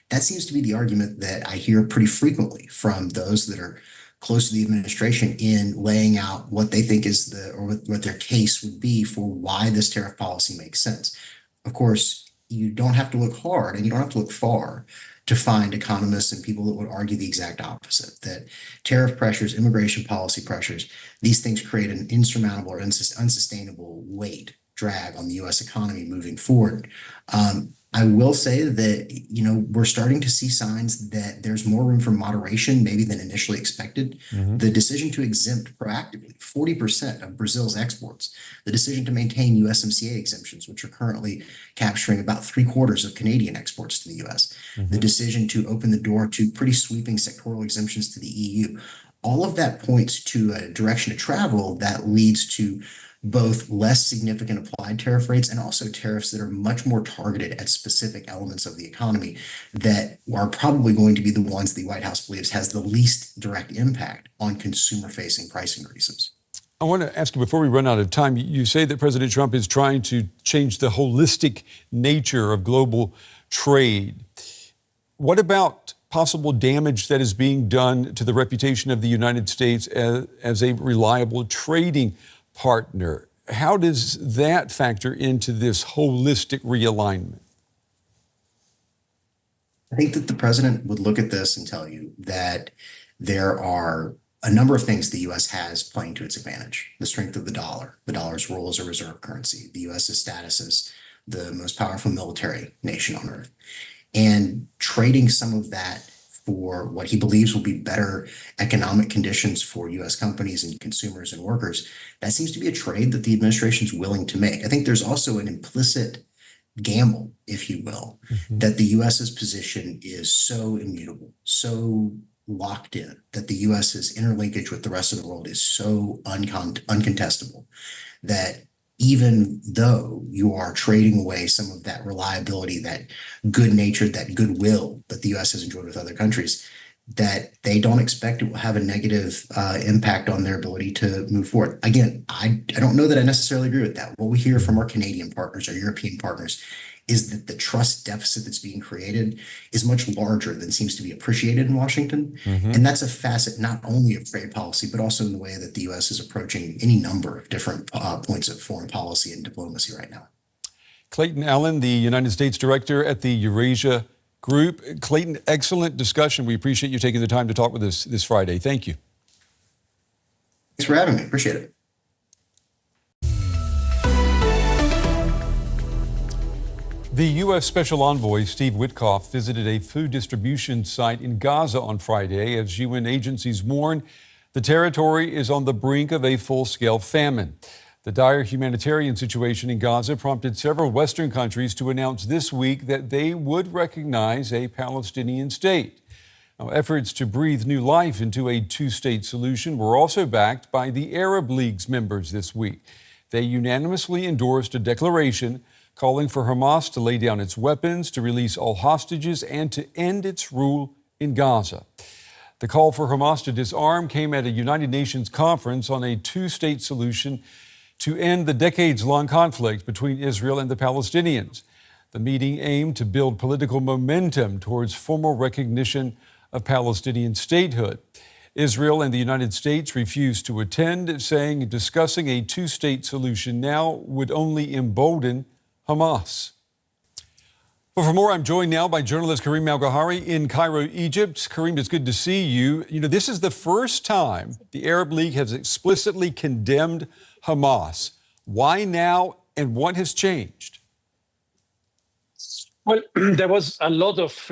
That seems to be the argument that I hear pretty frequently from those that are close to the administration in laying out what they think is what their case would be for why this tariff policy makes sense. Of course, you don't have to look hard and you don't have to look far to find economists and people that would argue the exact opposite, that tariff pressures, immigration policy pressures, these things create an insurmountable or unsustainable weight drag on the U.S. economy moving forward. I will say that, we're starting to see signs that there's more room for moderation maybe than initially expected. Mm-hmm. The decision to exempt proactively 40% of Brazil's exports, the decision to maintain USMCA exemptions, which are currently capturing about 3/4 of Canadian exports to the U.S., mm-hmm. the decision to open the door to pretty sweeping sectoral exemptions to the EU. All of that points to a direction of travel that leads to both less significant applied tariff rates and also tariffs that are much more targeted at specific elements of the economy that are probably going to be the ones the White House believes has the least direct impact on consumer-facing price increases. I want to ask you before we run out of time, you say that President Trump is trying to change the holistic nature of global trade. What about possible damage that is being done to the reputation of the United States as a reliable trading partner? How does that factor into this holistic realignment? I think that the president would look at this and tell you that there are a number of things the U.S. has playing to its advantage. The strength of the dollar, the dollar's role as a reserve currency, the U.S.'s status as the most powerful military nation on earth, and trading some of that for what he believes will be better economic conditions for U.S. companies and consumers and workers, that seems to be a trade that the administration's willing to make. I think there's also an implicit gamble, if you will, that the U.S.'s position is so immutable, so locked in, that the U.S.'s interlinkage with the rest of the world is so uncontestable that even though you are trading away some of that reliability, that good nature, that goodwill that the U.S. has enjoyed with other countries, that they don't expect it will have a negative impact on their ability to move forward. Again, I don't know that I necessarily agree with that. What we hear from our Canadian partners, our European partners, is that the trust deficit that's being created is much larger than seems to be appreciated in Washington. Mm-hmm. And that's a facet not only of trade policy, but also in the way that the U.S. is approaching any number of different points of foreign policy and diplomacy right now. Clayton Allen, the United States Director at the Eurasia Group. Clayton, excellent discussion. We appreciate you taking the time to talk with us this Friday. Thank you. Thanks for having me. Appreciate it. The U.S. Special Envoy Steve Witkoff visited a food distribution site in Gaza on Friday as UN agencies warn the territory is on the brink of a full-scale famine. The dire humanitarian situation in Gaza prompted several Western countries to announce this week that they would recognize a Palestinian state. Now, efforts to breathe new life into a two-state solution were also backed by the Arab League's members this week. They unanimously endorsed a declaration calling for Hamas to lay down its weapons, to release all hostages, and to end its rule in Gaza. The call for Hamas to disarm came at a United Nations conference on a two-state solution to end the decades-long conflict between Israel and the Palestinians. The meeting aimed to build political momentum towards formal recognition of Palestinian statehood. Israel and the United States refused to attend, saying discussing a two-state solution now would only embolden Hamas. Well, for more, I'm joined now by journalist Kareem El-Gohary in Cairo, Egypt. Kareem, it's good to see you. You know, this is the first time the Arab League has explicitly condemned Hamas. Why now, and what has changed? Well, there was a lot of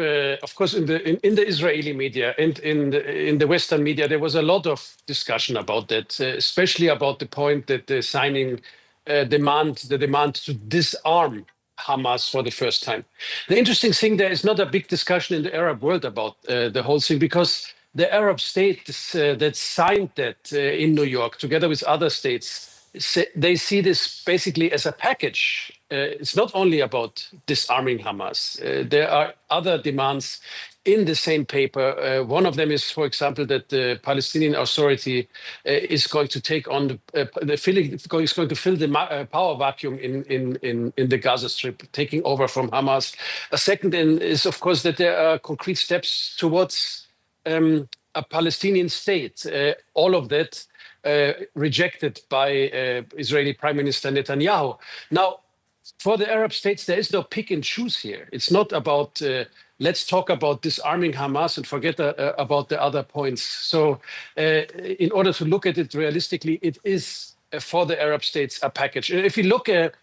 course, in the Israeli media and in the Western media, there was a lot of discussion about that, especially about the point that the signing demand to disarm Hamas for the first time. The interesting thing, there is not a big discussion in the Arab world about the whole thing, because the Arab states that signed that in New York, together with other states, they see this basically as a package. It's not only about disarming Hamas. There are other demands in the same paper. One of them is, for example, that the Palestinian Authority is going to take on is going to fill the power vacuum in the Gaza Strip, taking over from Hamas. A second is, of course, that there are concrete steps towards a Palestinian state. All of that rejected by Israeli Prime Minister Netanyahu. Now, for the Arab states, there is no pick and choose here. It's not about let's talk about disarming Hamas and forget about the other points. So in order to look at it realistically, it is for the Arab states a package. If you look at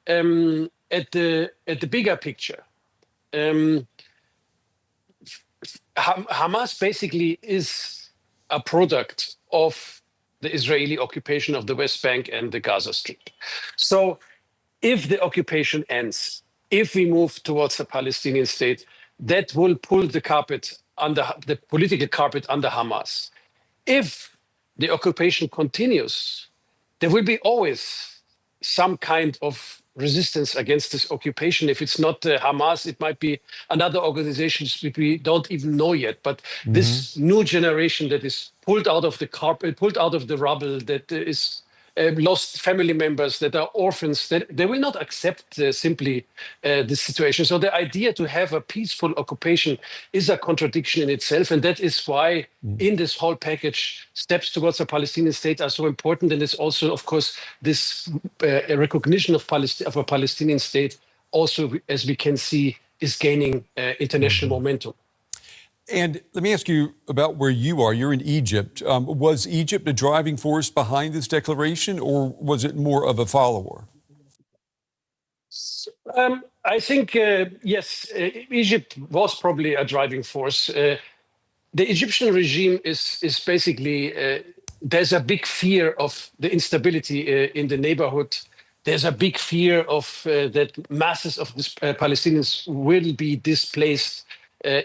the bigger picture, Hamas basically is a product of the Israeli occupation of the West Bank and the Gaza Strip. So if the occupation ends, if we move towards a Palestinian state, that will pull the carpet under the political carpet under Hamas. If the occupation continues, there will be always some kind of resistance against this occupation. If it's not Hamas, it might be another organization which we don't even know yet. But this new generation that is pulled out of the carpet, pulled out of the rubble, that is lost family members, that are orphans, that they will not accept simply this situation. So the idea to have a peaceful occupation is a contradiction in itself. And that is why in this whole package, steps towards a Palestinian state are so important. And it's also, of course, this recognition of a Palestinian state also, as we can see, is gaining international momentum. And let me ask you about where you are. You're in Egypt. Was Egypt a driving force behind this declaration, or was it more of a follower? I think, yes, Egypt was probably a driving force. The Egyptian regime is basically, there's a big fear of the instability in the neighborhood. There's a big fear of that masses of Palestinians will be displaced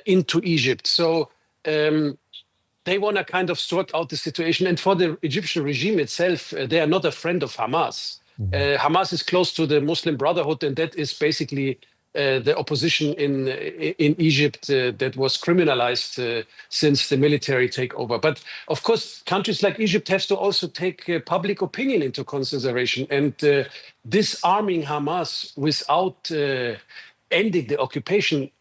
into Egypt. So they want to kind of sort out the situation. And for the Egyptian regime itself, they are not a friend of Hamas. Hamas is close to the Muslim Brotherhood, and that is basically the opposition in Egypt that was criminalized since the military takeover. But of course, countries like Egypt have to also take public opinion into consideration. And disarming Hamas without ending the occupation,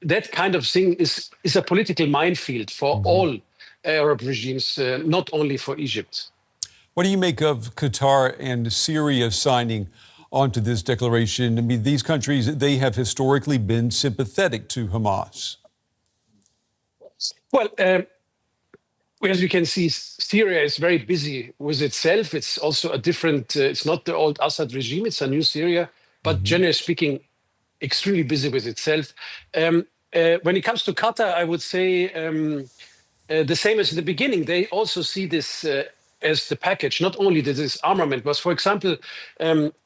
that kind of thing is a political minefield for all Arab regimes, not only for Egypt. What do you make of Qatar and Syria signing onto this declaration? I mean, these countries, they have historically been sympathetic to Hamas. Well, as you can see, Syria is very busy with itself. It's also a different, it's not the old Assad regime, it's a new Syria. But generally speaking, extremely busy with itself. When it comes to Qatar, I would say the same as in the beginning. They also see this as the package, not only the disarmament, but for example,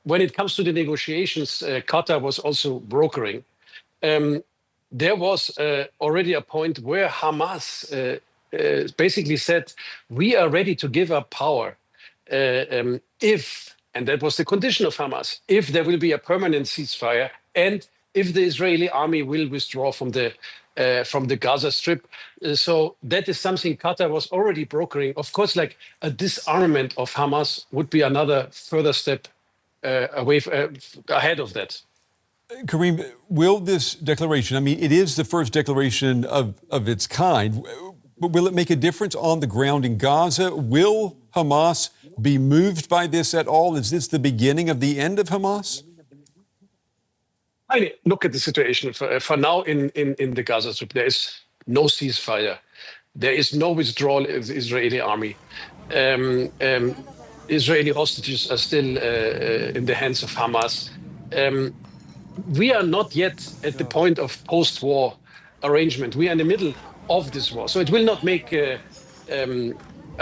when it comes to the negotiations, Qatar was also brokering. There was already a point where Hamas basically said, we are ready to give up power if, and that was the condition of Hamas, if there will be a permanent ceasefire and if the Israeli army will withdraw from the Gaza Strip. So that is something Qatar was already brokering. Of course, like a disarmament of Hamas would be another further step ahead of that. Karim, will this declaration, I mean, it is the first declaration of its kind, but will it make a difference on the ground in Gaza? Will Hamas be moved by this at all? Is this the beginning of the end of Hamas? I mean, look at the situation for now in the Gaza Strip. There is no ceasefire. There is no withdrawal of the Israeli army. Israeli hostages are still in the hands of Hamas. We are not yet at the point of post-war arrangement. We are in the middle of this war. So it will not make a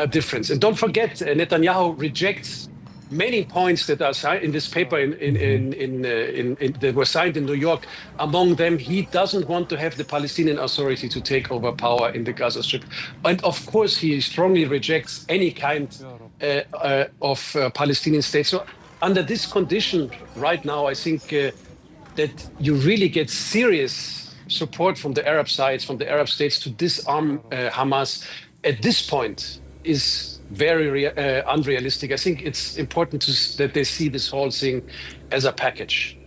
difference. And don't forget, Netanyahu rejects many points that are in this paper that were signed in New York. Among them, he doesn't want to have the Palestinian Authority to take over power in the Gaza Strip. And of course, he strongly rejects any kind of Palestinian state. So under this condition right now, I think that you really get serious support from the Arab sides, from the Arab states to disarm Hamas at this point is very unrealistic. I think it's important that they see this whole thing as a package.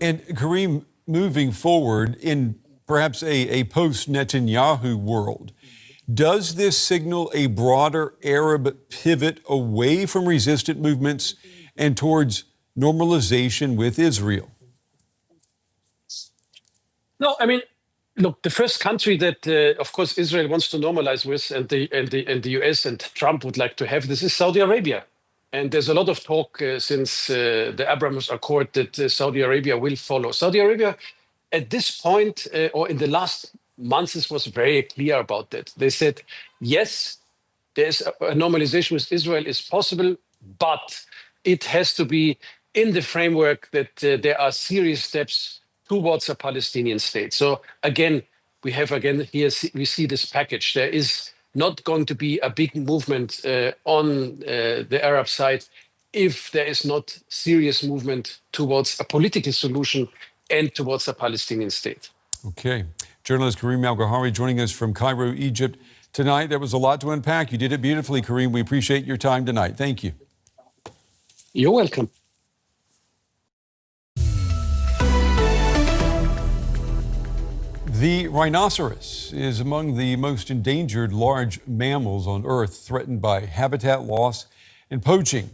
And Karim, moving forward in perhaps a post-Netanyahu world, does this signal a broader Arab pivot away from resistant movements and towards normalization with Israel? No, I mean, look, the first country that, of course, Israel wants to normalize with, and the US and Trump would like to have this, is Saudi Arabia. And there's a lot of talk since the Abraham Accord that Saudi Arabia will follow. Saudi Arabia, at this point, or in the last months, was very clear about that. They said, yes, there's a normalization with Israel is possible, but it has to be in the framework that there are serious steps towards a Palestinian state. So again, we have here, we see this package. There is not going to be a big movement on the Arab side if there is not serious movement towards a political solution and towards a Palestinian state. Okay. Journalist Kareem El-Gohary joining us from Cairo, Egypt tonight. There was a lot to unpack. You did it beautifully, Kareem. We appreciate your time tonight. Thank you. You're welcome. The rhinoceros is among the most endangered large mammals on Earth, threatened by habitat loss and poaching.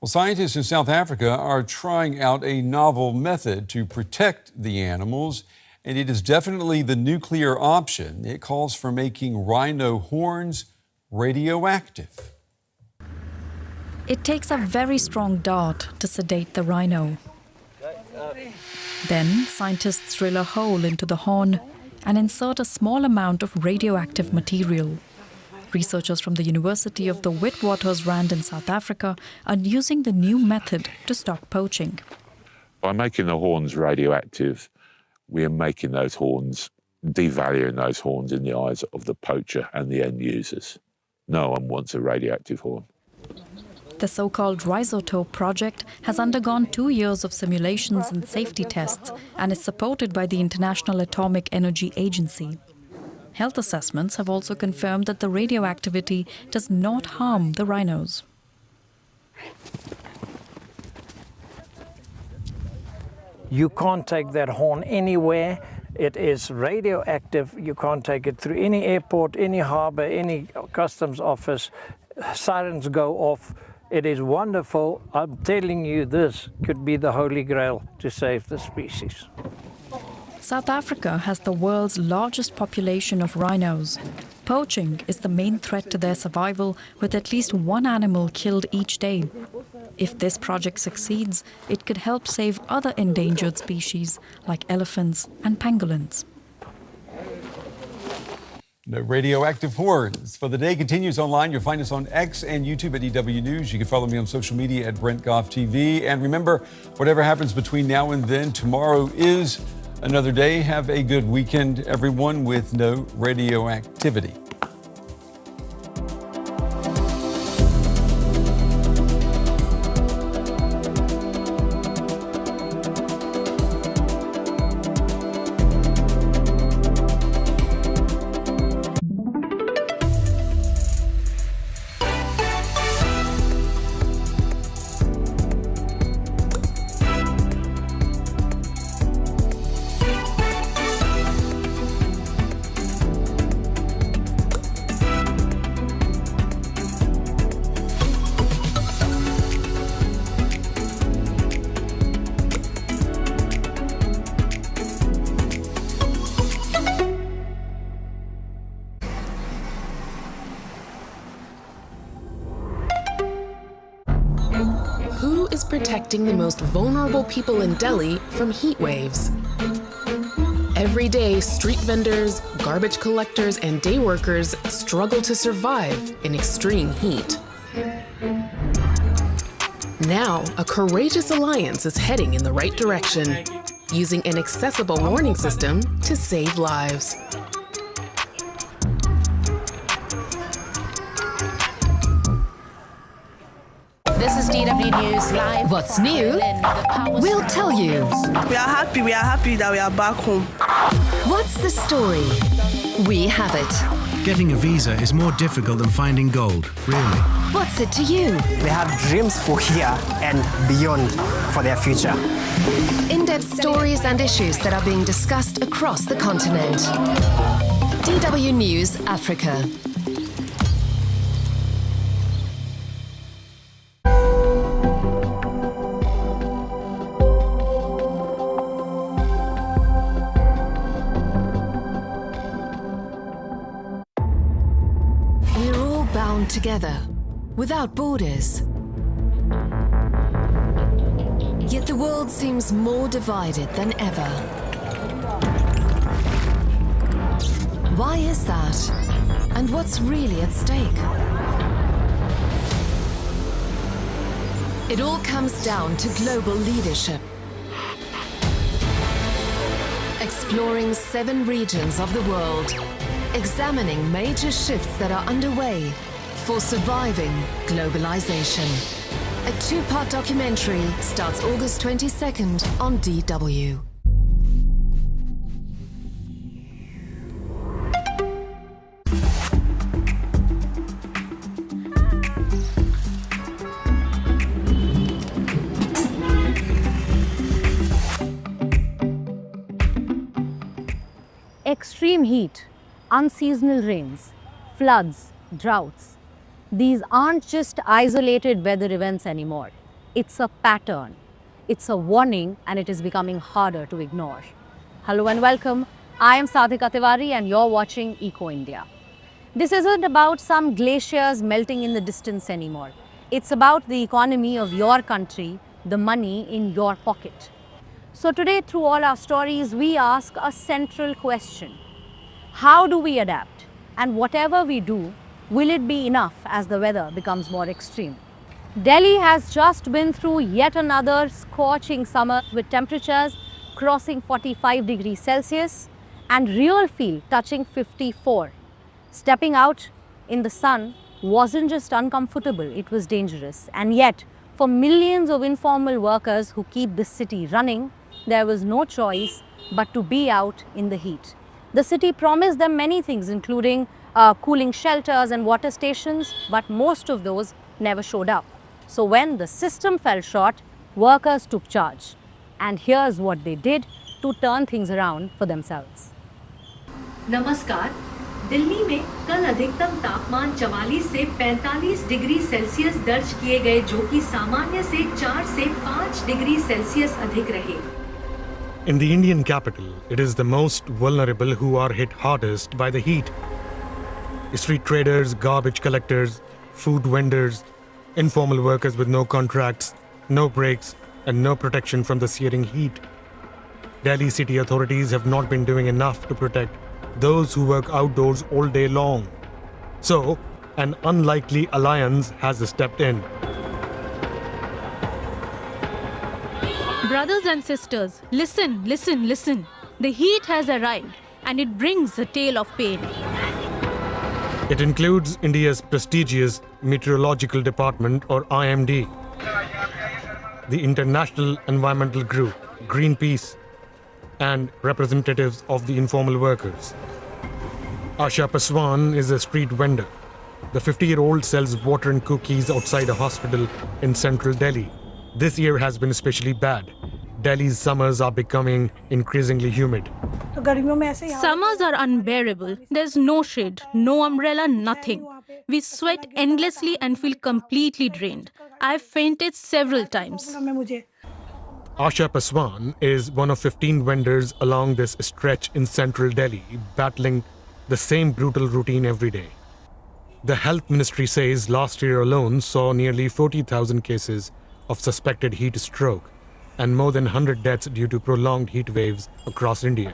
Well, scientists in South Africa are trying out a novel method to protect the animals, and it is definitely the nuclear option. It calls for making rhino horns radioactive. It takes a very strong dart to sedate the rhino. Then scientists drill a hole into the horn and insert a small amount of radioactive material. Researchers from the University of the Witwatersrand in South Africa are using the new method to stop poaching. By making the horns radioactive, we are making those horns, devaluing those horns in the eyes of the poacher and the end users. No one wants a radioactive horn. The so-called Rhisotope project has undergone 2 years of simulations and safety tests and is supported by the International Atomic Energy Agency. Health assessments have also confirmed that the radioactivity does not harm the rhinos. You can't take that horn anywhere. It is radioactive. You can't take it through any airport, any harbor, any customs office. Sirens go off. It is wonderful. I'm telling you, this could be the holy grail to save the species. South Africa has the world's largest population of rhinos. Poaching is the main threat to their survival, with at least one animal killed each day. If this project succeeds, it could help save other endangered species like elephants and pangolins. No radioactive horns. For the day continues online. You'll find us on X and YouTube at EW News. You can follow me on social media at Brent Goff TV. And remember, whatever happens between now and then, tomorrow is another day. Have a good weekend, everyone, with no radioactivity. Protecting the most vulnerable people in Delhi from heat waves. Every day, street vendors, garbage collectors, and day workers struggle to survive in extreme heat. Now, a courageous alliance is heading in the right direction, using an accessible warning system to save lives. This is DW News Live. What's new? We'll tell you. We are happy. We are happy that we are back home. What's the story? We have it. Getting a visa is more difficult than finding gold, really. What's it to you? They have dreams for here and beyond for their future. In-depth stories and issues that are being discussed across the continent. DW News Africa. Together, without borders. Yet the world seems more divided than ever. Why is that? And what's really at stake? It all comes down to global leadership. Exploring 7 regions of the world, examining major shifts that are underway for surviving globalization. A two-part documentary starts August 22nd on DW. Extreme heat, unseasonal rains, floods, droughts. These aren't just isolated weather events anymore. It's a pattern. It's a warning, and it is becoming harder to ignore. Hello and welcome. I am Sadhika Tiwari and you're watching Eco India. This isn't about some glaciers melting in the distance anymore. It's about the economy of your country, the money in your pocket. So today, through all our stories, we ask a central question. How do we adapt? And whatever we do, will it be enough as the weather becomes more extreme? Delhi has just been through yet another scorching summer with temperatures crossing 45 degrees Celsius and real feel touching 54. Stepping out in the sun wasn't just uncomfortable, it was dangerous. And yet, for millions of informal workers who keep this city running, there was no choice but to be out in the heat. The city promised them many things, including cooling shelters and water stations, but most of those never showed up. So when the system fell short, workers took charge. And here's what they did to turn things around for themselves. नमस्कार, दिल्ली में कल अधिकतम तापमान 44 से 45 degree Celsius दर्ज किए गए, जो कि सामान्य से 4 से 5 डिग्री सेल्सियस अधिक रहे। In the Indian capital, it is the most vulnerable who are hit hardest by the heat. Street traders, garbage collectors, food vendors, informal workers with no contracts, no breaks, and no protection from the searing heat. Delhi city authorities have not been doing enough to protect those who work outdoors all day long. So, an unlikely alliance has stepped in. Brothers and sisters, listen, listen, listen. The heat has arrived and it brings a tale of pain. It includes India's prestigious Meteorological Department, or IMD, the International Environmental Group, Greenpeace, and representatives of the informal workers. Asha Paswan is a street vendor. The 50-year-old sells water and cookies outside a hospital in central Delhi. This year has been especially bad. Delhi's summers are becoming increasingly humid. Summers are unbearable. There's no shade, no umbrella, nothing. We sweat endlessly and feel completely drained. I've fainted several times. Asha Paswan is one of 15 vendors along this stretch in central Delhi, battling the same brutal routine every day. The health ministry says last year alone saw nearly 40,000 cases of suspected heat stroke and more than 100 deaths due to prolonged heat waves across India.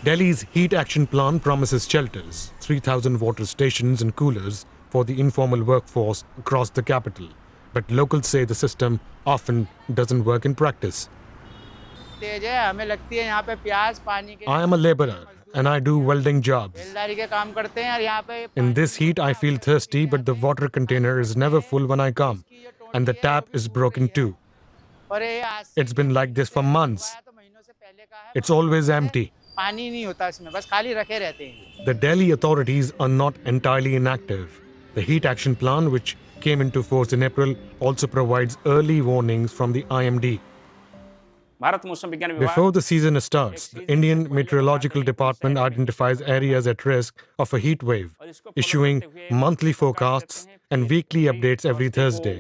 Delhi's Heat Action Plan promises shelters, 3,000 water stations and coolers for the informal workforce across the capital. But locals say the system often doesn't work in practice. I am a laborer and I do welding jobs. In this heat, I feel thirsty, but the water container is never full when I come, and the tap is broken too. It's been like this for months. It's always empty. The Delhi authorities are not entirely inactive. The Heat Action Plan, which came into force in April, also provides early warnings from the IMD. Before the season starts, the Indian Meteorological Department identifies areas at risk of a heat wave, issuing monthly forecasts and weekly updates every Thursday.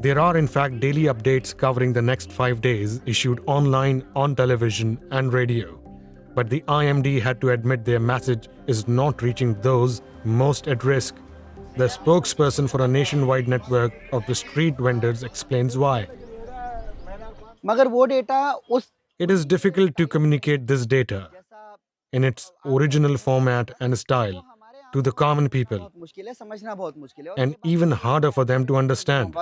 There are, in fact, daily updates covering the next 5 days, issued online, on television and radio. But the IMD had to admit their message is not reaching those most at risk. The spokesperson for a nationwide network of the street vendors explains why. It is difficult to communicate this data in its original format and style to the common people, and even harder for them to understand.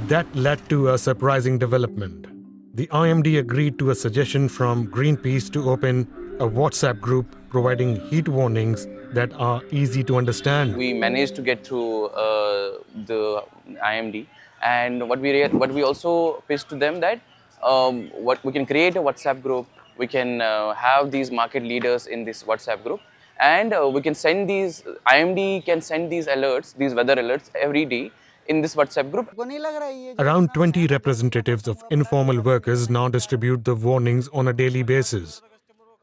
That led to a surprising development. The IMD agreed to a suggestion from Greenpeace to open a WhatsApp group providing heat warnings that are easy to understand. We managed to get through the IMD, and what we also pitched to them that what we can create a WhatsApp group, we can have these market leaders in this WhatsApp group, and we can send these, IMD can send these alerts, these weather alerts every day in this WhatsApp group. Around 20 representatives of informal workers now distribute the warnings on a daily basis.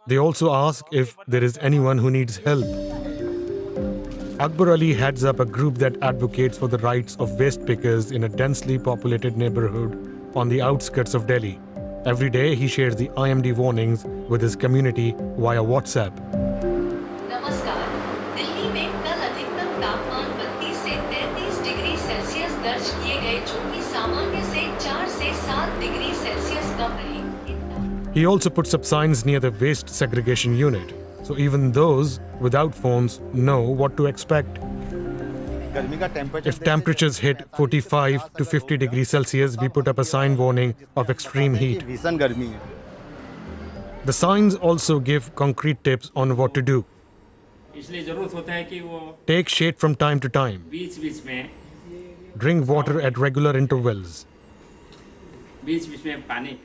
They also ask if there is anyone who needs help. Akbar Ali heads up a group that advocates for the rights of waste pickers in a densely populated neighborhood on the outskirts of Delhi. Every day he shares the IMD warnings with his community via WhatsApp. नमस्कार, दिल्ली में कल अधिकतम तापमान 32 से 33 degree Celsius दर्ज किए गए, जो कि सामान्य से 4 से 7 डिग्री सेल्सियस कम रहे. He also puts up signs near the waste segregation unit, so even those without phones know what to expect. If temperatures hit 45 to 50 degrees Celsius, we put up a sign warning of extreme heat. The signs also give concrete tips on what to do. Take shade from time to time. Drink water at regular intervals.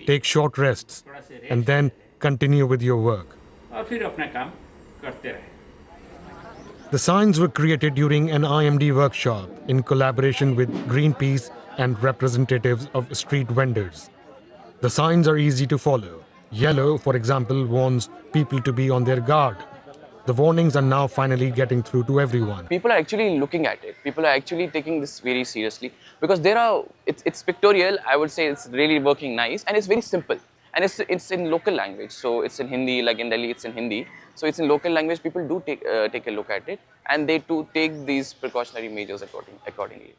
Take short rests and then continue with your work. The signs were created during an IMD workshop in collaboration with Greenpeace and representatives of street vendors. The signs are easy to follow. Yellow, for example, warns people to be on their guard. The warnings are now finally getting through to everyone. People are actually looking at it. People are actually taking this very seriously because there are, it's pictorial. I would say it's really working nice and it's very simple. And it's in local language, so it's in Hindi, like in Delhi it's in Hindi. So it's in local language, people do take a look at it and they too take these precautionary measures accordingly.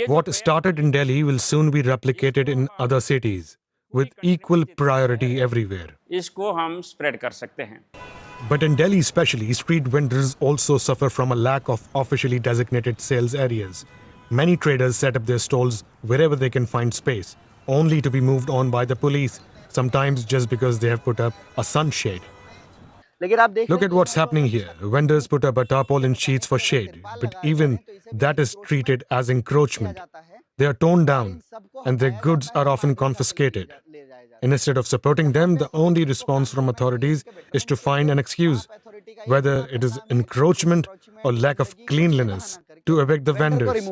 What started in Delhi will soon be replicated in other cities with equal priority everywhere. But in Delhi especially, street vendors also suffer from a lack of officially designated sales areas. Many traders set up their stalls wherever they can find space, only to be moved on by the police, sometimes just because they have put up a sunshade. Look at what's happening here. Vendors put up a tarpaulin sheets for shade, but even that is treated as encroachment. They are torn down and their goods are often confiscated. Instead of supporting them, the only response from authorities is to find an excuse, whether it is encroachment or lack of cleanliness, to evict the vendors.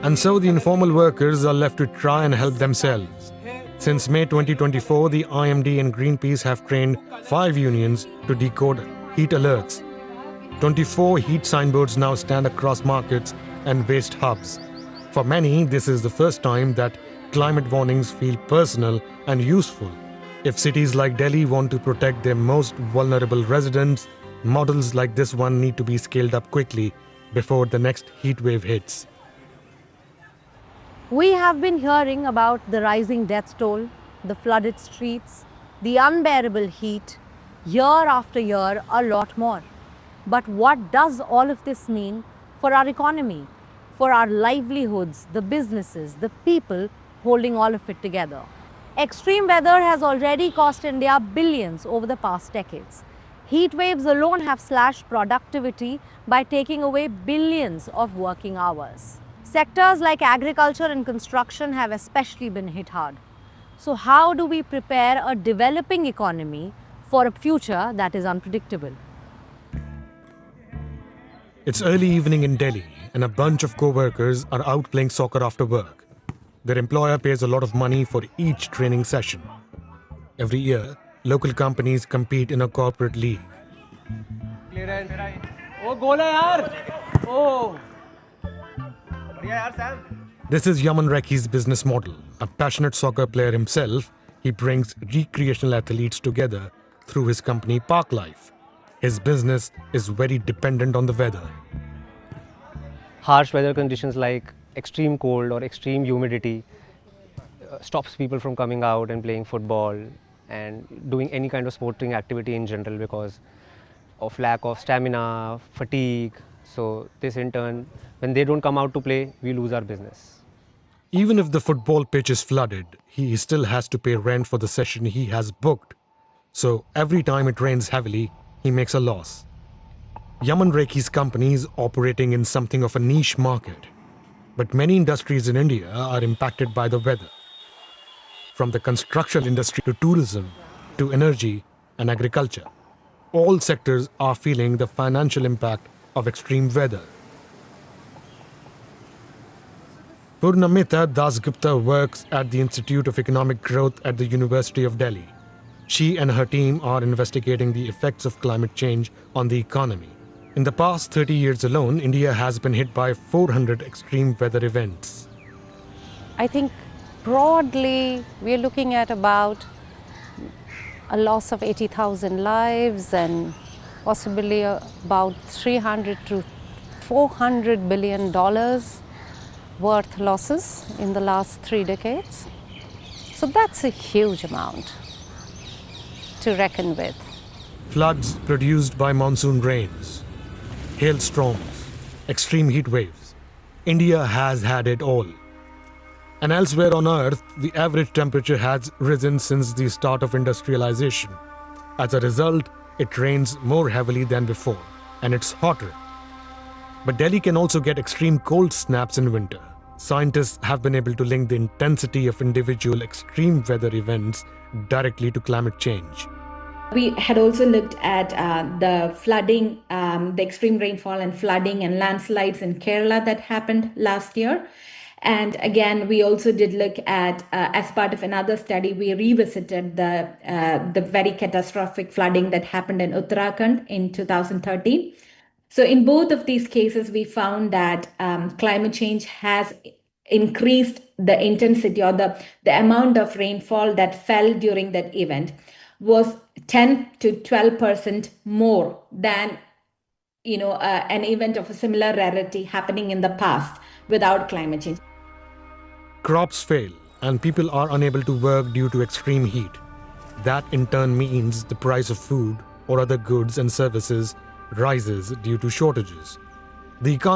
And so the informal workers are left to try and help themselves. Since May 2024, the IMD and Greenpeace have trained 5 unions to decode heat alerts. 24 heat signboards now stand across markets and waste hubs. For many, this is the first time that climate warnings feel personal and useful. If cities like Delhi want to protect their most vulnerable residents, models like this one need to be scaled up quickly before the next heat wave hits. We have been hearing about the rising death toll, the flooded streets, the unbearable heat, year after year, a lot more. But what does all of this mean for our economy, for our livelihoods, the businesses, the people holding all of it together? Extreme weather has already cost India billions over the past decades. Heat waves alone have slashed productivity by taking away billions of working hours. Sectors like agriculture and construction have especially been hit hard. So how do we prepare a developing economy for a future that is unpredictable? It's early evening in Delhi and a bunch of co-workers are out playing soccer after work. Their employer pays a lot of money for each training session. Every year, local companies compete in a corporate league. This is Yaman Rekhi's business model. A passionate soccer player himself, he brings recreational athletes together through his company Park Life. His business is very dependent on the weather. Harsh weather conditions like extreme cold or extreme humidity stops people from coming out and playing football and doing any kind of sporting activity in general because of lack of stamina, fatigue. So this in turn, when they don't come out to play, we lose our business. Even if the football pitch is flooded, he still has to pay rent for the session he has booked. So every time it rains heavily, he makes a loss. Yaman Rekhi's company is operating in something of a niche market. But many industries in India are impacted by the weather. From the construction industry to tourism, to energy and agriculture. All sectors are feeling the financial impact of extreme weather. Purnamita Dasgupta works at the Institute of Economic Growth at the University of Delhi. She and her team are investigating the effects of climate change on the economy. In the past 30 years alone, India has been hit by 400 extreme weather events. I think broadly, we're looking at about a loss of 80,000 lives and possibly about $300 to $400 billion worth losses in the last 3 decades. So that's a huge amount to reckon with. Floods produced by monsoon rains, hailstorms, extreme heat waves. India has had it all. And elsewhere on Earth, the average temperature has risen since the start of industrialization. As a result, it rains more heavily than before, and it's hotter. But Delhi can also get extreme cold snaps in winter. Scientists have been able to link the intensity of individual extreme weather events directly to climate change. We had also looked at the flooding, the extreme rainfall and flooding and landslides in Kerala that happened last year. And again, we also did look at, as part of another study, we revisited the very catastrophic flooding that happened in Uttarakhand in 2013. So in both of these cases, we found that climate change has increased the intensity or the amount of rainfall that fell during that event was 10 to 12% more than an event of a similar rarity happening in the past without climate change. Crops fail and people are unable to work due to extreme heat. That in turn means the price of food or other goods and services rises due to shortages. The economy